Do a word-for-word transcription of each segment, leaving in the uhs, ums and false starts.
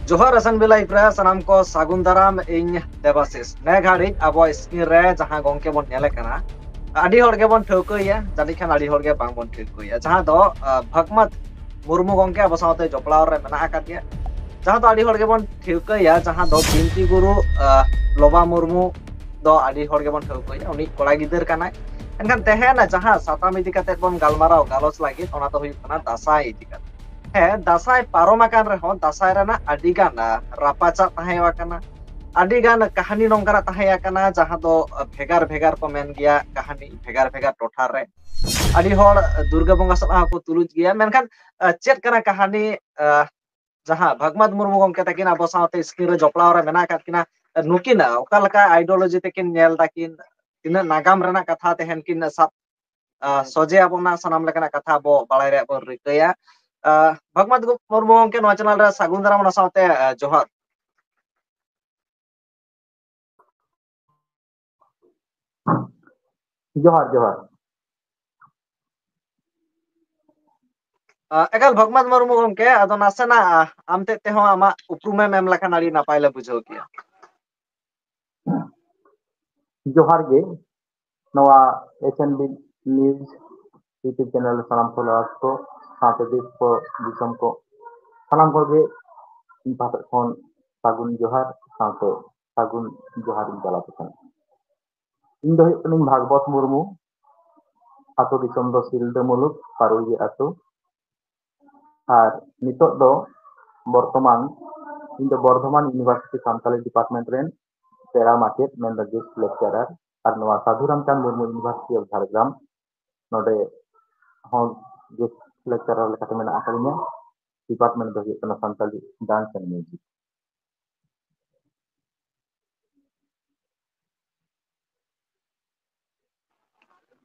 ᱡᱚᱦᱟᱨ ᱟᱥᱟᱱ ᱵᱤᱞᱟ ᱤᱯᱨᱟ ᱥᱟᱱᱟᱢ ᱠᱚ ᱥᱟᱹᱜᱩᱱ ᱫᱟᱨᱟᱢ᱾ ᱤᱧ ᱫᱮᱵᱟᱥᱤᱥ᱾ ᱱᱮ ᱜᱷᱟᱹᱲᱤᱡ ᱟᱵᱚ screen ᱨᱮ ᱡᱟᱦᱟᱸ ᱜᱚᱝᱠᱮ ᱵᱚᱱ ᱧᱮᱞᱮ ᱠᱟᱱᱟ, ᱟᱹᱰᱤ ᱦᱚᱲ ᱜᱮᱵᱚᱱ ᱴᱷᱟᱹᱣᱠᱟᱹᱭᱟ, ᱡᱟᱹᱱᱤᱡ ᱠᱷᱟᱱ ᱟᱹᱰᱤ ᱦᱚᱲ ᱜᱮ ᱵᱟᱝ ᱵᱚᱱ ᱴᱷᱟᱹᱣᱠᱟᱹᱭᱟ, ᱡᱟᱦᱟᱸ ᱫᱚ ᱟᱸ, ᱵᱷᱟᱜᱽᱢᱟᱛ ᱢᱩᱨᱢᱩ ᱜᱚᱝᱠᱮ ᱟᱵᱚ ᱥᱟᱶᱛᱮ ᱡᱚᱯᱲᱟᱣ ᱨᱮ ᱢᱮᱱᱟᱜ ᱟᱠᱟᱫ ᱜᱮᱭᱟ, ᱡᱟᱦᱟᱸ ᱫᱚ ᱟᱹᱰᱤ ᱦᱚᱲ ᱜᱮᱵᱚᱱ ᱴᱷᱟᱹᱣᱠᱟᱹᱭᱟ, ᱡᱟᱦᱟᱸ ᱫᱚ ᱵᱤᱱᱛᱤ ᱜᱩᱨᱩ ᱟᱸ, ᱞᱚᱵᱟ ᱢᱩᱨᱢᱩ ᱫᱚ ᱟᱹᱰᱤ ᱦᱚᱲ ᱜᱮᱵᱚᱱ ᱴᱷᱟᱹᱣᱠᱟᱹᱭᱟ, ᱩᱱᱤ ᱠᱚᱲᱟ ᱜᱤᱫᱟᱹᱨ ᱠᱟᱱᱟᱭ᱾ ᱮᱱᱠᱷᱟᱱ ᱛᱮᱦᱮᱧ ᱡᱟᱦᱟᱸ ᱥᱟᱛᱟᱢ ᱤᱫᱤ ᱠᱟᱛᱮ ᱵᱚᱱ ᱜᱟᱞᱢᱟᱨᱟᱣ ᱜᱟᱞᱚᱪ ᱞᱟᱹᱜᱤᱫ, ᱚᱱᱟ ᱫᱚ ᱦᱩᱭᱩᱜ ᱠᱟᱱᱟ ᱫᱟᱸᱥᱟᱭ ᱤᱫᱤ ᱠᱟᱛᱮ᱾ ᱦᱮᱸ, ᱫᱟᱸᱥᱟᱭ ᱯᱟᱨᱚᱢ ᱟᱠᱟᱱ ᱨᱮᱦᱚᱸ ᱫᱟᱸᱥᱟᱭ ᱨᱮᱱᱟᱜ ᱟᱹᱰᱤ ᱜᱟᱱ ᱟᱸ, ᱨᱟᱯᱟᱪᱟᱜ ᱛᱟᱦᱮᱸ ᱟᱠᱟᱱᱟ, ᱟᱹᱰᱤ ᱜᱟᱱ ᱠᱟᱹᱦᱱᱤ ᱱᱚᱝᱠᱟᱱᱟᱜ ᱛᱟᱦᱮᱸ ᱟᱠᱟᱱᱟ, ᱡᱟᱦᱟᱸ ᱫᱚ ᱟᱸ, ᱵᱷᱮᱜᱟᱨ ᱵᱷᱮᱜᱟᱨ ᱠᱚ ᱢᱮᱱ ᱜᱮᱭᱟ, ᱠᱟᱹᱦᱱᱤ ᱵᱷᱮᱜᱟᱨ ᱵᱷᱮᱜᱟᱨ ᱴᱚᱴᱷᱟ ᱨᱮ᱾ ᱟᱹᱰᱤ ᱦᱚᱲ ᱟᱸ, ᱫᱩᱨᱜᱟᱹ ᱵᱚᱸᱜᱟ ᱥᱟᱞᱟᱜ ᱦᱚᱸᱠᱚ ᱛᱩᱞᱩᱡ ᱜᱮᱭᱟ, ᱢᱮᱱᱠᱷᱟᱱ ᱟᱸ, ᱪᱮᱫ ᱠᱟᱱᱟ ᱠᱟᱹᱦᱱᱤ ᱟᱸ, ᱡᱟᱦᱟᱸ ᱵᱷᱟᱜᱽᱢᱟᱛ ᱢᱩᱨᱢᱩ ᱜᱚᱢᱠᱮ ᱛᱟᱹᱠᱤᱱ ᱟᱵᱚ ᱥᱟᱶᱛᱮ screen ᱨᱮ ᱡᱚᱯᱲᱟᱣ ᱨᱮ ᱢᱮᱱᱟᱜ ᱟᱠᱟᱫ ᱠᱤᱱᱟ, ᱱᱩᱠᱤᱱ ᱚᱠᱟ ᱞᱮᱠᱟ ideology ᱛᱮᱠᱤᱱ ᱧᱮᱞ ᱫᱟᱠᱤᱱ, ᱛᱤᱱᱟᱹᱜ ᱱᱟᱜᱟᱢ ᱨᱮᱱᱟᱜ ᱠᱟᱛᱷᱟ ᱛᱮᱦᱮᱧ ᱠᱤᱱ ᱥᱟᱵ ᱟᱸ, ᱥᱚᱡᱷᱮ ᱟᱵᱚᱱᱟ, ᱥᱟᱱᱟᱢ ᱞᱮᱠᱟᱱᱟᱜ ᱠᱟᱛᱷᱟ ᱟᱵᱚ ᱵᱟᱲᱟᱭ ᱨᱮᱭᱟᱜ ᱵᱚᱱ ᱨᱤᱠᱟᱹᱭᱟ᱾ ᱟᱸ, ᱵᱷᱟᱜᱽᱢᱟᱛ ᱢᱩᱨᱢᱩ ᱜᱚᱢᱠᱮ ᱱᱚᱣᱟ channel ᱨᱮ ᱥᱟᱹᱜᱩᱱ ᱫᱟᱨᱟᱢ, ᱚᱱᱟ ᱥᱟᱶᱛᱮ ᱟᱸ, ᱡᱚᱦᱟᱨ᱾ ᱡᱚᱦᱟᱨ ᱡᱚᱦᱟᱨ᱾ ᱟᱸ, ᱮᱠᱟᱞ ᱵᱷᱟᱜᱽᱢᱟᱛ ᱢᱩᱨᱢᱩ ᱜᱚᱢᱠᱮ, ᱟᱫᱚ ᱱᱟᱥᱮᱱᱟᱜ ᱟᱸ, ᱟᱢ ᱛᱮᱫ ᱛᱮᱦᱚᱸ ᱟᱢᱟᱜ ᱩᱯᱨᱩᱢᱮᱢ ᱮᱢ ᱞᱮᱠᱷᱟᱱ ᱟᱹᱰᱤ ᱱᱟᱯᱟᱭ ᱞᱮ ᱵᱩᱡᱷᱟᱹᱣ ᱠᱮᱭᱟ᱾ ᱡᱚᱦᱟᱨ ᱜᱮ᱾ ᱱᱚᱣᱟ S N B News YouTube channel ᱨᱮ ᱥᱟᱱᱟᱢ followers ᱠᱚ ᱥᱟᱶᱛᱮ ᱫᱮᱥ ᱠᱚ ᱫᱤᱥᱚᱢ ᱠᱚ ᱥᱟᱱᱟᱢ ᱠᱚᱜᱮ ᱤᱧ ᱯᱟᱦᱴᱟ ᱠᱷᱚᱱ ᱥᱟᱹᱜᱩᱱ ᱡᱚᱦᱟᱨ ᱥᱟᱶᱛᱮ ᱥᱟᱹᱜᱩᱱ ᱡᱚᱦᱟᱨ ᱤᱧ ᱪᱟᱞ ᱟᱯᱮ ᱠᱟᱱᱟ᱾ ᱤᱧ ᱫᱚ ᱦᱩᱭᱩᱜ ᱠᱟᱹᱱᱟᱹᱧ ᱵᱷᱟᱜᱽᱵᱚᱛ ᱢᱩᱨᱢᱩ, ᱟᱛᱳ ᱫᱤᱥᱚᱢ ᱫᱚ ᱥᱤᱞᱫᱟᱹ ᱢᱩᱞᱩᱠ, ᱯᱟᱨᱩᱭᱟᱹ ᱟᱛᱳ᱾ ᱟᱨ ᱱᱤᱛᱚᱜ ᱫᱚ ᱵᱚᱨᱛᱚᱢᱟᱱ ᱤᱧ ᱫᱚ ᱵᱚᱨᱫᱷᱚᱢᱟᱱ University ᱥᱟᱱᱛᱟᱞᱤ department ᱨᱮᱱ ᱯᱮᱲᱟ ᱢᱟᱪᱮᱫ, ᱢᱮᱱᱫᱚ guest lecturer, ᱟᱨ ᱱᱚᱣᱟ ᱥᱟᱫᱷᱩ ᱨᱟᱢᱪᱟᱸᱫᱽ ᱢᱩᱨᱢᱩ University of ᱡᱷᱟᱲᱜᱨᱟᱢ, ᱱᱚᱰᱮ ᱦᱚᱸ guest lecturer ᱞᱮᱠᱟᱛᱮ ᱢᱮᱱᱟᱜ ᱟᱠᱟᱫᱤᱧᱟ᱾ Department ᱫᱚ ᱦᱩᱭᱩᱜ ᱠᱟᱱᱟ ᱥᱟᱱᱛᱟᱞᱤ dance and music᱾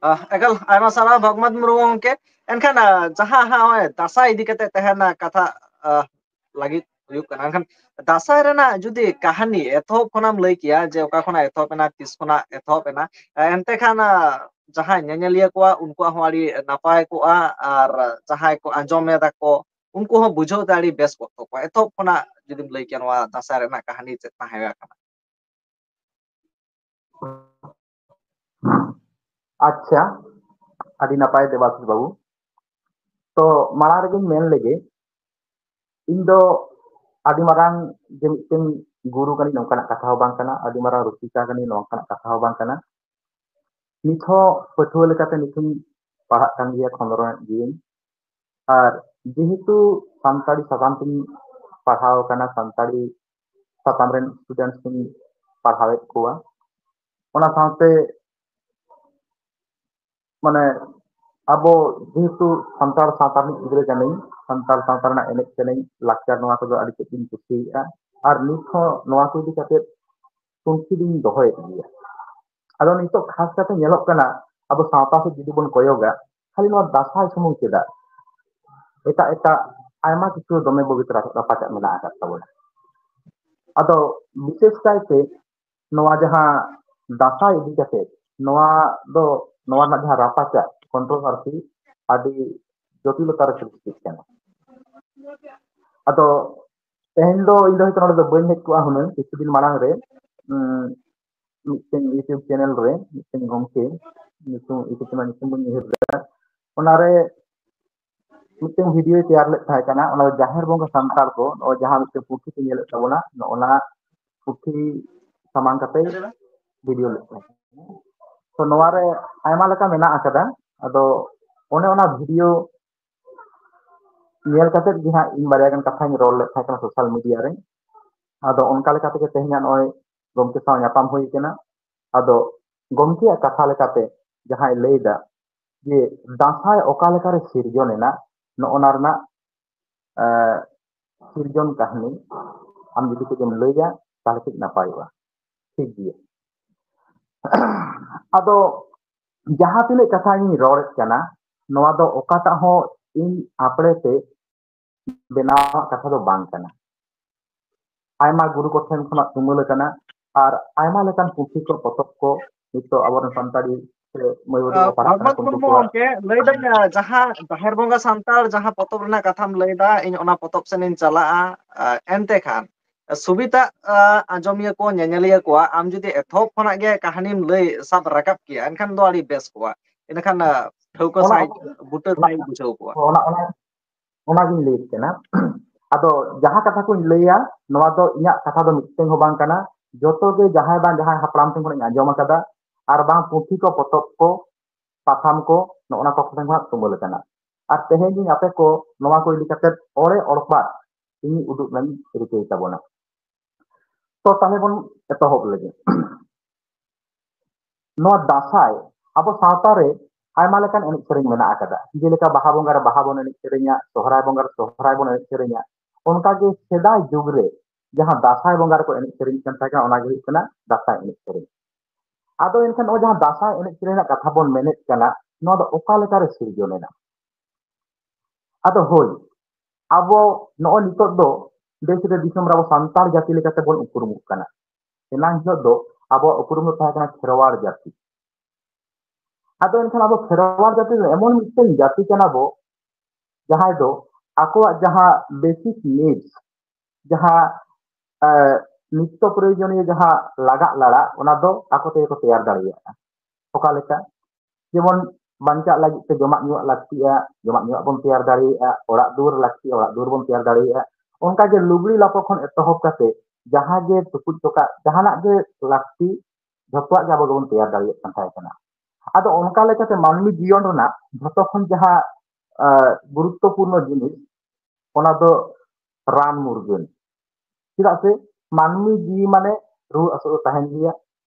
ᱟᱦ, ᱮᱠᱟᱞ ᱟᱭᱢᱟ ᱥᱟᱨᱦᱟᱣ ᱵᱷᱟᱜᱽᱢᱟᱛ ᱢᱩᱨᱢᱩ ᱜᱚᱢᱠᱮ᱾ ᱮᱱᱠᱷᱟᱱ, ᱟᱦ, ᱡᱟᱦᱟᱸ ᱦᱟᱸᱜ ᱱᱚᱜᱼᱚᱭ ᱫᱟᱸᱥᱟᱭ ᱤᱫᱤ ᱠᱟᱛᱮ ᱛᱟᱦᱮᱱᱟ ᱠᱟᱛᱷᱟ, ᱟᱦ, ᱞᱟᱹᱜᱤᱫ ᱦᱩᱭᱩᱜ ᱠᱟᱱᱟ, ᱮᱱᱠᱷᱟᱱ ᱫᱟᱸᱥᱟᱭ ᱨᱮᱱᱟᱜ ᱡᱩᱫᱤ ᱠᱟᱹᱦᱱᱤ ᱮᱛᱚᱦᱚᱵ ᱠᱷᱚᱱᱟᱜ ᱮᱢ ᱞᱟᱹᱭ ᱠᱮᱭᱟ, ᱡᱮ ᱚᱠᱟ ᱠᱷᱚᱱᱟᱜ ᱮᱛᱚᱦᱚᱵ ᱮᱱᱟ, ᱛᱤᱥ ᱠᱷᱚᱱᱟᱜ ᱮᱛᱚᱦᱚᱵ ᱮᱱᱟ, ᱮᱱᱛᱮ ᱠᱷᱟᱱ, ᱟᱦ, ᱡᱟᱦᱟᱸᱭ ᱧᱮᱧᱮᱞᱤᱭᱟᱹ ᱠᱚᱣᱟᱜ ᱩᱱᱠᱩᱣᱟᱜ ᱦᱚᱸ ᱟᱹᱰᱤ ᱱᱟᱯᱟᱭ ᱠᱚᱜᱼᱟ, ᱟᱨ ᱡᱟᱦᱟᱸᱭ ᱠᱚ ᱟᱸᱡᱚᱢ ᱮᱫᱟ ᱠᱚ ᱩᱱᱠᱩ ᱦᱚᱸ ᱵᱩᱡᱷᱟᱹᱣ ᱛᱮ ᱟᱹᱰᱤ ᱵᱮᱥ ᱠᱚᱜ ᱛᱟᱠᱚᱣᱟ᱾ ᱮᱛᱚᱦᱚᱵ ᱠᱷᱚᱱᱟᱜ ᱡᱩᱫᱤᱢ ᱞᱟᱹᱭ ᱠᱮᱭᱟ ᱱᱚᱣᱟ ᱫᱟᱸᱥᱟᱭ ᱨᱮᱱᱟᱜ ᱠᱟᱹᱦᱱᱤ ᱪᱮᱫ ᱛᱟᱦᱮᱸ ᱠᱟᱱᱟ? ᱟᱪᱪᱷᱟ, ᱟᱹᱰᱤ ᱱᱟᱯᱟᱭ ᱫᱮᱵᱟᱥᱤᱥ ᱵᱟᱹᱵᱩ᱾ ᱛᱚ ᱢᱟᱲᱟᱝ ᱨᱮᱜᱮᱧ ᱢᱮᱱ ᱞᱮᱜᱮ, ᱤᱧ ᱫᱚ ᱟᱹᱰᱤ ᱢᱟᱨᱟᱝ ᱡᱮ ᱢᱤᱫᱴᱮᱱ ᱜᱩᱨᱩ ᱠᱟᱹᱱᱟᱹᱧ ᱱᱚᱝᱠᱟᱱᱟᱜ ᱠᱟᱛᱷᱟ ᱦᱚᱸ ᱵᱟᱝ ᱠᱟᱱᱟ, ᱟᱹᱰᱤ ᱢᱟᱨᱟᱝ ᱨᱩᱥᱤᱠᱟ ᱠᱟᱹᱱᱟᱹᱧ ᱱᱚᱝᱠᱟᱱᱟᱜ ᱠᱟᱛᱷᱟ ᱦᱚᱸ ᱵᱟᱝ ᱠᱟᱱᱟ᱾ ᱱᱤᱛ ᱦᱚᱸ ᱯᱟᱹᱴᱷᱩᱣᱟᱹ ᱞᱮᱠᱟᱛᱮ ᱱᱤᱛ ᱦᱚᱸᱧ ᱯᱟᱲᱦᱟᱜ ᱠᱟᱱ ᱜᱮᱭᱟ, ᱠᱷᱚᱸᱫᱽᱨᱚᱱᱮᱫ ᱜᱤᱭᱟᱹᱧ᱾ ᱟᱨ ᱡᱮᱦᱮᱛᱩ ᱥᱟᱱᱛᱟᱲᱤ ᱥᱟᱛᱟᱢ ᱛᱤᱧ ᱯᱟᱲᱦᱟᱣ ᱟᱠᱟᱱᱟ, ᱥᱟᱱᱛᱟᱲᱤ ᱥᱟᱛᱟᱢ ᱨᱮᱱ ᱥᱴᱩᱰᱮᱱᱴᱥ ᱤᱧ ᱯᱟᱲᱦᱟᱣᱮᱫ ᱠᱚᱣᱟ, ᱚᱱᱟ ᱥᱟᱶᱛᱮ ᱢᱟᱱᱮ ᱟᱵᱚ ᱡᱮᱦᱮᱛᱩ ᱥᱟᱱᱛᱟᱲ ᱥᱟᱶᱛᱟ ᱨᱤᱱᱤᱡ ᱜᱤᱫᱽᱨᱟᱹ ᱠᱟᱹᱱᱟᱹᱧ, ᱥᱟᱱᱛᱟᱲ ᱥᱟᱶᱛᱟ ᱨᱮᱱᱟᱜ ᱮᱱᱮᱡ ᱥᱮᱨᱮᱧ, ᱞᱟᱠᱪᱟᱨ, ᱱᱚᱣᱟ ᱠᱚᱫᱚ ᱟᱹᱰᱤ ᱛᱮᱫ ᱜᱤᱧ ᱠᱩᱥᱤᱭᱟᱜᱼᱟ᱾ ᱟᱨ ᱱᱤᱛ ᱦᱚᱸ ᱱᱚᱣᱟ ᱠᱚ ᱤᱫᱤ ᱠᱟᱛᱮ ᱛᱩᱱᱠᱷᱤ ᱫᱚᱧ ᱫᱚᱦᱚᱭᱮᱫ ᱜᱮᱭᱟ᱾ ᱟᱫᱚ ᱱᱤᱛᱚᱜ ᱠᱷᱟᱥ ᱠᱟᱛᱮ ᱧᱮᱞᱚᱜ ᱠᱟᱱᱟ, ᱟᱵᱚ ᱥᱟᱶᱛᱟ ᱥᱮᱫ ᱡᱩᱫᱤ ᱵᱚᱱ ᱠᱚᱭᱚᱜᱟ, ᱠᱷᱟᱹᱞᱤ ᱱᱚᱣᱟ ᱫᱟᱸᱥᱟᱭ ᱥᱩᱢᱩᱝ ᱪᱮᱫᱟᱜ, ᱮᱴᱟᱜ ᱮᱴᱟᱜ ᱟᱭᱢᱟ ᱠᱤᱪᱷᱩ ᱫᱚᱢᱮ ᱵᱚᱜᱤ ᱨᱟᱯᱟᱪᱟᱜ ᱢᱮᱱᱟᱜ ᱟᱠᱟᱫ ᱛᱟᱵᱚᱱᱟ᱾ ᱟᱫᱚ ᱵᱤᱥᱮᱥ ᱠᱟᱭᱛᱮ ᱱᱚᱣᱟ ᱡᱟᱦᱟᱸ ᱫᱟᱸᱥᱟᱭ ᱤᱫᱤ ᱠᱟᱛᱮ, ᱱᱚᱣᱟ ᱫᱚ, ᱱᱚᱣᱟ ᱨᱮᱱᱟᱜ ᱡᱟᱦᱟᱸ ᱨᱟᱯᱟᱪᱟᱜ, ᱠᱚᱱᱴᱨᱳᱵᱷᱟᱨᱥᱤ, ᱟᱹᱰᱤ ᱡᱚᱴᱤᱞᱚᱛᱟ ᱨᱮ ᱥᱨᱤᱥᱴᱤᱜ ᱠᱟᱱᱟ᱾ ᱟᱫᱚ ᱛᱮᱦᱮᱧ ᱫᱚ ᱤᱧ ᱫᱚ ᱦᱚᱭᱛᱳ ᱱᱚᱰᱮ ᱫᱚ ᱵᱟᱹᱧ ᱦᱮᱡ ᱠᱚᱜᱼᱟ ᱦᱩᱱᱟᱹᱝ, ᱠᱤᱪᱷᱩ ᱫᱤᱱ ᱢᱟᱲᱟᱝ ᱨᱮ, ᱩᱸ, ᱢᱤᱫᱴᱮᱱ YouTube ᱪᱮᱱᱮᱞ ᱨᱮ ᱢᱤᱫᱴᱮᱱ ᱜᱚᱢᱠᱮ, ᱧᱩᱛᱩᱢ, YouTube ᱪᱮᱱᱮᱞ ᱧᱩᱛᱩᱢ ᱵᱟᱹᱧ ᱩᱭᱦᱟᱹᱨ ᱫᱟ, ᱚᱱᱟᱨᱮ ᱢᱤᱫᱴᱮᱱ ᱵᱷᱤᱰᱤᱭᱳᱭ ᱛᱮᱭᱟᱨ ᱞᱮᱫ ᱛᱟᱦᱮᱸ ᱠᱟᱱᱟ, ᱚᱱᱟ ᱫᱚ ᱡᱟᱦᱮᱨ ᱵᱚᱸᱜᱟ ᱥᱟᱱᱛᱟᱲ ᱠᱚ, ᱱᱚᱜᱼᱚᱭ ᱡᱟᱦᱟᱸ ᱢᱤᱫᱴᱮᱱ ᱯᱩᱛᱷᱤ ᱠᱚ ᱧᱮᱞᱮᱫ ᱛᱟᱵᱚᱱᱟ, ᱱᱚᱜᱼᱚ ᱱᱟ ᱯᱩᱛᱷᱤ ᱥᱟᱢᱟᱝ ᱠᱟᱛᱮ ᱵᱷᱤᱰᱤᱭᱳ ᱞᱮᱫ ᱛᱟᱦᱮᱸ ᱠᱟᱱᱟ᱾ ᱛᱚ ᱱᱚᱣᱟᱨᱮ ᱟᱭᱢᱟ ᱞᱮᱠᱟ ᱢᱮᱱᱟᱜ ᱟᱠᱟᱫᱟ᱾ ᱟᱫᱚ ᱚᱱᱮ ᱚᱱᱟ ᱵᱷᱤᱰᱤᱭᱳ ᱧᱮᱞ ᱠᱟᱛᱮ ᱜᱮ ᱦᱟᱸᱜ ᱤᱧ ᱵᱟᱨᱭᱟ ᱜᱟᱱ ᱠᱟᱛᱷᱟᱧ ᱨᱚᱲ ᱞᱮᱫ ᱛᱟᱦᱮᱸ ᱠᱟᱱᱟ ᱥᱳᱥᱟᱞ ᱢᱤᱰᱤᱭᱟ ᱨᱮ᱾ ᱟᱫᱚ ᱚᱱᱠᱟ ᱞᱮᱠᱟ ᱛᱮᱜᱮ ᱛᱮᱦᱮᱧ ᱦᱟᱸᱜ ᱱᱚᱜᱼᱚᱭ ᱜᱚᱢᱠᱮ ᱥᱟᱶ ᱧᱟᱯᱟᱢ ᱦᱩᱭ ᱠᱟᱱᱟ᱾ ᱟᱫᱚ ᱜᱚᱢᱠᱮᱭᱟᱜ ᱠᱟᱛᱷᱟ ᱞᱮᱠᱟᱛᱮ ᱡᱟᱦᱟᱸᱭ ᱞᱟᱹᱭ ᱫᱟ ᱡᱮ ᱫᱟᱸᱥᱟᱭ ᱚᱠᱟ ᱞᱮᱠᱟᱨᱮ ᱥᱤᱨᱡᱚᱱ ᱮᱱᱟ, ᱱᱚᱜᱼᱚ ᱱᱟ ᱨᱮᱱᱟᱜ, ᱮ, ᱥᱤᱨᱡᱚᱱ ᱠᱟᱹᱦᱱᱤ ᱟᱢ ᱡᱩᱫᱤ ᱠᱟᱹᱡ ᱮᱢ ᱞᱟᱹᱭᱟ, ᱛᱟᱦᱞᱮ ᱠᱟᱹᱡ ᱱᱟᱯᱟᱭᱚᱜᱼᱟ᱾ ᱴᱷᱤᱠ ᱜᱮᱭᱟ᱾ ᱟᱫᱚ ᱡᱟᱦᱟᱸ ᱛᱤᱱᱟᱹᱜ ᱠᱟᱛᱷᱟ ᱤᱧ ᱨᱚᱲᱮᱫ ᱠᱟᱱᱟ, ᱱᱚᱣᱟ ᱫᱚ ᱚᱠᱟᱴᱟᱜ ᱦᱚᱸ ᱤᱧ ᱟᱯᱲᱮ ᱛᱮ ᱵᱮᱱᱟᱣᱟᱜ ᱠᱟᱛᱷᱟ ᱫᱚ ᱵᱟᱝ ᱠᱟᱱᱟ᱾ ᱟᱭᱢᱟ ᱜᱩᱨᱩ ᱠᱚᱴᱷᱮᱱ ᱠᱷᱚᱱᱟᱜ ᱛᱩᱢᱟᱹᱞ ᱟᱠᱟᱱᱟ, ᱟᱨ ᱟᱭᱢᱟ ᱞᱮᱠᱟᱱ ᱯᱩᱛᱷᱤ ᱠᱚ, ᱯᱚᱛᱚᱵ ᱠᱚ ᱱᱤᱛᱚᱜ ᱟᱵᱚᱨᱮᱱ ᱥᱟᱱᱛᱟᱲᱤ ᱢᱟᱹᱭ ᱵᱟᱹᱵᱩ ᱛᱟᱠᱚ ᱯᱟᱲᱦᱟᱜ ᱠᱟᱱᱟ ᱠᱚ, ᱩᱱᱠᱩ ᱠᱚᱣᱟᱜ ᱜᱚᱢᱠᱮ, ᱞᱟᱹᱭᱫᱟᱹᱧ, ᱡᱟᱦᱟᱸ ᱡᱟᱦᱮᱨ ᱵᱚᱸᱜᱟ ᱥᱟᱱᱛᱟᱲ ᱡᱟᱦᱟᱸ ᱯᱚᱛᱚᱵ ᱨᱮᱱᱟᱜ ᱠᱟᱛᱷᱟᱢ ᱞᱟᱹᱭᱫᱟ, ᱤᱧ ᱚᱱᱟ ᱯᱚᱛᱚᱵ ᱥᱮᱱ ᱤᱧ ᱪᱟᱞᱟᱜᱼᱟ᱾ ᱮᱱᱛᱮ ᱠᱷᱟᱱ ᱥᱩᱵᱤᱛᱟᱜ ᱟᱸᱡᱚᱢᱤᱭᱟᱹ ᱠᱚ, ᱧᱮᱧᱮᱞᱤᱭᱟᱹ ᱠᱚᱣᱟᱜ, ᱟᱢ ᱡᱩᱫᱤ ᱮᱛᱚᱦᱚᱵ ᱠᱷᱚᱱᱟᱜ ᱜᱮ ᱠᱟᱹᱦᱱᱤᱢ ᱞᱟᱹᱭ ᱥᱟᱵ ᱨᱟᱠᱟᱵ ᱠᱮᱭᱟ, ᱮᱱᱠᱷᱟᱱ ᱫᱚ ᱟᱹᱰᱤ ᱵᱮᱥ ᱠᱚᱜᱼᱟ᱾ ᱮᱱᱠᱷᱟᱱ ᱴᱷᱟᱹᱣᱠᱟᱹ ᱥᱟᱺᱦᱤᱡ, ᱵᱩᱴᱟᱹ ᱥᱟᱺᱦᱤᱡ ᱵᱩᱡᱷᱟᱹᱣ ᱠᱚᱜᱼᱟ᱾ ᱚᱱᱟ ᱚᱱᱟ ᱚᱱᱟᱜᱤᱧ ᱞᱟᱹᱭᱮᱫ ᱠᱟᱱᱟ᱾ ᱟᱫᱚ ᱡᱟᱦᱟᱸ ᱠᱟᱛᱷᱟ ᱠᱚᱧ ᱞᱟᱹᱭᱟ, ᱱᱚᱣᱟ ᱫᱚ ᱤᱧᱟᱹᱜ ᱠᱟᱛᱷᱟ ᱫᱚ ᱢᱤᱫᱴᱮᱱ ᱦᱚᱸ ᱵᱟᱝ ᱠᱟᱱᱟ᱾ ᱡᱚᱛᱚ ᱜᱮ ᱡᱟᱦᱟᱸᱭ ᱵᱟᱝ ᱡᱟᱦᱟᱸᱭ ᱦᱟᱯᱲᱟᱢ ᱴᱷᱮᱱ ᱠᱷᱚᱱᱤᱧ ᱟᱸᱡᱚᱢ ᱟᱠᱟᱫᱟ, ᱟᱨ ᱵᱟᱝ ᱯᱩᱛᱷᱤ ᱠᱚ, ᱯᱚᱛᱚᱵ ᱠᱚ, ᱯᱟᱛᱷᱟᱢ ᱠᱚ, ᱱᱚᱜᱼᱚ ᱱᱟ ᱠᱚ ᱴᱷᱮᱱ ᱠᱷᱚᱱᱟᱜ ᱛᱩᱢᱟᱹᱞ ᱟᱠᱟᱱᱟ᱾ ᱟᱨ ᱛᱮᱦᱮᱧ ᱤᱧ ᱟᱯᱮ ᱠᱚ ᱱᱚᱣᱟ ᱠᱚ ᱤᱫᱤ ᱠᱟᱛᱮ ᱚᱲᱮ ᱚᱲᱯᱟᱜ ᱤᱧ ᱩᱫᱩᱜ ᱨᱮᱱᱟᱜ ᱤᱧ ᱨᱤᱠᱟᱹᱭ ᱛᱟᱵᱚᱱᱟ᱾ ᱛᱚ ᱛᱟᱦᱞᱮ ᱵᱚᱱ ᱮᱛᱚᱦᱚᱵ ᱞᱮᱜᱮ᱾ ᱱᱚᱣᱟ ᱫᱟᱸᱥᱟᱭ ᱟᱵᱚ ᱥᱟᱶᱛᱟ ᱨᱮ ᱟᱭᱢᱟ ᱞᱮᱠᱟᱱ ᱮᱱᱮᱡ ᱥᱮᱨᱮᱧ ᱢᱮᱱᱟᱜ ᱟᱠᱟᱫᱟ᱾ ᱡᱮᱞᱮᱠᱟ ᱵᱟᱦᱟ ᱵᱚᱸᱜᱟ ᱨᱮ ᱵᱟᱦᱟ ᱵᱚᱱ ᱮᱱᱮᱡ ᱥᱮᱨᱮᱧᱟ, ᱥᱚᱦᱨᱟᱭ ᱵᱚᱸᱜᱟ ᱨᱮ ᱥᱚᱦᱨᱟᱭ ᱵᱚᱱ ᱮᱱᱮᱡ ᱥᱮᱨᱮᱧᱟ᱾ ᱚᱱᱠᱟᱜᱮ ᱥᱮᱫᱟᱭ ᱡᱩᱜᱽ ᱨᱮ ᱡᱟᱦᱟᱸ ᱫᱟᱸᱥᱟᱭ ᱵᱚᱸᱜᱟ ᱨᱮᱠᱚ ᱮᱱᱮᱡ ᱥᱮᱨᱮᱧ ᱠᱟᱱ ᱛᱟᱦᱮᱸ ᱠᱟᱱᱟ, ᱚᱱᱟ ᱜᱮ ᱦᱩᱭᱩᱜ ᱠᱟᱱᱟ ᱫᱟᱸᱥᱟᱭ ᱮᱱᱮᱡ ᱥᱮᱨᱮᱧ᱾ ᱟᱫᱚ ᱮᱱᱠᱷᱟᱱ ᱱᱚᱜᱼᱚᱭ ᱡᱟᱦᱟᱸ ᱫᱟᱸᱥᱟᱭ ᱮᱱᱮᱡ ᱥᱮᱨᱮᱧ ᱨᱮᱱᱟᱜ ᱠᱟᱛᱷᱟ ᱵᱚᱱ ᱢᱮᱱᱮᱫ ᱠᱟᱱᱟ, ᱱᱚᱣᱟ ᱫᱚ ᱚᱠᱟ ᱞᱮᱠᱟᱨᱮ ᱥᱤᱨᱡᱚᱱ ᱮᱱᱟ? ᱟᱫᱚ ᱦᱳᱭ, ᱟᱵᱚ ᱱᱚᱜᱼᱚᱭ ᱱᱤᱛᱚᱜ ᱫᱚ ᱫᱮᱥ ᱨᱮ ᱫᱤᱥᱚᱢ ᱨᱮ ᱟᱵᱚ ᱥᱟᱱᱛᱟᱲ ᱡᱟᱹᱛᱤ ᱞᱮᱠᱟᱛᱮ ᱵᱚᱱ ᱩᱯᱨᱩᱢᱚᱜ ᱠᱟᱱᱟ᱾ ᱮᱱᱟᱝ ᱦᱤᱞᱳᱜ ᱫᱚ ᱟᱵᱚᱣᱟᱜ ᱩᱯᱨᱩᱢ ᱫᱚ ᱛᱟᱦᱮᱸ ᱠᱟᱱᱟ ᱠᱷᱮᱨᱣᱟᱲ ᱡᱟᱹᱛᱤ᱾ ᱟᱫᱚ ᱮᱱᱠᱷᱟᱱ ᱟᱵᱚ ᱠᱷᱮᱨᱣᱟᱲ ᱡᱟᱹᱛᱤ ᱫᱚ ᱮᱢᱚᱱ ᱢᱤᱫᱴᱮᱱ ᱡᱟᱹᱛᱤ ᱠᱟᱱᱟ ᱵᱚ, ᱡᱟᱦᱟᱸᱭ ᱫᱚ ᱟᱠᱚᱣᱟᱜ ᱡᱟᱦᱟᱸ basic needs, ᱡᱟᱦᱟᱸ, ᱮ, ᱱᱤᱛᱛᱚ ᱯᱨᱚᱭᱳᱡᱚᱱᱤᱭᱚ ᱡᱟᱦᱟᱸ ᱞᱟᱜᱟᱜ ᱞᱟᱲᱟᱜ, ᱚᱱᱟ ᱫᱚ ᱟᱠᱚ ᱛᱮᱜᱮ ᱠᱚ ᱛᱮᱭᱟᱨ ᱫᱟᱲᱮᱭᱟᱜᱼᱟ᱾ ᱚᱠᱟ ᱞᱮᱠᱟ? ᱡᱮᱢᱚᱱ ᱵᱟᱧᱪᱟᱜ ᱞᱟᱹᱜᱤᱫ ᱛᱮ ᱡᱚᱢᱟᱜ ᱧᱩᱣᱟᱜ ᱞᱟᱹᱠᱛᱤᱜᱼᱟ, ᱡᱚᱢᱟᱜ ᱧᱩᱣᱟᱜ ᱵᱚᱱ ᱛᱮᱭᱟᱨ ᱫᱟᱲᱮᱭᱟᱜᱼᱟ, ᱚᱲᱟᱜ ᱫᱩᱣᱟᱹᱨ ᱞᱟᱹᱠᱛᱤᱜᱼᱟ, ᱚᱲᱟᱜ ᱫᱩᱣᱟᱹᱨ ᱵᱚᱱ ᱛᱮᱭᱟᱨ ᱫᱟᱲᱮᱭᱟᱜᱼᱟ᱾ ᱚᱱᱠᱟᱜᱮ ᱞᱩᱜᱽᱲᱤ ᱞᱟᱯᱚ ᱠᱷᱚᱱ ᱮᱛᱚᱦᱚᱵ ᱠᱟᱛᱮ ᱡᱟᱦᱟᱸ ᱜᱮ ᱛᱩᱠᱩᱡ ᱛᱚᱠᱟᱜ, ᱡᱟᱦᱟᱱᱟᱜ ᱜᱮ ᱞᱟᱹᱠᱛᱤ, ᱡᱷᱚᱛᱚᱣᱟᱜ ᱜᱮ ᱟᱵᱚ ᱜᱮᱵᱚᱱ ᱛᱮᱭᱟᱨ ᱫᱟᱲᱮᱭᱟᱜ ᱠᱟᱱ ᱛᱟᱦᱮᱸ ᱠᱟᱱᱟ᱾ ᱟᱫᱚ ᱚᱱᱠᱟ ᱞᱮᱠᱟᱛᱮ ᱢᱟᱹᱱᱢᱤ ᱡᱤᱭᱚᱱ ᱨᱮᱱᱟᱜ ᱡᱷᱚᱛᱚ ᱠᱷᱚᱱ ᱡᱟᱦᱟᱸ, ᱟ, ᱜᱩᱨᱩᱛᱛᱚᱯᱩᱨᱱᱚ ᱡᱤᱱᱤᱥ, ᱚᱱᱟ ᱫᱚ ᱨᱟᱱ ᱢᱩᱨᱜᱟᱹᱱ᱾ ᱪᱮᱫᱟᱜ ᱥᱮ ᱢᱟᱹᱱᱢᱤ ᱡᱤᱣᱤ ᱢᱟᱱᱮ ᱨᱩᱣᱟᱹ ᱦᱟᱹᱥᱩ ᱫᱚ ᱛᱟᱦᱮᱱ ᱜᱮᱭᱟ᱾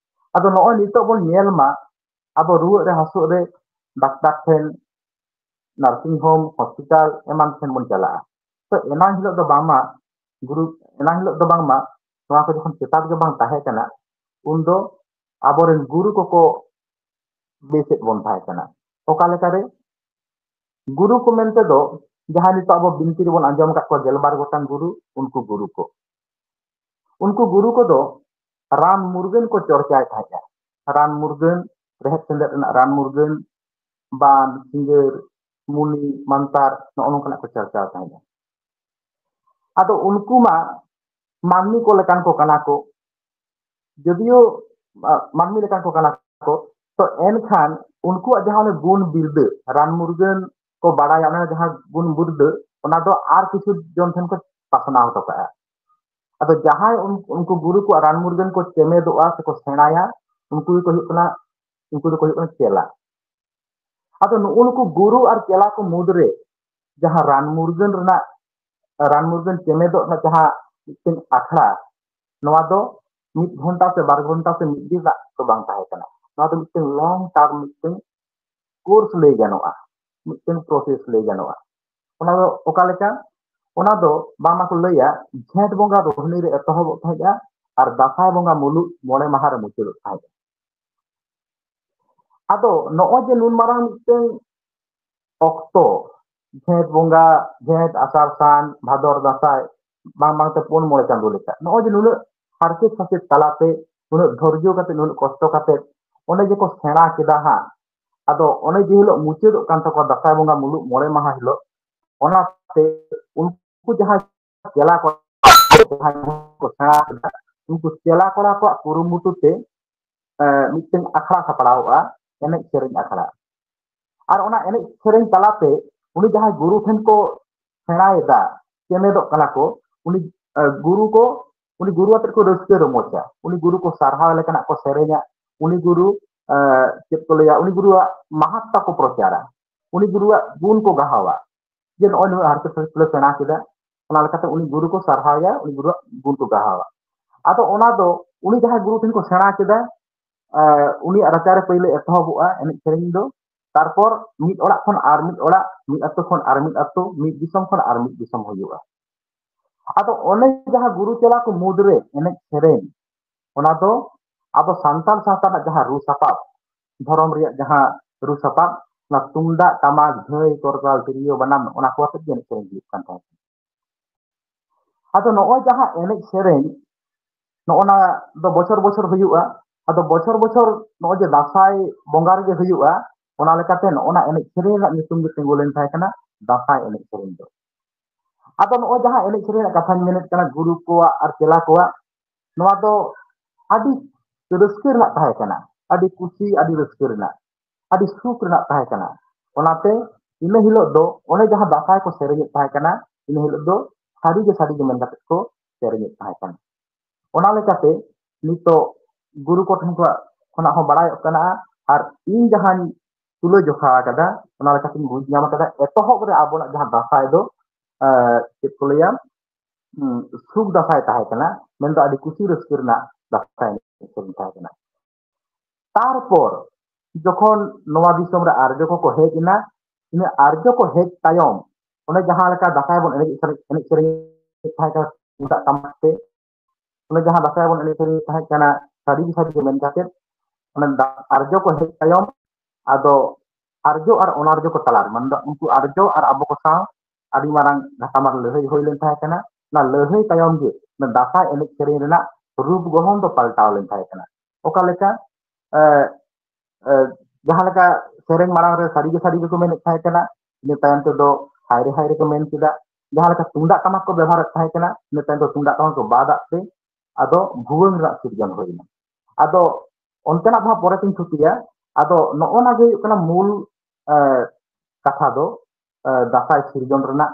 ᱟᱫᱚ ᱱᱚᱜᱼᱚᱭ ᱱᱤᱛᱚᱜ ᱵᱚᱱ ᱧᱮᱞ ᱢᱟ, ᱟᱵᱚ ᱨᱩᱣᱟᱹᱜ ᱨᱮ ᱦᱟᱹᱥᱩᱜ ᱨᱮ ᱰᱟᱠᱛᱟᱨ ᱴᱷᱮᱱ, nursing home, hospital ᱮᱢᱟᱱ ᱴᱷᱮᱱ ᱵᱚᱱ ᱪᱟᱞᱟᱜᱼᱟ᱾ ᱛᱚ ᱮᱱᱟᱝ ᱦᱤᱞᱳᱜ ᱫᱚ ᱵᱟᱝᱢᱟ ᱜᱩᱨᱩ, ᱮᱱᱟᱝ ᱦᱤᱞᱳᱜ ᱫᱚ ᱵᱟᱝᱢᱟ ᱱᱚᱣᱟ ᱠᱚ ᱡᱚᱠᱷᱚᱱ ᱪᱮᱛᱟᱱ ᱜᱮ ᱵᱟᱝ ᱛᱟᱦᱮᱸ ᱠᱟᱱᱟ, ᱩᱱᱫᱚ ᱟᱵᱚᱨᱮᱱ ᱜᱩᱨᱩ ᱠᱚᱠᱚ ᱵᱮᱥᱮᱫ ᱵᱚᱱ ᱛᱟᱦᱮᱸ ᱠᱟᱱᱟ᱾ ᱚᱠᱟ ᱞᱮᱠᱟᱨᱮ? ᱜᱩᱨᱩ ᱠᱚ ᱢᱮᱱᱛᱮ ᱫᱚ ᱡᱟᱦᱟᱸᱭ ᱱᱤᱛᱚᱜ ᱟᱵᱚ ᱵᱤᱱᱛᱤ ᱨᱮᱵᱚᱱ ᱟᱸᱡᱚᱢ ᱟᱠᱟᱫ ᱠᱚᱣᱟ ᱜᱮᱞᱵᱟᱨ ᱜᱚᱴᱟᱝ ᱜᱩᱨᱩ, ᱩᱱᱠᱩ ᱜᱩᱨᱩ ᱠᱚ᱾ ᱩᱱᱠᱩ ᱜᱩᱨᱩ ᱠᱚᱫᱚ ᱨᱟᱱ ᱢᱩᱨᱜᱟᱹᱱ ᱠᱚ ᱪᱚᱨᱪᱟᱭ ᱛᱟᱦᱮᱸᱫᱼᱟ᱾ ᱨᱟᱱ ᱢᱩᱨᱜᱟᱹᱱ, ᱨᱮᱦᱮᱫ ᱥᱮᱸᱫᱮᱫ ᱨᱮᱱᱟᱜ ᱨᱟᱱ ᱢᱩᱨᱜᱟᱹᱱ, ᱵᱟᱸᱫ, ᱥᱤᱸᱜᱟᱹᱨ, ᱢᱩᱱᱤ, ᱢᱟᱱᱛᱟᱨ, ᱱᱚᱜᱼᱚ ᱱᱚᱝᱠᱟᱱᱟᱜ ᱠᱚ ᱪᱟᱨᱪᱟᱣ ᱛᱟᱦᱮᱸᱫᱼᱟ᱾ ᱟᱫᱚ ᱩᱱᱠᱩ ᱢᱟ ᱢᱟᱹᱱᱢᱤ ᱠᱚ ᱞᱮᱠᱟᱱ ᱠᱚ ᱠᱟᱱᱟ ᱠᱚ, ᱡᱚᱫᱤᱭᱳ ᱢᱟᱹᱱᱢᱤ ᱞᱮᱠᱟᱱ ᱠᱚ ᱠᱟᱱᱟ ᱠᱚ, ᱛᱚ ᱮᱱᱠᱷᱟᱱ ᱩᱱᱠᱩᱣᱟᱜ ᱡᱟᱦᱟᱸ ᱚᱱᱮ ᱜᱩᱱ ᱵᱤᱨᱫᱟᱹ, ᱨᱟᱱ ᱢᱩᱨᱜᱟᱹᱱ ᱠᱚ ᱵᱟᱲᱟᱭᱟ, ᱚᱱᱟ ᱡᱟᱦᱟᱸ ᱜᱩᱱ ᱵᱤᱨᱫᱟᱹ, ᱚᱱᱟ ᱫᱚ ᱟᱨ ᱠᱤᱪᱷᱩ ᱡᱚᱱ ᱴᱷᱮᱱ ᱠᱚ ᱯᱟᱥᱱᱟᱣ ᱦᱚᱴᱚ ᱠᱟᱜᱼᱟ᱾ ᱟᱫᱚ ᱡᱟᱦᱟᱸᱭ ᱩᱱᱠᱩ ᱜᱩᱨᱩ ᱠᱚᱣᱟᱜ ᱨᱟᱱ ᱢᱩᱨᱜᱟᱹᱱ ᱠᱚ ᱪᱮᱢᱮᱫᱚᱜᱼᱟ ᱥᱮᱠᱚ ᱥᱮᱬᱟᱭᱟ, ᱩᱱᱠᱩ ᱜᱮᱠᱚ ᱦᱩᱭᱩᱜ ᱠᱟᱱᱟ, ᱩᱱᱠᱩ ᱫᱚᱠᱚ ᱦᱩᱭᱩᱜ ᱠᱟᱱᱟ ᱪᱮᱞᱟ᱾ ᱟᱫᱚ ᱱᱩᱜᱼᱩ ᱱᱩᱠᱩ ᱜᱩᱨᱩ ᱟᱨ ᱪᱮᱞᱟ ᱠᱚ ᱢᱩᱫᱽᱨᱮ ᱡᱟᱦᱟᱸ ᱨᱟᱱ ᱢᱩᱨᱜᱟᱹᱱ ᱨᱮᱱᱟᱜ, ᱨᱟᱱ ᱢᱩᱨᱜᱟᱹᱱ ᱪᱮᱢᱮᱫᱚᱜ ᱨᱮᱱᱟᱜ ᱡᱟᱦᱟᱸ ᱢᱤᱫᱴᱮᱱ ᱟᱠᱷᱲᱟ, ᱱᱚᱣᱟ ᱫᱚ ᱢᱤᱫ ᱜᱷᱚᱱᱴᱟ ᱥᱮ ᱵᱟᱨ ᱜᱷᱚᱱᱴᱟ ᱥᱮ ᱢᱤᱫ ᱫᱤᱱ ᱨᱮᱱᱟᱜ ᱫᱚ ᱵᱟᱝ ᱛᱟᱦᱮᱸ ᱠᱟᱱᱟ᱾ ᱱᱚᱣᱟ ᱫᱚ ᱢᱤᱫᱴᱮᱱ ᱞᱚᱝ ᱴᱟᱨᱢ, ᱢᱤᱫᱴᱮᱱ ᱠᱳᱨᱥ ᱞᱟᱹᱭ ᱜᱟᱱᱚᱜᱼᱟ, ᱢᱤᱫᱴᱮᱱ ᱯᱨᱚᱥᱮᱥ ᱞᱟᱹᱭ ᱜᱟᱱᱚᱜᱼᱟ᱾ ᱚᱱᱟ ᱫᱚ ᱚᱠᱟ ᱞᱮᱠᱟ? ᱚᱱᱟ ᱫᱚ ᱵᱟᱝᱢᱟ ᱠᱚ ᱞᱟᱹᱭᱟ, ᱡᱷᱮᱸᱴ ᱵᱚᱸᱜᱟ ᱨᱳᱦᱱᱤ ᱨᱮ ᱮᱛᱚᱦᱚᱵᱚᱜ ᱛᱟᱦᱮᱸᱫᱼᱟ ᱟᱨ ᱫᱟᱸᱥᱟᱭ ᱵᱚᱸᱜᱟ ᱢᱩᱞᱩᱜ ᱢᱚᱬᱮ ᱢᱟᱦᱟ ᱨᱮ ᱢᱩᱪᱟᱹᱫᱚᱜ ᱛᱟᱦᱮᱸᱫᱼᱟ᱾ ᱟᱫᱚ ᱱᱚᱜᱼᱚᱭ ᱡᱮ ᱱᱩᱱ ᱢᱟᱨᱟᱝ ᱢᱤᱫᱴᱟᱝ ᱚᱠᱛᱚ, ᱡᱷᱮᱸᱴ ᱵᱚᱸᱜᱟ, ᱡᱷᱮᱸᱴ, ᱟᱥᱟᱲ, ᱥᱟᱱ, ᱵᱷᱟᱫᱚᱨ, ᱫᱟᱸᱥᱟᱭ, ᱵᱟᱝ ᱵᱟᱝᱛᱮ ᱯᱩᱱ ᱢᱚᱬᱮ ᱪᱟᱸᱫᱳ ᱞᱮᱠᱟ, ᱱᱚᱜᱼᱚᱭ ᱡᱮ ᱱᱩᱱᱟᱹᱜ ᱦᱟᱨᱠᱮᱛ ᱥᱟᱥᱮᱛ ᱛᱟᱞᱟᱛᱮ, ᱱᱩᱱᱟᱹᱜ ᱫᱷᱳᱨᱡᱚ ᱠᱟᱛᱮ, ᱱᱩᱱᱟᱹᱜ ᱠᱚᱥᱴᱚ ᱠᱟᱛᱮ ᱚᱸᱰᱮ ᱡᱮᱠᱚ ᱥᱮᱬᱟ ᱠᱮᱫᱟ ᱦᱟᱸᱜ, ᱟᱫᱚ ᱚᱱᱮ ᱡᱮ ᱦᱤᱞᱳᱜ ᱢᱩᱪᱟᱹᱫᱚᱜ ᱠᱟᱱ ᱛᱟᱠᱚᱣᱟ ᱫᱟᱸᱥᱟᱭ ᱵᱚᱸᱜᱟ ᱢᱩᱞᱩᱜ ᱢᱚᱬᱮ ᱢᱟᱦᱟ ᱦᱤᱞᱳᱜ, ᱚᱱᱟᱛᱮ ᱩᱱᱠᱩ ᱡᱟᱦᱟᱸᱭ ᱪᱮᱞᱟ ᱠᱚ, ᱡᱟᱦᱟᱸᱭ ᱠᱚ ᱥᱮᱬᱟ ᱠᱮᱫᱟ, ᱩᱱᱠᱩ ᱪᱮᱞᱟ ᱠᱚᱲᱟ ᱠᱚᱣᱟᱜ ᱠᱩᱨᱩᱢᱩᱴᱩ ᱛᱮ, ᱮ, ᱢᱤᱫᱴᱮᱱ ᱟᱠᱷᱲᱟ ᱥᱟᱯᱲᱟᱣᱚᱜᱼᱟ, ᱮᱱᱮᱡ ᱥᱮᱨᱮᱧ ᱟᱠᱷᱲᱟ᱾ ᱟᱨ ᱚᱱᱟ ᱮᱱᱮᱡ ᱥᱮᱨᱮᱧ ᱛᱟᱞᱟᱛᱮ ᱩᱱᱤ ᱡᱟᱦᱟᱸᱭ ᱜᱩᱨᱩ ᱴᱷᱮᱱ ᱠᱚ ᱥᱮᱬᱟᱭᱮᱫᱟ, ᱪᱮᱢᱮᱫᱚᱜ ᱠᱟᱱᱟ ᱠᱚ, ᱩᱱᱤ, ᱮ, ᱜᱩᱨᱩ ᱠᱚ, ᱩᱱᱤ ᱜᱩᱨᱩ ᱟᱛᱮᱫ ᱠᱚ ᱨᱟᱹᱥᱠᱟᱹ ᱨᱚᱢᱚᱡᱟ, ᱩᱱᱤ ᱜᱩᱨᱩ ᱠᱚ ᱥᱟᱨᱦᱟᱣ ᱞᱮᱠᱟᱱᱟᱜ ᱠᱚ ᱥᱮᱨᱮᱧᱟ, ᱩᱱᱤ ᱜᱩᱨᱩ, ᱮ, ᱪᱮᱫ ᱠᱚ ᱞᱟᱹᱭᱟ, ᱩᱱᱤ ᱜᱩᱨᱩᱣᱟᱜ ᱢᱟᱦᱟᱛᱛᱟ ᱠᱚ ᱯᱨᱚᱪᱟᱨᱟ, ᱩᱱᱤ ᱜᱩᱨᱩᱣᱟᱜ ᱜᱩᱱ ᱠᱚ ᱜᱟᱦᱟᱣᱟ᱾ ᱡᱮ ᱱᱚᱜᱼᱚᱭ ᱱᱩᱭ ᱦᱟᱨᱠᱮᱛ ᱥᱟᱥᱮᱛ ᱞᱮ ᱥᱮᱬᱟ ᱠᱮᱫᱟ, ᱚᱱᱟ ᱞᱮᱠᱟᱛᱮ ᱩᱱᱤ ᱜᱩᱨᱩ ᱠᱚ ᱥᱟᱨᱦᱟᱣᱮᱭᱟ, ᱩᱱᱤ ᱜᱩᱨᱩᱣᱟᱜ ᱜᱩᱱ ᱠᱚ ᱜᱟᱦᱟᱣᱟ᱾ ᱟᱫᱚ ᱚᱱᱟ ᱫᱚ ᱩᱱᱤ ᱡᱟᱦᱟᱸᱭ ᱜᱩᱨᱩ ᱴᱷᱮᱱ ᱠᱚ ᱥᱮᱬᱟ ᱠᱮᱫᱟ, ᱟᱨ ᱩᱱᱤᱭᱟᱜ ᱨᱟᱪᱟᱨᱮ ᱯᱳᱭᱞᱳ ᱮᱛᱚᱦᱚᱵᱚᱜᱼᱟ ᱮᱱᱮᱡ ᱥᱮᱨᱮᱧ ᱫᱚ, ᱛᱟᱨᱯᱚᱨ ᱢᱤᱫ ᱚᱲᱟᱜ ᱠᱷᱚᱱ ᱟᱨ ᱢᱤᱫ ᱚᱲᱟᱜ, ᱢᱤᱫ ᱟᱹᱛᱩ ᱠᱷᱚᱱ ᱟᱨ ᱢᱤᱫ ᱟᱹᱛᱩ, ᱢᱤᱫ ᱫᱤᱥᱚᱢ ᱠᱷᱚᱱ ᱟᱨ ᱢᱤᱫ ᱫᱤᱥᱚᱢ ᱦᱩᱭᱩᱜᱼᱟ᱾ ᱟᱫᱚ ᱚᱱᱮ ᱡᱟᱦᱟᱸ ᱜᱩᱨᱩ ᱪᱮᱞᱟ ᱠᱚ ᱢᱩᱫᱽᱨᱮ ᱮᱱᱮᱡ ᱥᱮᱨᱮᱧ, ᱚᱱᱟ ᱫᱚ ᱟᱵᱚ ᱥᱟᱱᱛᱟᱲ ᱥᱟᱶᱛᱟ ᱨᱮᱱᱟᱜ ᱡᱟᱦᱟᱸ ᱨᱩ ᱥᱟᱯᱟᱵ, ᱫᱷᱚᱨᱚᱢ ᱨᱮᱭᱟᱜ ᱡᱟᱦᱟᱸ ᱨᱩ ᱥᱟᱯᱟᱵ, ᱚᱱᱟ ᱛᱩᱢᱫᱟᱜ, ᱴᱟᱢᱟᱠ, ᱡᱷᱟᱹᱭ, ᱠᱚᱨᱛᱟᱞ, ᱛᱤᱨᱭᱳ, ᱵᱟᱱᱟᱢ, ᱚᱱᱟ ᱠᱚ ᱟᱛᱮᱫ ᱜᱮ ᱮᱱᱮᱡ ᱥᱮᱨᱮᱧ ᱦᱩᱭᱩᱜ ᱠᱟᱱ ᱛᱟᱦᱮᱸᱫ᱾ ᱟᱫᱚ ᱱᱚᱜᱼᱚᱭ ᱡᱟᱦᱟᱸ ᱮᱱᱮᱡ ᱥᱮᱨᱮᱧ, ᱱᱚᱜᱼᱚ ᱱᱟ ᱫᱚ ᱵᱚᱪᱷᱚᱨ ᱵᱚᱪᱷᱚᱨ ᱦᱩᱭᱩᱜᱼᱟ᱾ ᱟᱫᱚ ᱵᱚᱪᱷᱚᱨ ᱵᱚᱪᱷᱚᱨ ᱱᱚᱜᱼᱚᱭ ᱡᱮ ᱫᱟᱸᱥᱟᱭ ᱵᱚᱸᱜᱟ ᱨᱮᱜᱮ ᱦᱩᱭᱩᱜᱼᱟ, ᱚᱱᱟ ᱞᱮᱠᱟᱛᱮ ᱱᱚᱜᱼᱚ ᱱᱟ ᱮᱱᱮᱡ ᱥᱮᱨᱮᱧ ᱨᱮᱱᱟᱜ ᱧᱩᱛᱩᱢ ᱜᱮ ᱛᱤᱸᱜᱩ ᱞᱮᱱ ᱛᱟᱦᱮᱸ ᱠᱟᱱᱟ ᱫᱟᱸᱥᱟᱭ ᱮᱱᱮᱡ ᱥᱮᱨᱮᱧ ᱫᱚ᱾ ᱟᱫᱚ ᱱᱚᱜᱼᱚᱭ ᱡᱟᱦᱟᱸ ᱮᱱᱮᱡ ᱥᱮᱨᱮᱧ ᱨᱮᱱᱟᱜ ᱠᱟᱛᱷᱟᱧ ᱢᱮᱱᱮᱫ ᱠᱟᱱᱟ, ᱜᱩᱨᱩ ᱠᱚᱣᱟᱜ ᱟᱨ ᱪᱮᱞᱟ ᱠᱚᱣᱟᱜ, ᱱᱚᱣᱟ ᱫᱚ ᱟᱹᱰᱤ ᱨᱟᱹᱥᱠᱟᱹ ᱨᱮᱱᱟᱜ ᱛᱟᱦᱮᱸ ᱠᱟᱱᱟ, ᱟᱹᱰᱤ ᱠᱩᱥᱤ, ᱟᱹᱰᱤ ᱨᱟᱹᱥᱠᱟᱹ ᱨᱮᱱᱟᱜ, ᱟᱹᱰᱤ ᱥᱩᱠ ᱨᱮᱱᱟᱜ ᱛᱟᱦᱮᱸ ᱠᱟᱱᱟ᱾ ᱚᱱᱟᱛᱮ ᱤᱱᱟᱹ ᱦᱤᱞᱳᱜ ᱫᱚ ᱚᱱᱮ ᱡᱟᱦᱟᱸ ᱫᱟᱸᱥᱟᱭ ᱠᱚ ᱥᱮᱨᱮᱧᱮᱫ ᱛᱟᱦᱮᱸ ᱠᱟᱱᱟ, ᱤᱱᱟᱹ ᱦᱤᱞᱳᱜ ᱫᱚ ᱥᱟᱹᱨᱤ ᱜᱮ ᱥᱟᱹᱨᱤ ᱜᱮ ᱢᱮᱱ ᱠᱟᱛᱮ ᱠᱚ ᱥᱮᱨᱮᱧᱮᱫ ᱛᱟᱦᱮᱸ ᱠᱟᱱᱟ᱾ ᱚᱱᱟ ᱞᱮᱠᱟᱛᱮ ᱱᱤᱛᱚᱜ ᱜᱩᱨᱩ ᱠᱚᱴᱷᱮᱱ ᱠᱷᱚᱱᱟᱜ ᱦᱚᱸ ᱵᱟᱲᱟᱭᱚᱜ ᱠᱟᱱᱟ, ᱟᱨ ᱤᱧ ᱡᱟᱦᱟᱸᱧ ᱛᱩᱞᱟᱹ ᱡᱚᱠᱷᱟ ᱟᱠᱟᱫᱟ, ᱚᱱᱟ ᱞᱮᱠᱟᱛᱤᱧ ᱵᱩᱡᱽ ᱧᱟᱢ ᱟᱠᱟᱫᱟ, ᱮᱛᱚᱦᱚᱵ ᱨᱮ ᱟᱵᱚᱱᱟᱜ ᱡᱟᱦᱟᱸ ᱫᱟᱸᱥᱟᱭ ᱫᱚ, ᱮ, ᱪᱮᱫ ᱠᱚ ᱞᱟᱹᱭᱟ, ᱦᱩᱸ, ᱥᱩᱠ ᱫᱟᱸᱥᱟᱭ ᱛᱟᱦᱮᱸ ᱠᱟᱱᱟ, ᱢᱮᱱᱫᱚ ᱟᱹᱰᱤ ᱠᱩᱥᱤ ᱨᱟᱹᱥᱠᱟᱹ ᱨᱮᱱᱟᱜ ᱫᱟᱸᱥᱟᱭ ᱮᱱᱮᱡ ᱥᱮᱨᱮᱧ ᱛᱟᱦᱮᱸ ᱠᱟᱱᱟ᱾ ᱛᱟᱨᱯᱚᱨ ᱡᱚᱠᱷᱚᱱ ᱱᱚᱣᱟ ᱫᱤᱥᱚᱢ ᱨᱮ ᱟᱨᱡᱚ ᱠᱚᱠᱚ ᱦᱮᱡ ᱮᱱᱟ, ᱤᱱᱟᱹ ᱟᱨᱡᱚ ᱠᱚ ᱦᱮᱡ ᱛᱟᱭᱚᱢ, ᱚᱱᱮ ᱡᱟᱦᱟᱸ ᱞᱮᱠᱟ ᱫᱟᱸᱥᱟᱭ ᱵᱚᱱ ᱮᱱᱮᱡ ᱥᱮᱨᱮᱧ, ᱮᱱᱮᱡ ᱥᱮᱨᱮᱧ ᱛᱟᱦᱮᱸ ᱠᱟᱱᱟ ᱛᱩᱢᱫᱟᱜ ᱴᱟᱢᱟᱠ ᱛᱮ, ᱚᱱᱮ ᱡᱟᱦᱟᱸ ᱫᱟᱸᱥᱟᱭ ᱵᱚᱱ ᱮᱱᱮᱡ ᱥᱮᱨᱮᱧ ᱛᱟᱦᱮᱸ ᱠᱟᱱᱟ, ᱥᱟᱹᱨᱤ ᱜᱮ ᱥᱟᱹᱨᱤ ᱜᱮ ᱢᱮᱱ ᱠᱟᱛᱮ, ᱚᱱᱮ ᱫᱟ-, ᱟᱨᱡᱚ ᱠᱚ ᱦᱮᱡ ᱛᱟᱭᱚᱢ, ᱟᱫᱚ ᱟᱨᱡᱚ ᱟᱨ ᱚᱱᱟᱨᱡᱚ ᱠᱚ ᱛᱟᱞᱟᱨᱮ, ᱢᱟᱱᱮ ᱫᱚ ᱩᱱᱠᱩ ᱟᱨᱡᱚ ᱟᱨ ᱟᱵᱚ ᱠᱚ ᱥᱟᱶ ᱟᱹᱰᱤ ᱢᱟᱨᱟᱝ ᱜᱷᱟᱴᱟᱢᱟᱨ ᱞᱟᱹᱲᱦᱟᱹᱭ ᱦᱩᱭ ᱞᱮᱱ ᱛᱟᱦᱮᱸ ᱠᱟᱱᱟ᱾ ᱚᱱᱟ ᱞᱟᱹᱲᱦᱟᱹᱭ ᱛᱟᱭᱚᱢ ᱜᱮ ᱚᱱᱟ ᱫᱟᱸᱥᱟᱭ ᱮᱱᱮᱡ ᱥᱮᱨᱮᱧ ᱨᱮᱱᱟᱜ ᱨᱩᱯ ᱜᱚᱲᱦᱚᱱ ᱫᱚ ᱯᱟᱞᱴᱟᱣ ᱞᱮᱱ ᱛᱟᱦᱮᱸ ᱠᱟᱱᱟ᱾ ᱚᱠᱟ ᱞᱮᱠᱟ? ᱮ, ᱮ, ᱡᱟᱦᱟᱸ ᱞᱮᱠᱟ ᱥᱮᱨᱮᱧ ᱢᱟᱲᱟᱝ ᱨᱮ ᱥᱟᱹᱨᱤ ᱜᱮ ᱥᱟᱹᱨᱤ ᱜᱮᱠᱚ ᱢᱮᱱᱮᱫ ᱛᱟᱦᱮᱸ ᱠᱟᱱᱟ, ᱤᱱᱟᱹ ᱛᱟᱭᱚᱢ ᱛᱮᱫᱚ ᱦᱟᱭᱨᱮ ᱦᱟᱭᱨᱮ ᱠᱚ ᱢᱮᱱ ᱠᱮᱫᱟ᱾ ᱡᱟᱦᱟᱸ ᱞᱮᱠᱟ ᱛᱩᱢᱫᱟᱜ ᱴᱟᱢᱟᱠ ᱠᱚ ᱵᱮᱵᱚᱦᱟᱨᱮᱫ ᱛᱟᱦᱮᱸ ᱠᱟᱱᱟ, ᱤᱱᱟᱹ ᱛᱟᱭᱚᱢ ᱫᱚ ᱛᱩᱢᱫᱟᱜ ᱴᱟᱢᱟᱠ ᱠᱚ ᱵᱟᱫ ᱟᱫ ᱛᱮ ᱟᱫᱚ ᱵᱷᱩᱣᱟᱹᱝ ᱨᱮᱱᱟᱜ ᱥᱤᱨᱡᱚᱱ ᱦᱩᱭ ᱮᱱᱟ᱾ ᱟᱫᱚ ᱚᱱᱛᱮᱱᱟᱜ ᱫᱚ ᱦᱟᱸᱜ ᱯᱚᱨᱮ ᱛᱤᱧ ᱛᱷᱩᱛᱤᱭᱟ᱾ ᱟᱫᱚ ᱱᱚᱜᱼᱚ ᱱᱟ ᱜᱮ ᱦᱩᱭᱩᱜ ᱠᱟᱱᱟ ᱢᱩᱞ, ᱮ, ᱠᱟᱛᱷᱟ ᱫᱚ, ᱮ, ᱫᱟᱸᱥᱟᱭ ᱥᱤᱨᱡᱚᱱ ᱨᱮᱱᱟᱜ,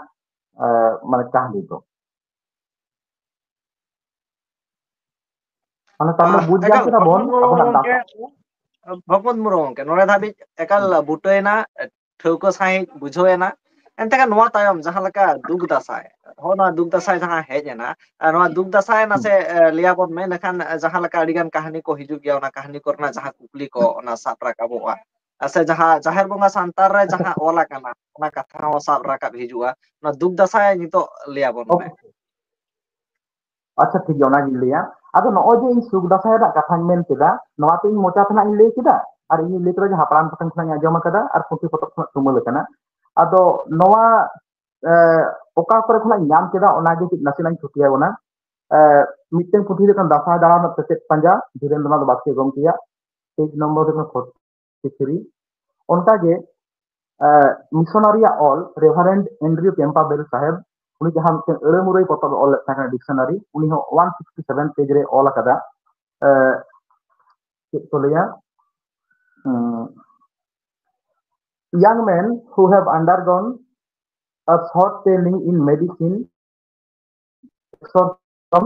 ᱮ, ᱢᱟᱱᱮ ᱠᱟᱹᱦᱱᱤ ᱫᱚ᱾ ᱢᱟᱱᱮ ᱛᱟᱨ ᱢᱟᱱᱮ ᱟᱦ, ᱵᱩᱡᱽ ᱧᱟᱢ ᱮᱠᱟᱞ, ᱠᱮᱫᱟ ᱵᱚᱱ ᱵᱷᱚᱜᱽᱱᱚ ᱢᱩᱨᱢᱩ ᱟᱵᱚᱱᱟᱜ ᱜᱚᱢᱠᱮ, ᱫᱟᱸᱥᱟᱭ᱾ ᱵᱷᱚᱜᱽᱱᱚ ᱢᱩᱨᱢᱩ ᱜᱚᱢᱠᱮ, ᱱᱚᱰᱮ ᱫᱷᱟᱹᱵᱤᱡ ᱮᱠᱟᱞ ᱦᱩᱸ᱾ ᱵᱩᱴᱟᱹᱭᱮᱱᱟ, ᱴᱷᱟᱹᱣᱠᱟᱹ ᱥᱟᱺᱦᱤᱡ ᱵᱩᱡᱷᱟᱹᱣ ᱮᱱᱟ᱾ ᱮᱱᱛᱮ ᱠᱷᱟᱱ ᱱᱚᱣᱟ ᱛᱟᱭᱚᱢ ᱡᱟᱦᱟᱸ ᱞᱮᱠᱟ ᱫᱩᱠ ᱫᱟᱸᱥᱟᱭ, ᱦᱚᱸ, ᱱᱚᱣᱟ ᱫᱩᱠ ᱫᱟᱸᱥᱟᱭ ᱡᱟᱦᱟᱸ ᱦᱮᱡ ᱮᱱᱟ, ᱟᱨ ᱱᱚᱣᱟ ᱫᱩᱠ ᱫᱟᱸᱥᱟᱭ ᱦᱩᱸ᱾ ᱱᱟᱥᱮ, ᱮ, ᱞᱟᱹᱭᱟᱵᱚᱱ ᱢᱮ, ᱤᱱᱟᱹᱠᱷᱟᱱ ᱡᱟᱦᱟᱸ ᱞᱮᱠᱟ ᱟᱹᱰᱤᱜᱟᱱ ᱠᱟᱹᱦᱱᱤ ᱠᱚ ᱦᱤᱡᱩᱜ ᱜᱮᱭᱟ, ᱚᱱᱟ ᱠᱟᱹᱦᱱᱤ ᱠᱚᱨᱮᱱᱟᱜ ᱡᱟᱦᱟᱸ ᱠᱩᱠᱞᱤ ᱠᱚ, ᱚᱱᱟ ᱥᱟᱵ ᱨᱟᱠᱟᱵᱚᱜᱼᱟ᱾ ᱟᱨ ᱥᱮ ᱡᱟᱦᱟᱸ ᱡᱟᱦᱮᱨ ᱵᱚᱸᱜᱟ ᱥᱟᱱᱛᱟᱲ ᱨᱮ ᱟᱪᱪᱷᱟ᱾ ᱡᱟᱦᱟᱸ ᱚᱞ ᱟᱠᱟᱱᱟ, ᱚᱱᱟ ᱠᱟᱛᱷᱟ ᱦᱚᱸ ᱥᱟᱵ ᱨᱟᱠᱟᱵ ᱦᱤᱡᱩᱜᱼᱟ᱾ ᱱᱚᱣᱟ ᱫᱩᱠ ᱫᱟᱸᱥᱟᱭ ᱱᱤᱛᱚᱜ ᱞᱟᱹᱭᱟᱵᱚᱱ ᱢᱮ᱾ ᱚᱵᱚᱥᱥᱳᱭ᱾ ᱟᱪᱪᱷᱟ, ᱴᱷᱤᱠ ᱜᱮᱭᱟ, ᱚᱱᱟᱜᱤᱧ ᱞᱟᱹᱭᱟ᱾ ᱟᱫᱚ ᱱᱚᱜᱼᱚᱭ ᱡᱮ ᱤᱧ ᱥᱩᱠ ᱫᱟᱸᱥᱟᱭ ᱨᱮᱱᱟᱜ ᱠᱟᱛᱷᱟᱧ ᱢᱮᱱ ᱠᱮᱫᱟ, ᱱᱚᱣᱟ ᱛᱚ ᱤᱧ ᱢᱚᱪᱟ ᱠᱷᱚᱱᱟᱜ ᱤᱧ ᱞᱟᱹᱭ ᱠᱮᱫᱟ, ᱟᱨ ᱤᱧᱤᱧ ᱞᱟᱹᱭ ᱠᱮᱫᱟ ᱡᱮ ᱦᱟᱯᱲᱟᱢ ᱠᱚᱴᱷᱮᱱ ᱠᱷᱚᱱᱟᱜ ᱤᱧ ᱟᱸᱡᱚᱢ ᱟᱠᱟᱫᱟ, ᱟᱨ ᱯᱩᱛᱷᱤ ᱯᱚᱛᱚᱵ ᱠᱷᱚᱱᱟᱜ ᱛᱩᱢᱟᱹᱞ ᱟᱠᱟᱱᱟ᱾ ᱟᱫᱚ ᱱᱚᱣᱟ, ᱮ, ᱚᱠᱟ ᱠᱚᱨᱮ ᱠᱷᱚᱱᱟᱜ ᱤᱧ ᱧᱟᱢ ᱠᱮᱫᱟ, ᱚᱱᱟᱜᱮ ᱠᱟᱹᱡ ᱱᱟᱥᱮᱱᱟᱜ ᱤᱧ ᱛᱷᱩᱛᱤᱭᱟᱵᱚᱱᱟ᱾ ᱢᱤᱫᱴᱮᱱ ᱯᱩᱛᱷᱤ ᱦᱩᱭᱩᱜ ᱠᱟᱱᱟ ᱫᱟᱸᱥᱟᱭ ᱫᱟᱬᱟᱱ ᱨᱮᱱᱟᱜ ᱥᱮᱪᱮᱫ ᱯᱟᱸᱡᱟ, ᱫᱷᱤᱨᱮᱱᱫᱨᱚᱱᱟᱛᱷ ᱵᱟᱥᱠᱮ ᱜᱚᱢᱠᱮᱭᱟᱜ, ᱯᱮᱡᱽ ᱱᱚᱢᱵᱚᱨ ᱦᱩᱭᱩᱜ ᱠᱟᱱᱟ ᱯᱷᱳᱨᱴᱤ ᱛᱷᱨᱤ᱾ ᱚᱱᱠᱟᱜᱮ ᱢᱤᱥᱚᱱᱟᱨᱤᱭᱟᱜ ᱚᱞ, ᱨᱮᱵᱷᱟᱨᱮᱱᱰ ᱮᱱᱰᱨᱤᱭᱩ ᱯᱮᱢᱯᱟ ᱵᱮᱞ ᱥᱟᱦᱮᱵᱽ, ᱩᱱᱤ ᱡᱟᱦᱟᱸ ᱢᱤᱫᱴᱮᱱ ᱟᱹᱲᱟᱹ ᱢᱩᱨᱟᱹᱭ ᱯᱚᱛᱚᱵ ᱮ ᱚᱞ ᱞᱮᱫ ᱛᱟᱦᱮᱸ ᱠᱟᱱᱟ, ᱰᱤᱠᱥᱚᱱᱟᱨᱤ, ᱩᱱᱤ ᱦᱚᱸ ᱚᱣᱟᱱ ᱥᱤᱠᱥᱴᱤ ᱥᱮᱵᱷᱮᱱ ᱯᱮᱡᱽ ᱨᱮ ᱚᱞ ᱟᱠᱟᱫᱟ᱾ ᱪᱮᱫ ᱠᱚ ᱞᱟᱹᱭᱟ, young men who have undergone a short training in medicine, exorcism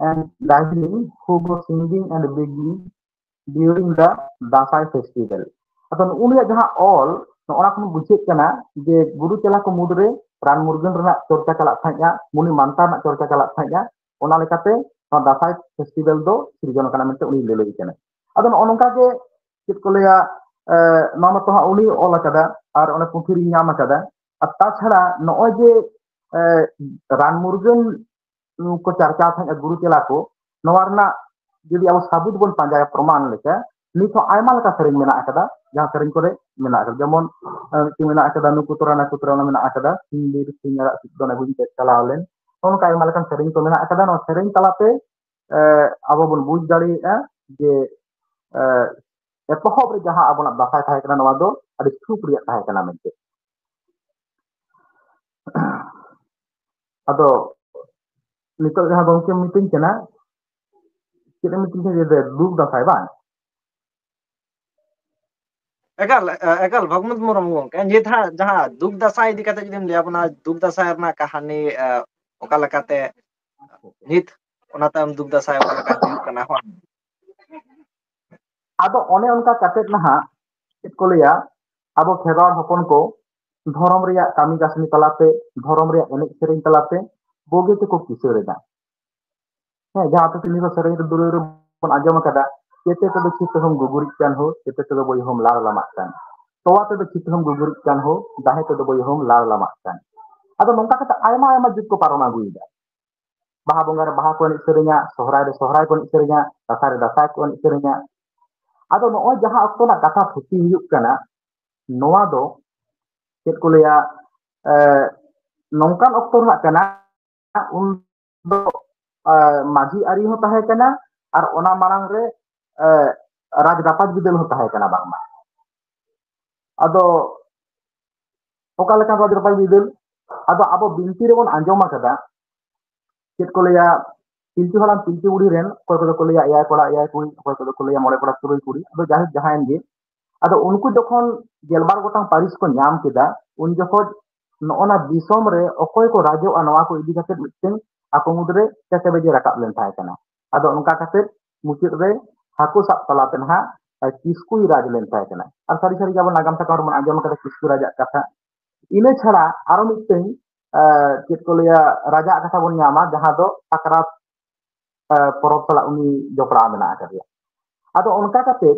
and dancing, who go singing and begging during the Dasai festival. ᱟᱫᱚ ᱱᱩᱜᱼᱩ ᱱᱩᱭᱟᱜ ᱡᱟᱦᱟᱸ ᱚᱞ, ᱱᱚᱜᱼᱚ ᱱᱟ ᱠᱷᱚᱱ ᱵᱩᱡᱷᱟᱹᱜ ᱠᱟᱱᱟ ᱡᱮ ᱜᱩᱨᱩ ᱪᱮᱞᱟ ᱠᱚ ᱢᱩᱫᱽᱨᱮ ᱨᱟᱱ ᱢᱩᱨᱜᱟᱹᱱ ᱨᱮᱱᱟᱜ ᱪᱚᱨᱪᱟ ᱪᱟᱞᱟᱜ ᱛᱟᱦᱮᱸᱫᱼᱟ, ᱢᱩᱱᱤ ᱢᱟᱱᱛᱟᱨ ᱨᱮᱱᱟᱜ ᱪᱚᱨᱪᱟ ᱪᱟᱞᱟᱜ ᱛᱟᱦᱮᱸᱫᱼᱟ᱾ ᱚᱱᱟ ᱞᱮᱠᱟᱛᱮ ᱱᱚᱣᱟ ᱫᱟᱸᱥᱟᱭ ᱯᱷᱮᱥᱴᱤᱵᱷᱮᱞ ᱫᱚ ᱥᱤᱨᱡᱚᱱ ᱟᱠᱟᱱᱟ ᱢᱮᱱᱛᱮ ᱩᱱᱤ ᱞᱟᱹᱞᱟᱹᱭ ᱠᱟᱱᱟ᱾ ᱟᱫᱚ ᱱᱚᱜᱼᱚ ᱱᱚᱝᱠᱟ ᱜᱮ ᱪᱮᱫ ᱠᱚ ᱞᱟᱹᱭᱟ, ᱱᱚᱣᱟ ᱢᱟᱛᱚ ᱦᱟᱸᱜ ᱩᱱᱤ ᱚᱞ ᱟᱠᱟᱫᱟ ᱟᱨ ᱚᱱᱟ ᱯᱩᱛᱷᱤ ᱨᱤᱧ ᱧᱟᱢ ᱟᱠᱟᱫᱟ᱾ ᱟᱨ ᱛᱟᱪᱷᱟᱲᱟ ᱱᱚᱜᱼᱚᱭ ᱡᱮ ᱨᱟᱱ ᱢᱩᱨᱜᱟᱹᱱ ᱠᱚ ᱪᱟᱨᱪᱟᱣ ᱛᱟᱦᱮᱸᱫ ᱜᱩᱨᱩ ᱪᱮᱞᱟ ᱠᱚ, ᱱᱚᱣᱟ ᱨᱮᱱᱟᱜ ᱡᱩᱫᱤ ᱟᱵᱚ ᱥᱟᱵᱩᱛ ᱵᱚᱱ ᱯᱟᱸᱡᱟᱭᱟ, ᱯᱨᱚᱢᱟᱱ ᱞᱮᱠᱟ, ᱱᱤᱛ ᱦᱚᱸ ᱟᱭᱢᱟ ᱞᱮᱠᱟ ᱥᱮᱨᱮᱧ ᱢᱮᱱᱟᱜ ᱟᱠᱟᱫᱟ, ᱡᱟᱦᱟᱸ ᱥᱮᱨᱮᱧ ᱠᱚᱨᱮ ᱢᱮᱱᱟᱜ ᱟᱠᱟᱫᱟ᱾ ᱡᱮᱢᱚᱱ ᱢᱤᱫᱴᱮᱱ ᱢᱮᱱᱟᱜ ᱟᱠᱟᱫᱟ, ᱱᱩᱠᱩ ᱛᱚᱨᱟ ᱱᱟᱠᱩ ᱛᱚᱨᱟ ᱢᱮᱱᱟᱜ ᱟᱠᱟᱫᱟ, ᱥᱤᱧ ᱵᱤᱨ ᱥᱤᱧ ᱟᱨᱟᱜ ᱥᱤᱫ ᱫᱚᱱ ᱟᱹᱜᱩᱧ ᱪᱮᱫ ᱪᱟᱞᱟᱣ ᱞᱮᱱ᱾ ᱱᱚᱜᱼᱚ ᱱᱚᱝᱠᱟ ᱟᱭᱢᱟ ᱞᱮᱠᱟᱱ ᱥᱮᱨᱮᱧ ᱠᱚ ᱢᱮᱱᱟᱜ ᱟᱠᱟᱫᱟ᱾ ᱱᱚᱣᱟ ᱥᱮᱨᱮᱧ ᱛᱟᱞᱟᱛᱮ ᱟᱵᱚ ᱵᱚᱱ ᱵᱩᱡᱽ ᱫᱟᱲᱮᱭᱟᱜᱼᱟ ᱡᱮ ᱮᱛᱚᱦᱚᱵ ᱨᱮ ᱡᱟᱦᱟᱸ ᱟᱵᱚᱱᱟᱜ ᱫᱟᱸᱥᱟᱭ ᱛᱟᱦᱮᱸ ᱠᱟᱱᱟ, ᱱᱚᱣᱟ ᱫᱚ ᱟᱹᱰᱤ ᱥᱩᱠ ᱨᱮᱭᱟᱜ ᱛᱟᱦᱮᱸ ᱠᱟᱱᱟ ᱢᱮᱱᱛᱮ᱾ ᱟᱫᱚ ᱱᱤᱛᱚᱜ ᱡᱟᱦᱟᱸ ᱜᱚᱢᱠᱮ ᱢᱤᱛᱟᱹᱧ ᱠᱟᱱᱟ, ᱪᱮᱫ ᱮᱢ ᱢᱤᱛᱟᱹᱧ ᱠᱟᱱᱟ ᱡᱮ ᱫᱩᱠ ᱫᱟᱸᱥᱟᱭ ᱵᱟᱝ? ᱮᱠᱟᱞ ᱮᱠᱟᱞ ᱵᱷᱟᱜᱽᱢᱩᱛ ᱢᱩᱨᱢᱩ ᱜᱚᱢᱠᱮ, ᱱᱤᱛ ᱦᱟᱸᱜ ᱡᱟᱦᱟᱸ ᱫᱩᱠ ᱫᱟᱸᱥᱟᱭ ᱤᱫᱤ ᱠᱟᱛᱮ ᱡᱩᱫᱤᱢ ᱞᱟᱹᱭ ᱟᱵᱚᱱᱟ, ᱫᱩᱠ ᱫᱟᱸᱥᱟᱭ ᱨᱮᱱᱟᱜ ᱠᱟᱹᱦᱱᱤ ᱚᱠᱟ ᱞᱮᱠᱟᱛᱮ ᱱᱤᱛ ᱚᱱᱟ ᱛᱟᱭᱚᱢ ᱫᱩᱠ ᱫᱟᱸᱥᱟᱭ ᱚᱠᱟ ᱞᱮᱠᱟ ᱦᱩᱭᱩᱜ ᱠᱟᱱᱟ? ᱦᱳᱭ᱾ ᱟᱫᱚ ᱚᱱᱮ ᱚᱱᱠᱟ ᱠᱟᱛᱮᱫ ᱱᱟᱦᱟᱜ ᱪᱮᱫ ᱠᱚ ᱞᱟᱹᱭᱟ, ᱟᱵᱚ ᱠᱷᱮᱨᱣᱟᱲ ᱦᱚᱯᱚᱱ ᱠᱚ ᱫᱷᱚᱨᱚᱢ ᱨᱮᱭᱟᱜ ᱠᱟᱹᱢᱤ ᱠᱟᱹᱥᱱᱤ ᱛᱟᱞᱟᱛᱮ, ᱫᱷᱚᱨᱚᱢ ᱨᱮᱭᱟᱜ ᱮᱱᱮᱡ ᱥᱮᱨᱮᱧ ᱛᱟᱞᱟᱛᱮ ᱵᱩᱜᱤ ᱛᱮᱠᱚ ᱠᱤᱥᱟᱹᱲ ᱮᱫᱟ᱾ ᱦᱮᱸ, ᱡᱟᱦᱟᱸ ᱟᱯᱮ ᱛᱤᱱᱟᱹᱜ ᱥᱮᱨᱮᱧ ᱨᱮ ᱫᱩᱨᱟᱹᱭ ᱨᱮᱵᱚᱱ ᱟᱸᱡᱚᱢ ᱟᱠᱟᱫᱟ, ᱪᱮᱛᱮ ᱛᱮᱫᱚ ᱪᱷᱤᱛ ᱦᱚᱸᱢ ᱜᱩᱜᱩᱨᱤᱡ ᱠᱟᱱ ᱦᱳ, ᱪᱮᱛᱮ ᱛᱮᱫᱚ ᱵᱚᱭᱦᱚᱢ ᱞᱟᱲ ᱞᱟᱢᱟᱜ ᱠᱟᱱ, ᱛᱚᱣᱟ ᱛᱮᱫᱚ ᱪᱷᱤᱛ ᱦᱚᱸᱢ ᱜᱩᱜᱩᱨᱤᱡ ᱠᱟᱱ ᱦᱳ, ᱫᱟᱦᱮ ᱛᱮᱫᱚ ᱵᱚᱭᱦᱚᱢ ᱞᱟᱲ ᱞᱟᱢᱟᱜ ᱠᱟᱱ᱾ ᱟᱫᱚ ᱱᱚᱝᱠᱟ ᱠᱟᱛᱮ ᱟᱭᱢᱟ ᱟᱭᱢᱟ ᱡᱩᱜᱽ ᱠᱚ ᱯᱟᱨᱚᱢ ᱟᱹᱜᱩᱭᱮᱫᱟ᱾ ᱵᱟᱦᱟ ᱵᱚᱸᱜᱟ ᱨᱮ ᱵᱟᱦᱟ ᱠᱚ ᱮᱱᱮᱡ ᱥᱮᱨᱮᱧᱟ, ᱥᱚᱦᱨᱟᱭ ᱨᱮ ᱥᱚᱦᱨᱟᱭ ᱠᱚ ᱮᱱᱮᱡ ᱥᱮᱨᱮᱧᱟ, ᱫᱟᱸᱥᱟᱭ ᱨᱮ ᱫᱟᱸᱥᱟᱭ ᱠᱚ ᱮᱱᱮᱡ ᱥᱮᱨᱮᱧᱟ᱾ ᱟᱫᱚ ᱱᱚᱜᱼᱚᱭ ᱡᱟᱦᱟᱸ ᱚᱠᱛᱚ ᱨᱮᱱᱟᱜ ᱠᱟᱛᱷᱟ ᱛᱷᱩᱛᱤ ᱦᱩᱭᱩᱜ ᱠᱟᱱᱟ, ᱱᱚᱣᱟ ᱫᱚ ᱪᱮᱫ ᱠᱚ ᱞᱟᱹᱭᱟ, ᱱᱚᱝᱠᱟᱱ ᱚᱠᱛᱚ ᱨᱮᱱᱟᱜ ᱠᱟᱱᱟ, ᱩᱱ ᱫᱚ ᱢᱟᱹᱡᱷᱤ ᱟᱹᱨᱤ ᱦᱚᱸ ᱛᱟᱦᱮᱸ ᱠᱟᱱᱟ, ᱟᱨ ᱚᱱᱟ ᱢᱟᱲᱟᱝ ᱨᱮ ᱨᱟᱡᱽ ᱨᱟᱯᱟᱡᱽ ᱵᱤᱫᱟᱹᱞ ᱦᱚᱸ ᱛᱟᱦᱮᱸ ᱠᱟᱱᱟ ᱵᱟᱝᱢᱟ᱾ ᱟᱫᱚ ᱚᱠᱟ ᱞᱮᱠᱟ ᱨᱟᱡᱽ ᱨᱟᱯᱟᱡᱽ ᱵᱤᱫᱟᱹᱞ? ᱟᱫᱚ ᱟᱵᱚ ᱵᱤᱱᱛᱤ ᱨᱮᱵᱚᱱ ᱟᱸᱡᱚᱢ ᱟᱠᱟᱫᱟ, ᱪᱮᱫ ᱠᱚ ᱞᱟᱹᱭᱟ, ᱯᱤᱞᱪᱩ ᱦᱟᱲᱟᱢ ᱯᱤᱞᱪᱩ ᱵᱩᱲᱦᱤ ᱨᱮᱱ ᱚᱠᱚᱭ ᱠᱚᱫᱚ ᱠᱚ ᱞᱟᱹᱭᱟ ᱮᱭᱟᱭ ᱠᱚᱲᱟ ᱮᱭᱟᱭ ᱠᱩᱲᱤ, ᱚᱠᱚᱭ ᱠᱚᱫᱚ ᱠᱚ ᱞᱟᱹᱭᱟ ᱢᱚᱬᱮ ᱠᱚᱲᱟ ᱛᱩᱨᱩᱭ ᱠᱩᱲᱤ, ᱟᱫᱚ ᱡᱟᱭᱦᱳᱠ ᱡᱟᱦᱟᱸᱭᱮᱱ ᱜᱮ, ᱟᱫᱚ ᱩᱱᱠᱩ ᱡᱚᱠᱷᱚᱱ ᱜᱮᱞᱵᱟᱨ ᱜᱚᱴᱟᱝ ᱯᱟᱹᱨᱤᱥ ᱠᱚ ᱧᱟᱢ ᱠᱮᱫᱟ, ᱩᱱ ᱡᱚᱠᱷᱚᱱ ᱱᱚᱜᱼᱚ ᱱᱟ ᱫᱤᱥᱚᱢ ᱨᱮ ᱚᱠᱚᱭ ᱠᱚ ᱨᱟᱡᱚᱜᱼᱟ, ᱱᱚᱣᱟ ᱠᱚ ᱤᱫᱤ ᱠᱟᱛᱮ ᱢᱤᱫᱴᱮᱱ ᱟᱠᱚ ᱢᱩᱫᱽᱨᱮ ᱪᱮᱪᱮᱵᱮᱡᱮ ᱨᱟᱠᱟᱵ ᱞᱮᱱ ᱛᱟᱦᱮᱸ ᱠᱟᱱᱟ᱾ ᱟᱫᱚ ᱚᱱᱠᱟ ᱠᱟᱛᱮ ᱢᱩᱪᱟᱹᱫ ᱨᱮ ᱦᱟᱹᱠᱩ ᱥᱟᱵ ᱛᱟᱞᱟᱛᱮ ᱱᱟᱦᱟᱜ ᱠᱤᱥᱠᱩᱭ ᱨᱟᱡᱽ ᱞᱮᱱ ᱛᱟᱦᱮᱸ ᱠᱟᱱᱟ᱾ ᱟᱨ ᱥᱟᱹᱨᱤ ᱥᱟᱹᱨᱤ ᱜᱮ ᱟᱵᱚ ᱱᱟᱜᱟᱢ ᱥᱟᱠᱟᱢ ᱨᱮᱵᱚᱱ ᱟᱸᱡᱚᱢ ᱠᱟᱫᱟ ᱠᱤᱥᱠᱩ ᱨᱟᱡᱟᱜ ᱠᱟᱛᱷᱟ᱾ ᱤᱱᱟᱹ ᱪᱷᱟᱲᱟ ᱟᱨᱚ ᱢᱤᱫᱴᱮᱱ, ᱪᱮᱫ ᱠᱚ ᱞᱟᱹᱭᱟ, ᱨᱟᱡᱟᱜ ᱠᱟᱛᱷᱟ ᱵᱚᱱ ᱧᱟᱢᱟ, ᱡᱟᱦᱟᱸ ᱫᱚ ᱥᱟᱠᱨᱟᱛ ᱯᱚᱨᱚᱵᱽ ᱥᱟᱞᱟᱜ ᱩᱱᱤ ᱡᱚᱯᱲᱟᱣ ᱢᱮᱱᱟᱜ ᱟᱠᱟᱫᱮᱭᱟ᱾ ᱟᱫᱚ ᱚᱱᱠᱟ ᱠᱟᱛᱮ